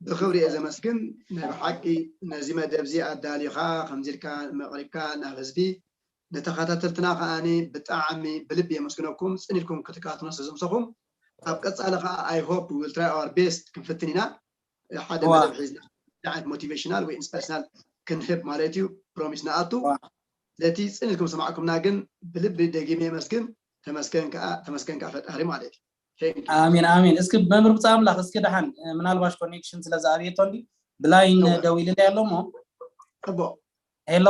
ብክብሪ እየ ዘመስግን ናይ ብሓቂ ነዚ መደብ እዚ ኣዳሊኻ ከምዚልካ መቕሪብካ ናብ ህዝቢ ንተኸታተልትና ከዓኒ ብጣዕሚ ብልቢ የመስግነኩም ጽን ኢልኩም ክትከታተሉና ስለዝምሰኹም ኣብ ቀጻሊ ከዓ I hope we will try our best ክንፍትን ኢና ሓደ መደብ ሒዝና ዓይነት ሞቲቬሽናል ወይ ኢንስፓሬሽናል ክንህብ ማለት እዩ ፕሮሚስ ንኣቱ ነቲ ጽን ኢልኩም ዝሰማዕኩምና ግን ብልቢ ደጊመ የመስግን ተመስገን ከዓ ተመስገን ከዓ ፈጣሪ ማለት እዩ። Thank you። ኣሜን ኣሜን። እስኪ መምህር ብፃ ኣምላኽ እስኪ ደሓን እ፣ ምናልባሽ ኮኔክሽን ስለ ዝኣብየቶ እንዲ ብላይን እወ። ደዊልለ ኣሎ እሞ ፅቡቅ ሄሎ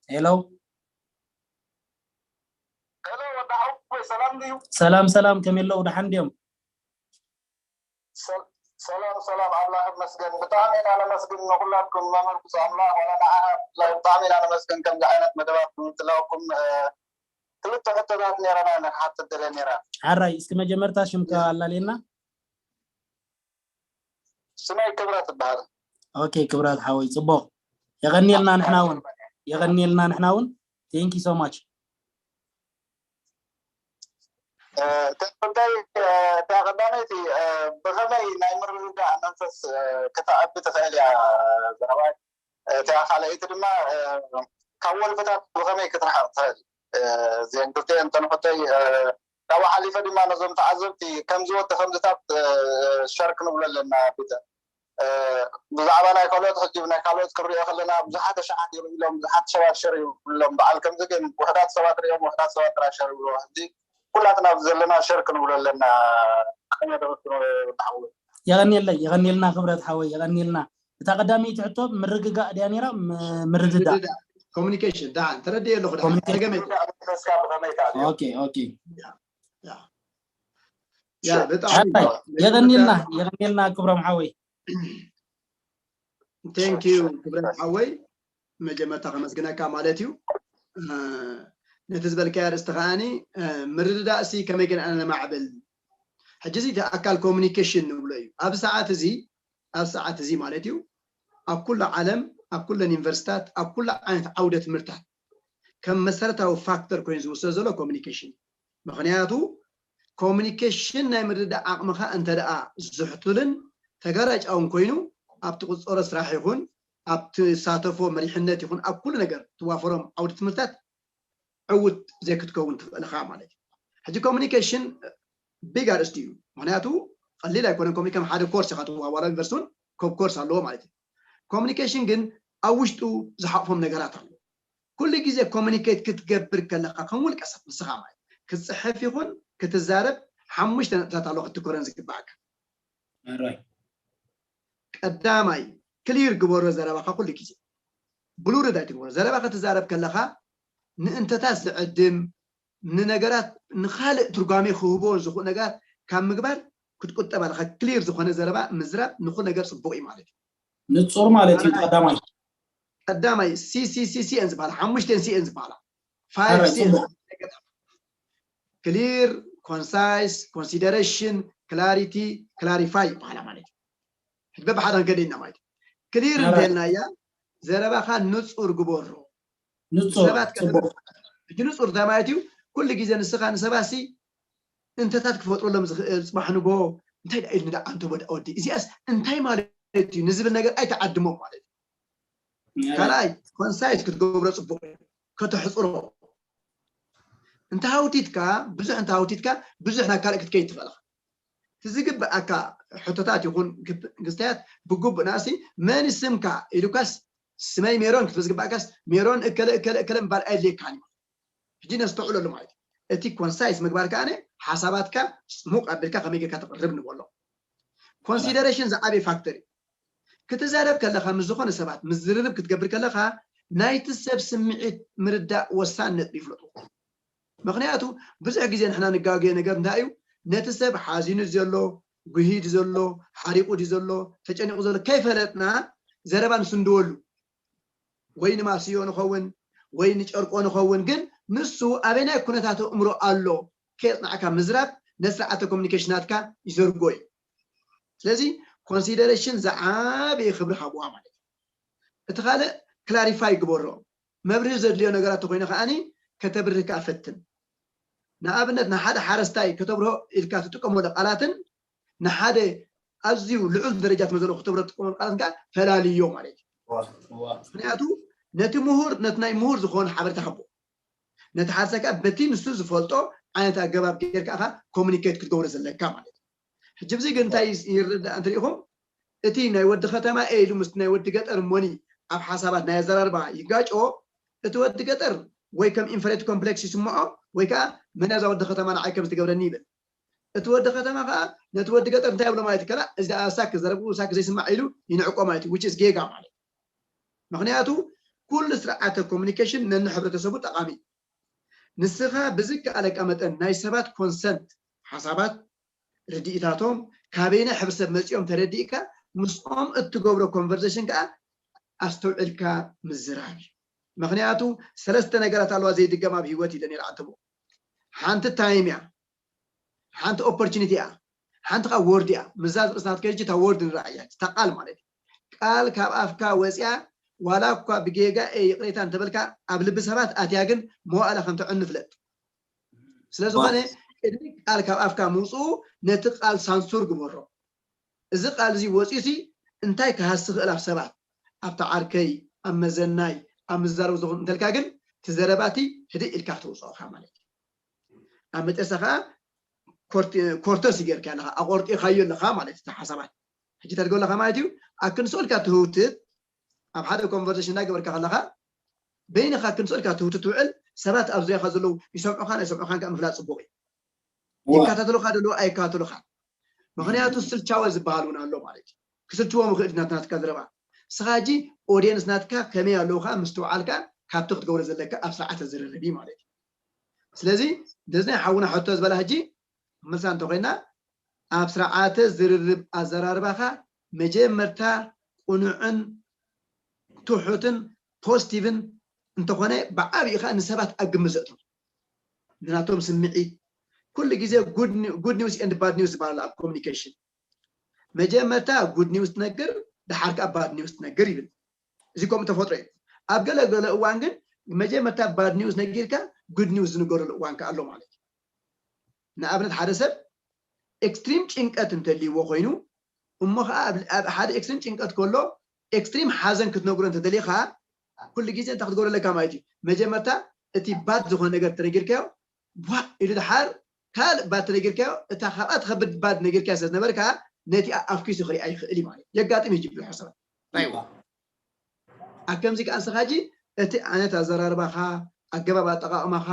ሄሎ ሄሎ ወዲ ሓወይ ሰላም ድዩ? ሰላም ሰላም ከመይ ኣለዉ ደሓን ድዮም? ሰል- ሰላም ሰላም ኣምላኽ ይመስገን። ብጣዕሚ ኢና ነመስግን ንኩላትኩም መምህር ብፁዕ ኣምላኽ ዋላ ንዓኻ ብፍላይ ብጣዕሚ ኢና ነመስግን ከምዚ ዓይነት መደባት ብምትላውኩም። እ፣ ክልተ ሕቶታት ነይረና ንክሓትት ደለ ነይራ። ሓራይ እስኪ መጀመርታ ሽምካ ኣላለየና። ስመይ ክብረት ይበሃል። ኦኬ ክብራት ሓወይ ፅቡቅ የቀኒልና ንሕና እውን የቀኒልና ንሕና እውን thank you so much እ፣ እቲ ጉዳይ እ፣ እታ ቀዳመይቲ እ፣ ብኸመይ ናይ ምርድዳእ መንፈስ እ፣ ከተዕቢ ትኽእል እያ ዘረባይ። እታ ካልኣይቲ ድማ እ፣ ካብ ወልፍታት ብኸመይ ክትርሓቕ ትኽእል። እ፣ እዚአን ክልቲአን እተን ሕቶይ እ፣ ካብኡ ሓሊፈ ድማ ነዞም ተዓዘብቲ ከምዚ ወዲ ከምዚታት እ፣ ሸር ክንብሎ ኣለና ቢተ እ፣ ብዛዕባ ናይ ካልኦት ሕጂ ናይ ካልኦት ክንሪኦ ከለና ብዙሓት ኣሽሓት ይርእሎም ብዙሓት ሰባት ሸር ይብሎም በዓል ከምዚ ግን ውሕዳት ሰባት ሪኦም ውሕዳት ሰባት ጥራይ ሸር ይብሎ ሕጂ ኩላትና ኣብዚ ዘለና ሸር ክንብሎ ኣለና ኣነ ደበትኖ ብሓዊ የቀኒለይ የቀኒልና ክብረት ሓወይ የቀኒልና እታ ቀዳመይቲ ሕቶ ምርግጋእ ድያ ነይራ ም- ምርድዳእ ኮሚኒኬሽን ደሓን ተረድየ ኣለኹ ደሓን ኮሚኒኬሽን ጸገመ ተስካ ብኸመይ ተኣልዮ ኦኬ ኦኬ ያ በጣም ሓራይ የቀኒልና የቀኒልና ክብሮም ሓወይ thank you ክብረት ሓወይ መጀመርታ ከመስግነካ ማለት እዩ እ፣ ነቲ ዝበልካዮ ኣርእስቲ ከዓኒ እ፣ ምርድዳእ ሲ ከመይ ግን ኣነ ነማዕብል ሕጂ እዚ እቲ ኣካል ኮሚኒኬሽን ንብሎ እዩ ኣብ ሰዓት እዚ ኣብ ሰዓት እዚ ማለት እዩ ኣብ ኩሉ ዓለም ኣብ ኩለን ዩኒቨርሲታት ኣብ ኩሉ ዓይነት ዓውደ ትምህርታት ከም መሰረታዊ ፋክተር ኮይኑ ዝውሰድ ዘሎ ኮሚኒኬሽን እዩ ምኽንያቱ ኮሚኒኬሽን ናይ ምርድዳእ ዓቕምኻ እንተ ደኣ ዝሕቱልን ተጋራጫውን ኮይኑ ኣብ ትቕፀሮ ስራሕ ይኹን ኣብ ትሳተፎ መሪሕነት ይኹን ኣብ ኩሉ ነገር ትዋፈሮም ዓውዲ ትምህርታት ዕውት ዘይክትከውን ትኽእል ኢኻ ማለት እዩ ሕጂ ኮሚኒኬሽን ቢግ ኣርእስቲ እዩ ምክንያቱ ቀሊል ኣይኮነን ኮሚ ከም ሓደ ኮርስ ኢኻ ትዋዋላ ዩኒቨርሲቲ እውን ኮብ ኮርስ ኣለዎ ማለት እዩ ኮሚኒኬሽን ግን ኣብ ውሽጡ ዝሓቕፎም ነገራት ኣሎ ኩሉ ግዜ ኮሚኒኬት ክትገብር ከለካ ከም ውልቀ ሰብ ንስኻ ማለት ክትፅሕፍ ይኹን ክትዛረብ ሓሙሽተ ነጥብታት ኣሎ ክትትኮረን ዝግባኣካ ራይ ቀዳማይ ክሊር ግበሮ ዘረባካ ኩሉ ግዜ ብሉርድ ኣይትግበሮ ዘረባ ክትዛረብ ከለካ ንእንተታት ዝዕድም ንነገራት ንካልእ ትርጓሜ ክህቦ ዝኽእሉ ነገራት ካብ ምግባር ክትቁጠብ ኣለካ ክሊር ዝኾነ ዘረባ ምዝራብ ንኩሉ ነገር ፅቡቅ እዩ ማለት እዩ ንፁር ማለት እዩ ቀዳማይ ቀዳማይ ሲሲሲሲኤን ዝበሃላ ሓሙሽተን ሲኤን ዝበሃላ ፋይቭ ሓራይ ሲኤን ፅቡቅ ክሊር ኮንሳይስ ኮንሲደሬሽን ክላሪቲ ክላሪፋይ ይበሃላ ማለት እዩ ሕጂ በብሓደ ክንከደ ኢና ማለት እዩ ክሊር ሓራይ እንተልናያ ዘረባኻ ንፁር ግበሮ ንፁር ሰባት ፅቡቅ ሕጂ ንፁር እንታይ ማለት እዩ ኩሉ ግዜ ንስኻ ንሰባሲ እንተታት ክፈጥረሎም ዝኽእል ፅባሕ ንጎ እንታይ ደኣ ኢሉ ንዳ ኣንተ ወዲ ወዲ እዚኣስ እንታይ ማለት እዩ ንዝብል ነገር ኣይተዓድሞም ማለት እዩ ካልኣይ ኮንሳይስ ክትገብሮ ፅቡቅ እዩ ከተሕፅሮ እንተ ሃውቲትካ ብዙሕ እንተ ሃውቲትካ ብዙሕ ናብ ካልእ ክትከይድ ትኽእል ኢኻ እቲ ዝግብኣካ ሕቶታት ይኹን ክስተያት ብግቡእ ናሲ መን ስምካ ኢሉካስ ስመይ ሜሮን ክትብል ዝግባእካስ ሜሮን እከለ እከለ እከለ ምባል ኣየድልየካን እዩ ሕጂ ነስተውዕለሉ ማለት እዩ እቲ ኮንሳይስ ምግባር ከኣነ ሓሳባትካ ፅሙቕ ኣቢልካ ከመይ ጌርካ ተቕርብ ንበሎ ኮንሲደሬሽን ዝዓበየ ፋክተር እዩ ክትዛረብ ከለካ ምስ ዝኾነ ሰባት ምስ ዝርርብ ክትገብር ከለካ ናይቲ ሰብ ስምዒት ምርዳእ ወሳኒ ነጥቢ ይፍለጡ ምክንያቱ ብዙሕ ግዜ ንሕና ንጋገዮ ነገር እንታይ እዩ ነቲ ሰብ ሓዚኑ ዘሎ ጉሂ ድዩ ዘሎ ሓሪቁ ድዩ ዘሎ ተጨኒቁ ዘሎ ከይፈለጥና ዘረባ ንስንድወሉ ወይ ንማስዮ ንኸውን ወይ ንጨርቆ ንኸውን ግን ንሱ ኣበናይ ኩነታት ኣእምሮ ኣሎ ከየፅናዕካ ምዝራብ ነስርዓተ ኮሚኒኬሽናትካ ይዘርጎ እዩ ስለዚ ኮንሲደሬሽን ዝዓበየ ክብሪ ሃብዋ ማለት እዩ እቲ ካልእ ክላሪፋይ ግበሮ መብርሂ ዘድልዮ ነገራት ተኮይኑ ከዓኒ ከተብርህ ከዓ ፈትን ንኣብነት ንሓደ ሓረስታይ ከተብርሆ ኢልካ ትጥቀመሉ ቃላትን ንሓደ ኣዝዩ ልዑል ደረጃ ትመዘሎ ከተብርሆ ትጥቀመሉ ቃላትን ከዓ ፈላልዮ ማለት እዩ ምክንያቱ ነቲ ምሁር ነቲ ናይ ምሁር ዝኮነ ሓበሬታ ሃቦ ነቲ ሓረስታይ ከዓ በቲ ንሱ ዝፈልጦ ዓይነት ኣገባብ ጌርካ ኢኻ ኮሚኒኬት ክትገብሮ ዘለካ ማለት እዩ ሕጂ ብዚ ግን እንታይ ይርዳእ እንትሪኢኹም እቲ ናይ ወዲ ከተማ እየ ኢሉ ምስቲ ናይ ወዲ ገጠር እሞኒ ኣብ ሓሳባት ናይ ኣዘራርባ ይጋጮ እቲ ወዲ ገጠር ወይ ከም ኢንፈሪቲ ኮምፕሌክስ ይስምዖ፣ ወይ ከዓ መን እያ እዛ ወዲ ከተማ ንዓይ ከም ዝትገብረኒ ይብል። እቲ ወዲ ከተማ ከዓ ነቲ ወዲ ገጠር እንታይ ይብሎ ማለት እዩ? ከላ እዚ ደኣ ሳክ ዘረብኡ ሳክ ዘይስማዕ ኢሉ ይንዕቆ ማለት እዩ። Which is ጌጋ ማለት እዩ። ምክንያቱ ኩሉ ስርዓተ ኮሚኒኬሽን ነንሕብረተሰቡ ጠቓሚ እዩ። ንስኻ ብዝከኣለካ መጠን ናይ ሰባት ኮንሰንት፣ ሓሳባት፣ ርድኢታቶም ካበይናይ ሕብረተሰብ መፂኦም ተረዲእካ ምስኦም እትገብሮ ኮንቨርሴሽን ከዓ ኣስተውዕልካ ምዝራብ እዩ። ምክንያቱ ሰለስተ ነገራት ኣለዋ ዘይድገም ኣብ ህይወት ኢለ ነይረ ዓንተቦ። ሓንቲ ታይም እያ፣ ሓንቲ ኦፖርቹኒቲ እያ፣ ሓንቲ ከዓ ወርድ እያ። ምዛዝ ርእስና ክትከይድ እታ ወርድ ንረኣያ እታ ቃል ማለት እዩ። ቃል ካብ ኣፍካ ወፅያ ዋላ እኳ ብጌጋ እየ ይቕሬታ እንተበልካ ኣብ ልቢ ሰባት ኣትያ ግን መዋእላ ከም ተዕኑ ፍለጥ። ስለ ዝኾነ ቅድሚ ቃል ካብ ኣፍካ ምውፅኡ ነቲ ቃል ሳንሱር ግበሮ። እዚ ቃል እዚ ወፂኡሲ እንታይ ክሃሲ ክእል ኣብ ሰባት፣ ኣብቲ ዓርከይ፣ ኣብ መዘናይ፣ ኣብ ምዛረብ ዝኹን እንተልካ ግን ትዘረባቲ ህድእ ኢልካ ክትውፅኦ ኢኻ ማለት እዩ። ኣብ መጨረሻ ከዓ ኮርት- ኮርተስ ይገርካ ኣለኻ፣ ኣቆርጢኻዮ ኣለኻ ማለት እዩ። እቲ ሓሳባት ሕጂ ተድገለኻ ማለት እዩ። ኣብ ክንስኦልካ ትህውትት ኣብ ሓደ ኮንቨርሴሽን እንዳገበርካ ከለኻ በይንኻ ክንስኦልካ ትህውትት ትውዕል ሰባት ኣብ ዙሪያኻ ዘለዉ ይሰምዑኻን ኣይሰምዑኻን ከዓ ምፍላጥ ፅቡቅ እዩ። ይከታተሉኻ ደለዉ ኣይከታተሉኻን። ምክንያቱ ስልቻወ ዝበሃል እውን ኣሎ ማለት እዩ። ክስልችዎም ይኽእል እዩ ናትናትካ ዘረባ። ንስኻ ሕጂ ኦድየንስ ናትካ ከመይ ኣለዉ ከዓ ምስትውዓልካ ካብቲ ክትገብሮ ዘለካ ኣብ ስርዓተ ዝርርብ እዩ ማለት እዩ። ስለዚ እንደዚ ናይ ሓውና ሕቶ ዝበላ ሕጂ መልሳ እንተኮይና ኣብ ስርዓተ ዝርርብ ኣዘራርባኻ መጀመርታ ቁኑዕን ትሑትን ፖዚቲቭን እንተኾነ ብዓብኡ ከዓ ንሰባት ኣብ ግምት ዘእትው ንናቶም ስምዒት ኩሉ ግዜ ጉድ ኒውስ ኤንድ ባድ ኒውስ ዝበሃል ኣብ ኮሚኒኬሽን መጀመርታ ጉድ ኒውስ ትነግር ደሓር ከዓ ባድ ኒውስ ትነግር ይብል። እዚ ከምኡ ተፈጥሮ እዩ። ኣብ ገለ ገለ እዋን ግን መጀመርታ ባድ ኒውስ ነጊርካ ጉድ ኒውስ ዝንገረሉ እዋን ከዓ ኣሎ ማለት እዩ። ንኣብነት ሓደ ሰብ ኤክስትሪም ጭንቀት እንተልይዎ ኮይኑ እሞ ከዓ ኣብ ሓደ ኤክስትሪም ጭንቀት ከሎ ኤክስትሪም ሓዘን ክትነግሮ እንተደሊኻ ኩሉ ግዜ እንታይ ክትገብሮ ኣለካ ማለት እዩ? መጀመርታ እቲ ባድ ዝኾነ ነገር ተነጊርካዮ ቧ ኢሉ ድሓር ካልእ ባድ ተነጊርካዮ እታ ካብኣ ትኸብድ ባድ ነጊርካዮ ስለ ዝነበርካ ነቲ ኣፍኪሱ ክሪኣ ይኽእል እዩ ማለት የጋጥም እዩ ብዙሕ ሰባት ራይዋ ኣብ ከምዚ ከዓ ንስኻ ሕጂ እቲ ዓይነት ኣዘራርባኻ ኣገባብ ኣጠቃቕማኻ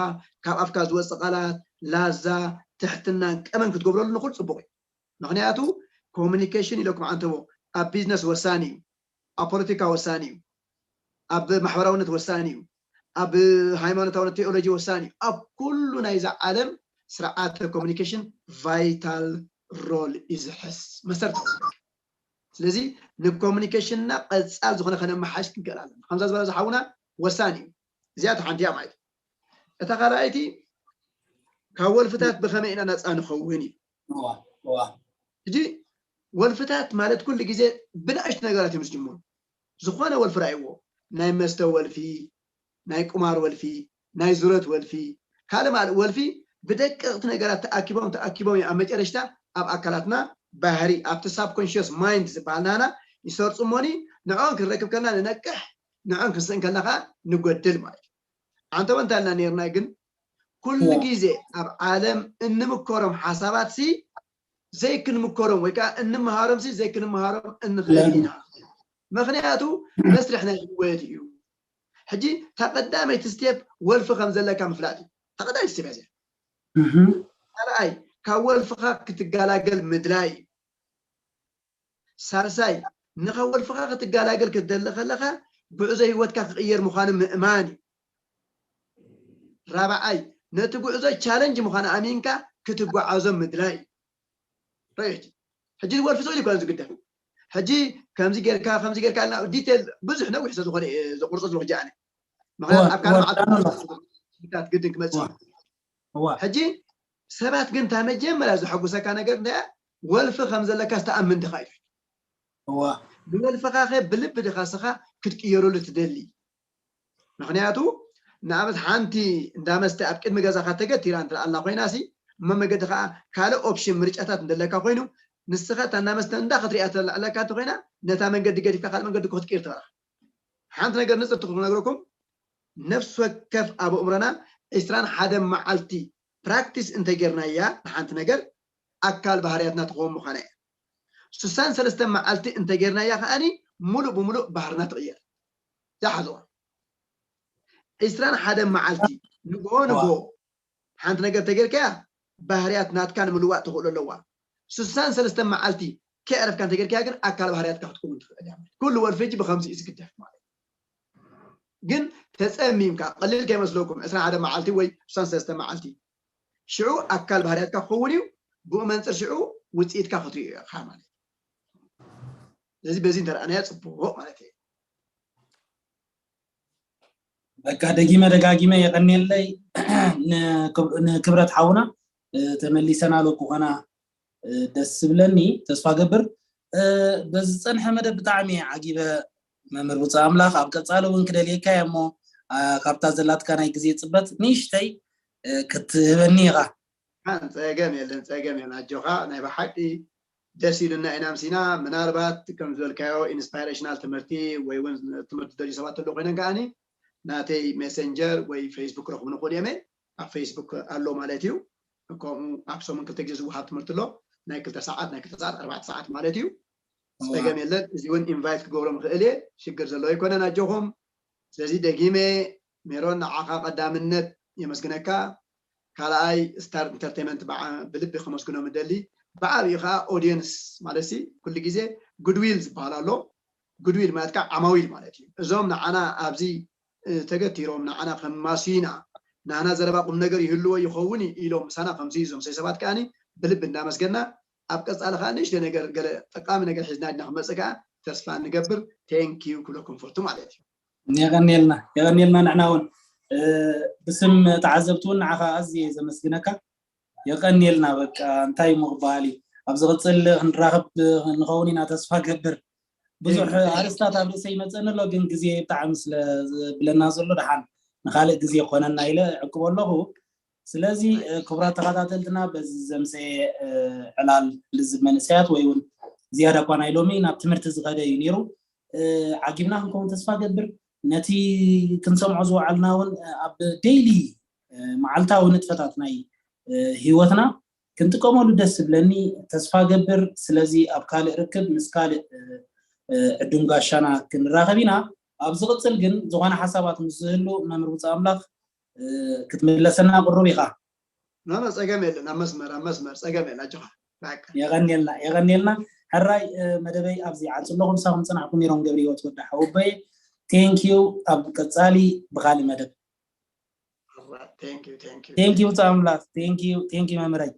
ካብ ኣፍካ ዝወፅእ ቃላት ላዛ ትሕትናን ቀመን ክትገብረሉ ንኩል ፅቡቅ እዩ ምክንያቱ ኮሚኒኬሽን ኢለኩም ዓንተቦ ኣብ ቢዝነስ ወሳኒ እዩ ኣብ ፖለቲካ ወሳኒ እዩ ኣብ ማሕበራውነት ወሳኒ እዩ ኣብ ሃይማኖታውነት ቴኦሎጂ ወሳኒ እዩ ኣብ ኩሉ ናይዛ ዓለም ስርዓተ ኮሚኒኬሽን ቫይታል ሮል እዩ ዝሕዝ መሰርት ስለዚ ንኮሚኒኬሽንና ቀፃል ዝኾነ ከነመሓሽ ክንክእል ኣለና ከምዛ ዝበለ ዝሓውና ወሳኒ እዩ እዚኣ ተሓንቲያ ማለት እታ ካልኣይቲ ካብ ወልፍታት ብኸመይ ኢና ነፃ ንኸውን እዩ ሕጂ ወልፍታት ማለት ኩሉ ግዜ ብንኣሽቱ ነገራት እዮም ዝጅምሩ ዝኾነ ወልፊ ራእይዎ ናይ መስተ ወልፊ ናይ ቁማር ወልፊ ናይ ዙረት ወልፊ ካልእ ማልእ ወልፊ ብደቀቕቲ ነገራት ተኣኪቦም ተኣኪቦም እዮም ኣብ መጨረሽታ ኣብ ኣካላትና ባህሪ ኣብቲ ሳብኮንሽስ ማይንድ ዝበሃል ናና ይሰርፁ እሞኒ ንዕኦም ክንረክብ ከልና ንነቅሕ ንዕኦም ክንስእን ከለካ ንጎድል ማለት እዩ ኣንተ ወንታ ኢልና ነርና ግን ኩሉ ግዜ ኣብ ዓለም እንምከሮም ሓሳባት ሲ ዘይክንምከሮም ወይ ከዓ እንምሃሮም ሲ ዘይክንምሃሮም እንኽእል ኢና ምክንያቱ መስርሕ ናይ ህወት እዩ ሕጂ ተቀዳመይቲ ስቴፕ ወልፊ ከም ዘለካ ምፍላጥ እዩ ተቀዳመይቲ ስቴፕ እያ ካልኣይ ካብ ወልፍኻ ክትገላገል ምድላይ እዩ ሳልሳይ ንኸወልፍኻ ክትገላገል ክትደሊ ከለኻ ጉዕዞ ህይወትካ ክቕየር ምዃኑ ምእማን እዩ ራብዓይ ነቲ ጉዕዞ ቻለንጅ ምዃኑ ኣሚንካ ክትጓዓዞ ምድላይ እዩ ሕጂ ወልፊ ዝብል ይኮነ ዝግደፍ ሕጂ ከምዚ ጌርካ ከምዚ ጌርካ ና ዲቴል ብዙሕ ነዊሕ ስለ ዝኾነ ዘቁርጾ ዝሎ ሕጂ ኣነ ምክንያቱ ኣብ ካልእ መዓልታት ግድን ክመጽእ ሕጂ ሰባት ግን እታ መጀመርያ ዘሐጉሰካ ነገር እንዳ ወልፊ ከም ዘለካ ዝተኣምን ድኻ እዩ ንወልፍኻ ከ ብልቢ ድኻ ስኻ ክትቅየረሉ ትደሊ ምክንያቱ ንኣብነት ሓንቲ እንዳመስተ ኣብ ቅድሚ ገዛኻ ተገቲራ እንተ ኣላ ኮይና ሲ እሞ መገዲ ከዓ ካልእ ኦፕሽን ምርጫታት እንደለካ ኮይኑ ንስኻ እታ እንዳመስተ እንዳ ክትሪኣ ተለዕለካ እንተኮይና ነታ መንገዲ ገዲፍካ ካልእ መንገዲ ክትቅይር ትኽእል ሓንቲ ነገር ንፅርቲ ክነግረኩም ነፍሲ ወከፍ ኣብ ኣእምሮና ዕስራን ሓደን መዓልቲ ፕራክቲስ እንተጌርናያ ንሓንቲ ነገር ኣካል ባህርያትና ትኸውን ምዃና እያ ስሳን ሰለስተን መዓልቲ እንተጌርናያ ከዓኒ ሙሉእ ብሙሉእ ባህርና ትቕየር ዝሓዝዋ ዕስራን ሓደ መዓልቲ ንግሆ ንግሆ ሓንቲ ነገር ተገርካያ ባህርያት ናትካ ንምልዋጥ ትኽእሉ ኣለዋ። ስሳን ሰለስተ መዓልቲ ከይዕረፍካ እንተገርካያ ግን ኣካል ባህርያትካ ክትከውን ትኽእል እያ። ኩሉ ወልፊ ብከምዚ እዩ ዝግደፍ ማለት እዩ። ግን ተጸሚምካ ቀሊል ከይመስለኩም ዕስራን ሓደ መዓልቲ ወይ ስሳን ሰለስተ መዓልቲ ሽዑ ኣካል ባህርያትካ ክኸውን እዩ። ብኡ መንፅር ሽዑ ውፅኢትካ ክትሪኦ ኢኻ ማለት እዩ። ስለዚ በዚ እንተረኣናዮ ፅቡቕ ማለት እዩ። በቃ ደጊመ ደጋጊመ የቐንየለይ ንክብረት ሓውና። ተመሊሰና ሎ ክኾና ደስ ዝብለኒ ተስፋ ገብር። በዚ ዝፀንሐ መደብ ብጣዕሚ ዓጊበ መምህር ብፁዕ ኣምላኽ ኣብ ቀፃሊ እውን ክደልየካ እየ እሞ ካብታ ዘላትካ ናይ ግዜ ፅበት ንእሽተይ ክትህበኒ ኢኻ። ፀገም የለን፣ ፀገም የለን፣ ኣጆኻ። ናይ ብሓቂ ደስ ኢሉና ኢና ምሲና። ምናልባት ከም ዝበልካዮ ኢንስፓይሬሽናል ትምህርቲ ወይ እውን ትምህርቲ ደልዩ ሰባት ተሎ ኮይነን ከዓኒ ናተይ ሜሰንጀር ወይ ፌስቡክ ረኽቡ ንኽእል እየመ ኣብ ፌስቡክ ኣሎ ማለት እዩ። ከምኡ ኣብ ሰሙን ክልተ ግዜ ዝወሃብ ትምህርቲ ኣሎ። ናይ ክልተ ሰዓት ናይ ክልተ ሰዓት ኣርባዕተ ሰዓት ማለት እዩ። ፀገም የለን። እዚ እውን ኢንቫይት ክገብሮም ይኽእል እየ። ሽግር ዘለዎ ኣይኮነን። ኣጆኹም። ስለዚ ደጊመ ሜሮን ንዓኻ ቀዳምነት የመስግነካ። ካልኣይ ስታር ኢንተርቴንመንት ብልቢ ከመስግኖም እደሊ። ብዓብዩ ከዓ ኦዲየንስ ማለት ሲ ኩሉ ግዜ ጉድዊል ዝበሃል ኣሎ። ጉድዊል ማለት ከዓ ዓማዊል ማለት እዩ። እዞም ንዓና ኣብዚ ተገቲሮም ንዓና ከማስዩና ናህና ዘረባ ቁም ነገር ይህልዎ ይኸውን ኢሎም ምሳና ከምዚ እዞም ሰይ ሰባት ከዓኒ ብልቢ እንዳመስገና ኣብ ቀፃሊ ከዓ ንእሽተ ነገር ገለ ጠቃሚ ነገር ሒዝና ድና ክመፅእ ከዓ ተስፋ ንገብር። ቴንኪዩ ክብለኩም ፈቱ ማለት እዩ። የቀኒልና የቀኒልና ንዕና እውን ብስም ተዓዘብቲ እውን ንዓኻ ኣዝየ ዘመስግነካ። የቀኒልና በቃ እንታይ ምቕባል እዩ። ኣብ ዝቕፅል ክንራኸብ ንኸውን ኢና ተስፋ ገብር። ብዙሕ ኣርስታት ኣብ ርእሰይ ይመፀኒ ኣሎ ግን ግዜ ብጣዕሚ ስለ ዝብለና ዘሎ ደሓን ንካልእ ግዜ ኮነና ኢለ ዕቅቦ ኣለኹ። ስለዚ ክቡራት ተኸታተልትና በዚ ዘምፀ ዕላል ልዝብ መንእሰያት ወይ እውን ዝያዳ እኳ ናይ ሎሚ ናብ ትምህርቲ ዝኸደ እዩ ነይሩ። ዓጊብና ክንከውን ተስፋ ገብር። ነቲ ክንሰምዖ ዝወዓልና እውን ኣብ ዴይሊ መዓልታዊ ንጥፈታት ናይ ህይወትና ክንጥቀመሉ ደስ ዝብለኒ ተስፋ ገብር። ስለዚ ኣብ ካልእ ርክብ ምስ ካልእ ዕዱም ጋሻና ክንራኸብ ኢና። ኣብ ዝቕፅል ግን ዝኾነ ሓሳባት ምስ ዝህሉ መምህር ብፁዕ ኣምላኽ ክትምለሰና ቅሩብ ኢኻ። ኖ ኖ ፀገም የለን። ኣብ መስመር ኣብ መስመር ፀገም የለን። ኣጆኻ በቃ። የቐንየልና የቐንየልና። ሕራይ መደበይ ኣብዚ ዓፅለኹም ሳኹም ፅናሕኩም ነይሮም ገብረ ህይወት ወዲ ሓወቦይ። ቴንኪዩ። ኣብ ቀፃሊ ብኻሊ መደብ ቴንኪዩ ቴንኪዩ። ቴንኪዩ ብፁዕ ኣምላኽ። ቴንኪዩ ቴንኪዩ መምህረይ።